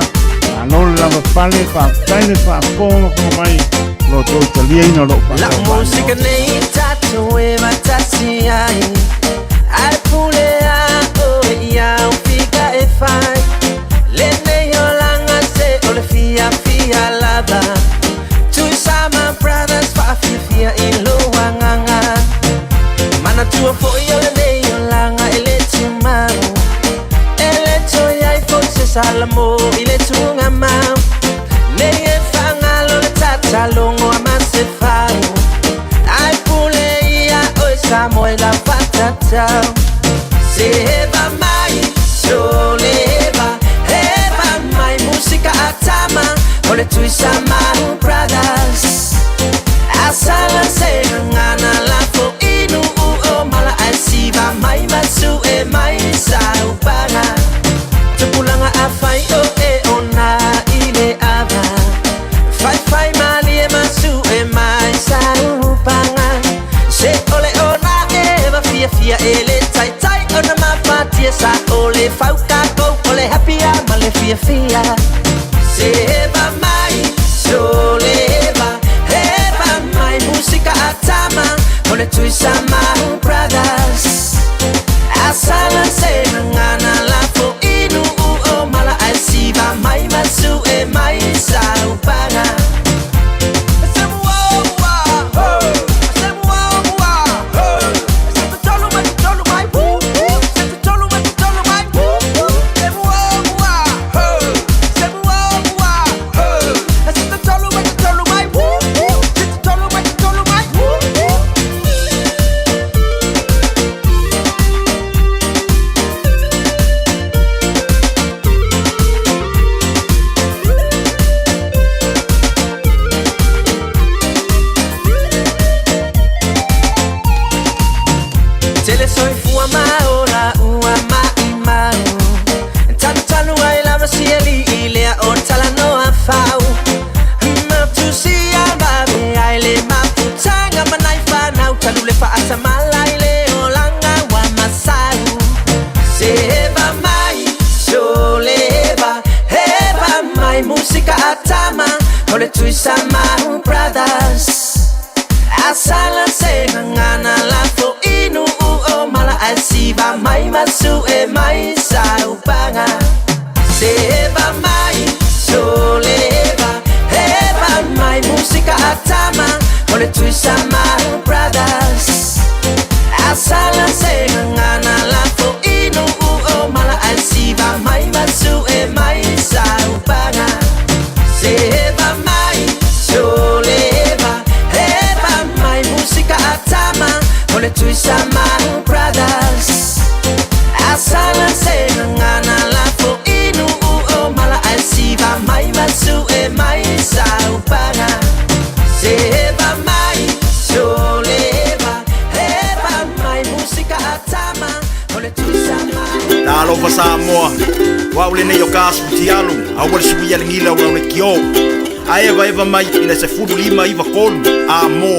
Malo le lava pale, faafetai le faafogafoga mai lo outou taliaina o lou Lau faatauvaa. musika nei tatou e matasi ai Ai pule a oe ia au fika e fai Lenei olaga se o le fiafia lava Tuisama Brothers faafiafia i lou agaga Manatua foi o lenei olaga e le tumau E le toe i ai foi se salamo i le tugamau Nei e faagalo le tatalogo a Masefau Ae pule ia oe Samoa i lau faatatau Se eva mai sole eva eva mai musika a tama o le Tuisama Brothers Asala se gagana lafo inu o mala ae siva mai masu e mai saupaga Tupulaga afai o e ona i le ava Faifai malie masu e mai saupaga Se o le ona eva fiafia e le taitai ona mafatia Sa o le faukakou o le happy a ma le fiafia Se eva mai sole eva eva mai musika a tama o le Tuisama Brothers Asala se gagana lafo inu o mala ae siva mai masu e mai saupaga Tele soifua ma ola ua maʻimau Tanutanu ai lava sialiʻi lea o talanoa fau Matusia vave ai le mafutaga ma nai fanau Talu le faatamala i le olaga ua masau Se eva mai sole eva eva mai musika a tama o le Tuisama Brothers Asala se gagana lafo inu o mala ae siva mai masu e mai saupaga Se eva mai sole eva eva mai musika a tama o le Tuisama Brothers Asala se gagana lafo inu o mala ae siva mai masu e mai saupaga Se eva mai sole eva eva mai musika a tama o le Tuisama Brothers Asala se gagana lafo inu o mala ae siva mai masu e mai saupaga Se eva mai sole eva eva mai musika a tama o le Tuisama Talofa Samoa, o au lenei o ka asu tialu, aua le suia le gila o lau leitio. A eva eva mai i le 15 93 a mo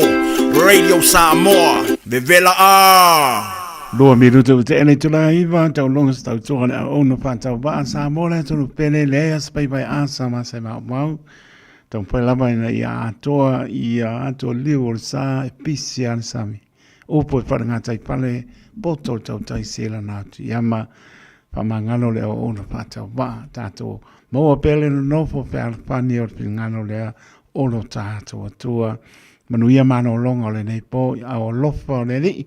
Radio Samoa, vevela a! Lua minute ua tea le itula iva, tauloga se tautoga le auauna faatauvaa Samoa le atunuu pele leai a se paipai asa ma se maumau. Taumafai lava ina ia atoa ia atoa liu o le sa e pisi a le sami. Upu e wharengatai pale, poto o tautai sela nā tu iama, whamangalo le o ona whātau wā, tātou maua pele no nofo pe alfani o le pingano lea o lo tātou atua. Manuia manologa o lenei po a o alofa o le Alii.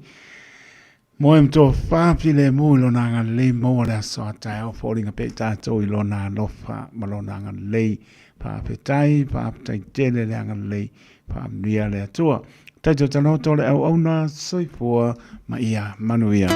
Moe ma tofa filemu i lona agalelei maua le aso a taeao foliga pea i tatou i lona alofa ma lona agalelei. Faafetai, faafetai tele le agalelei, faamanuia le Atua. Taito taloto le auauna, soifua ma ia manuia.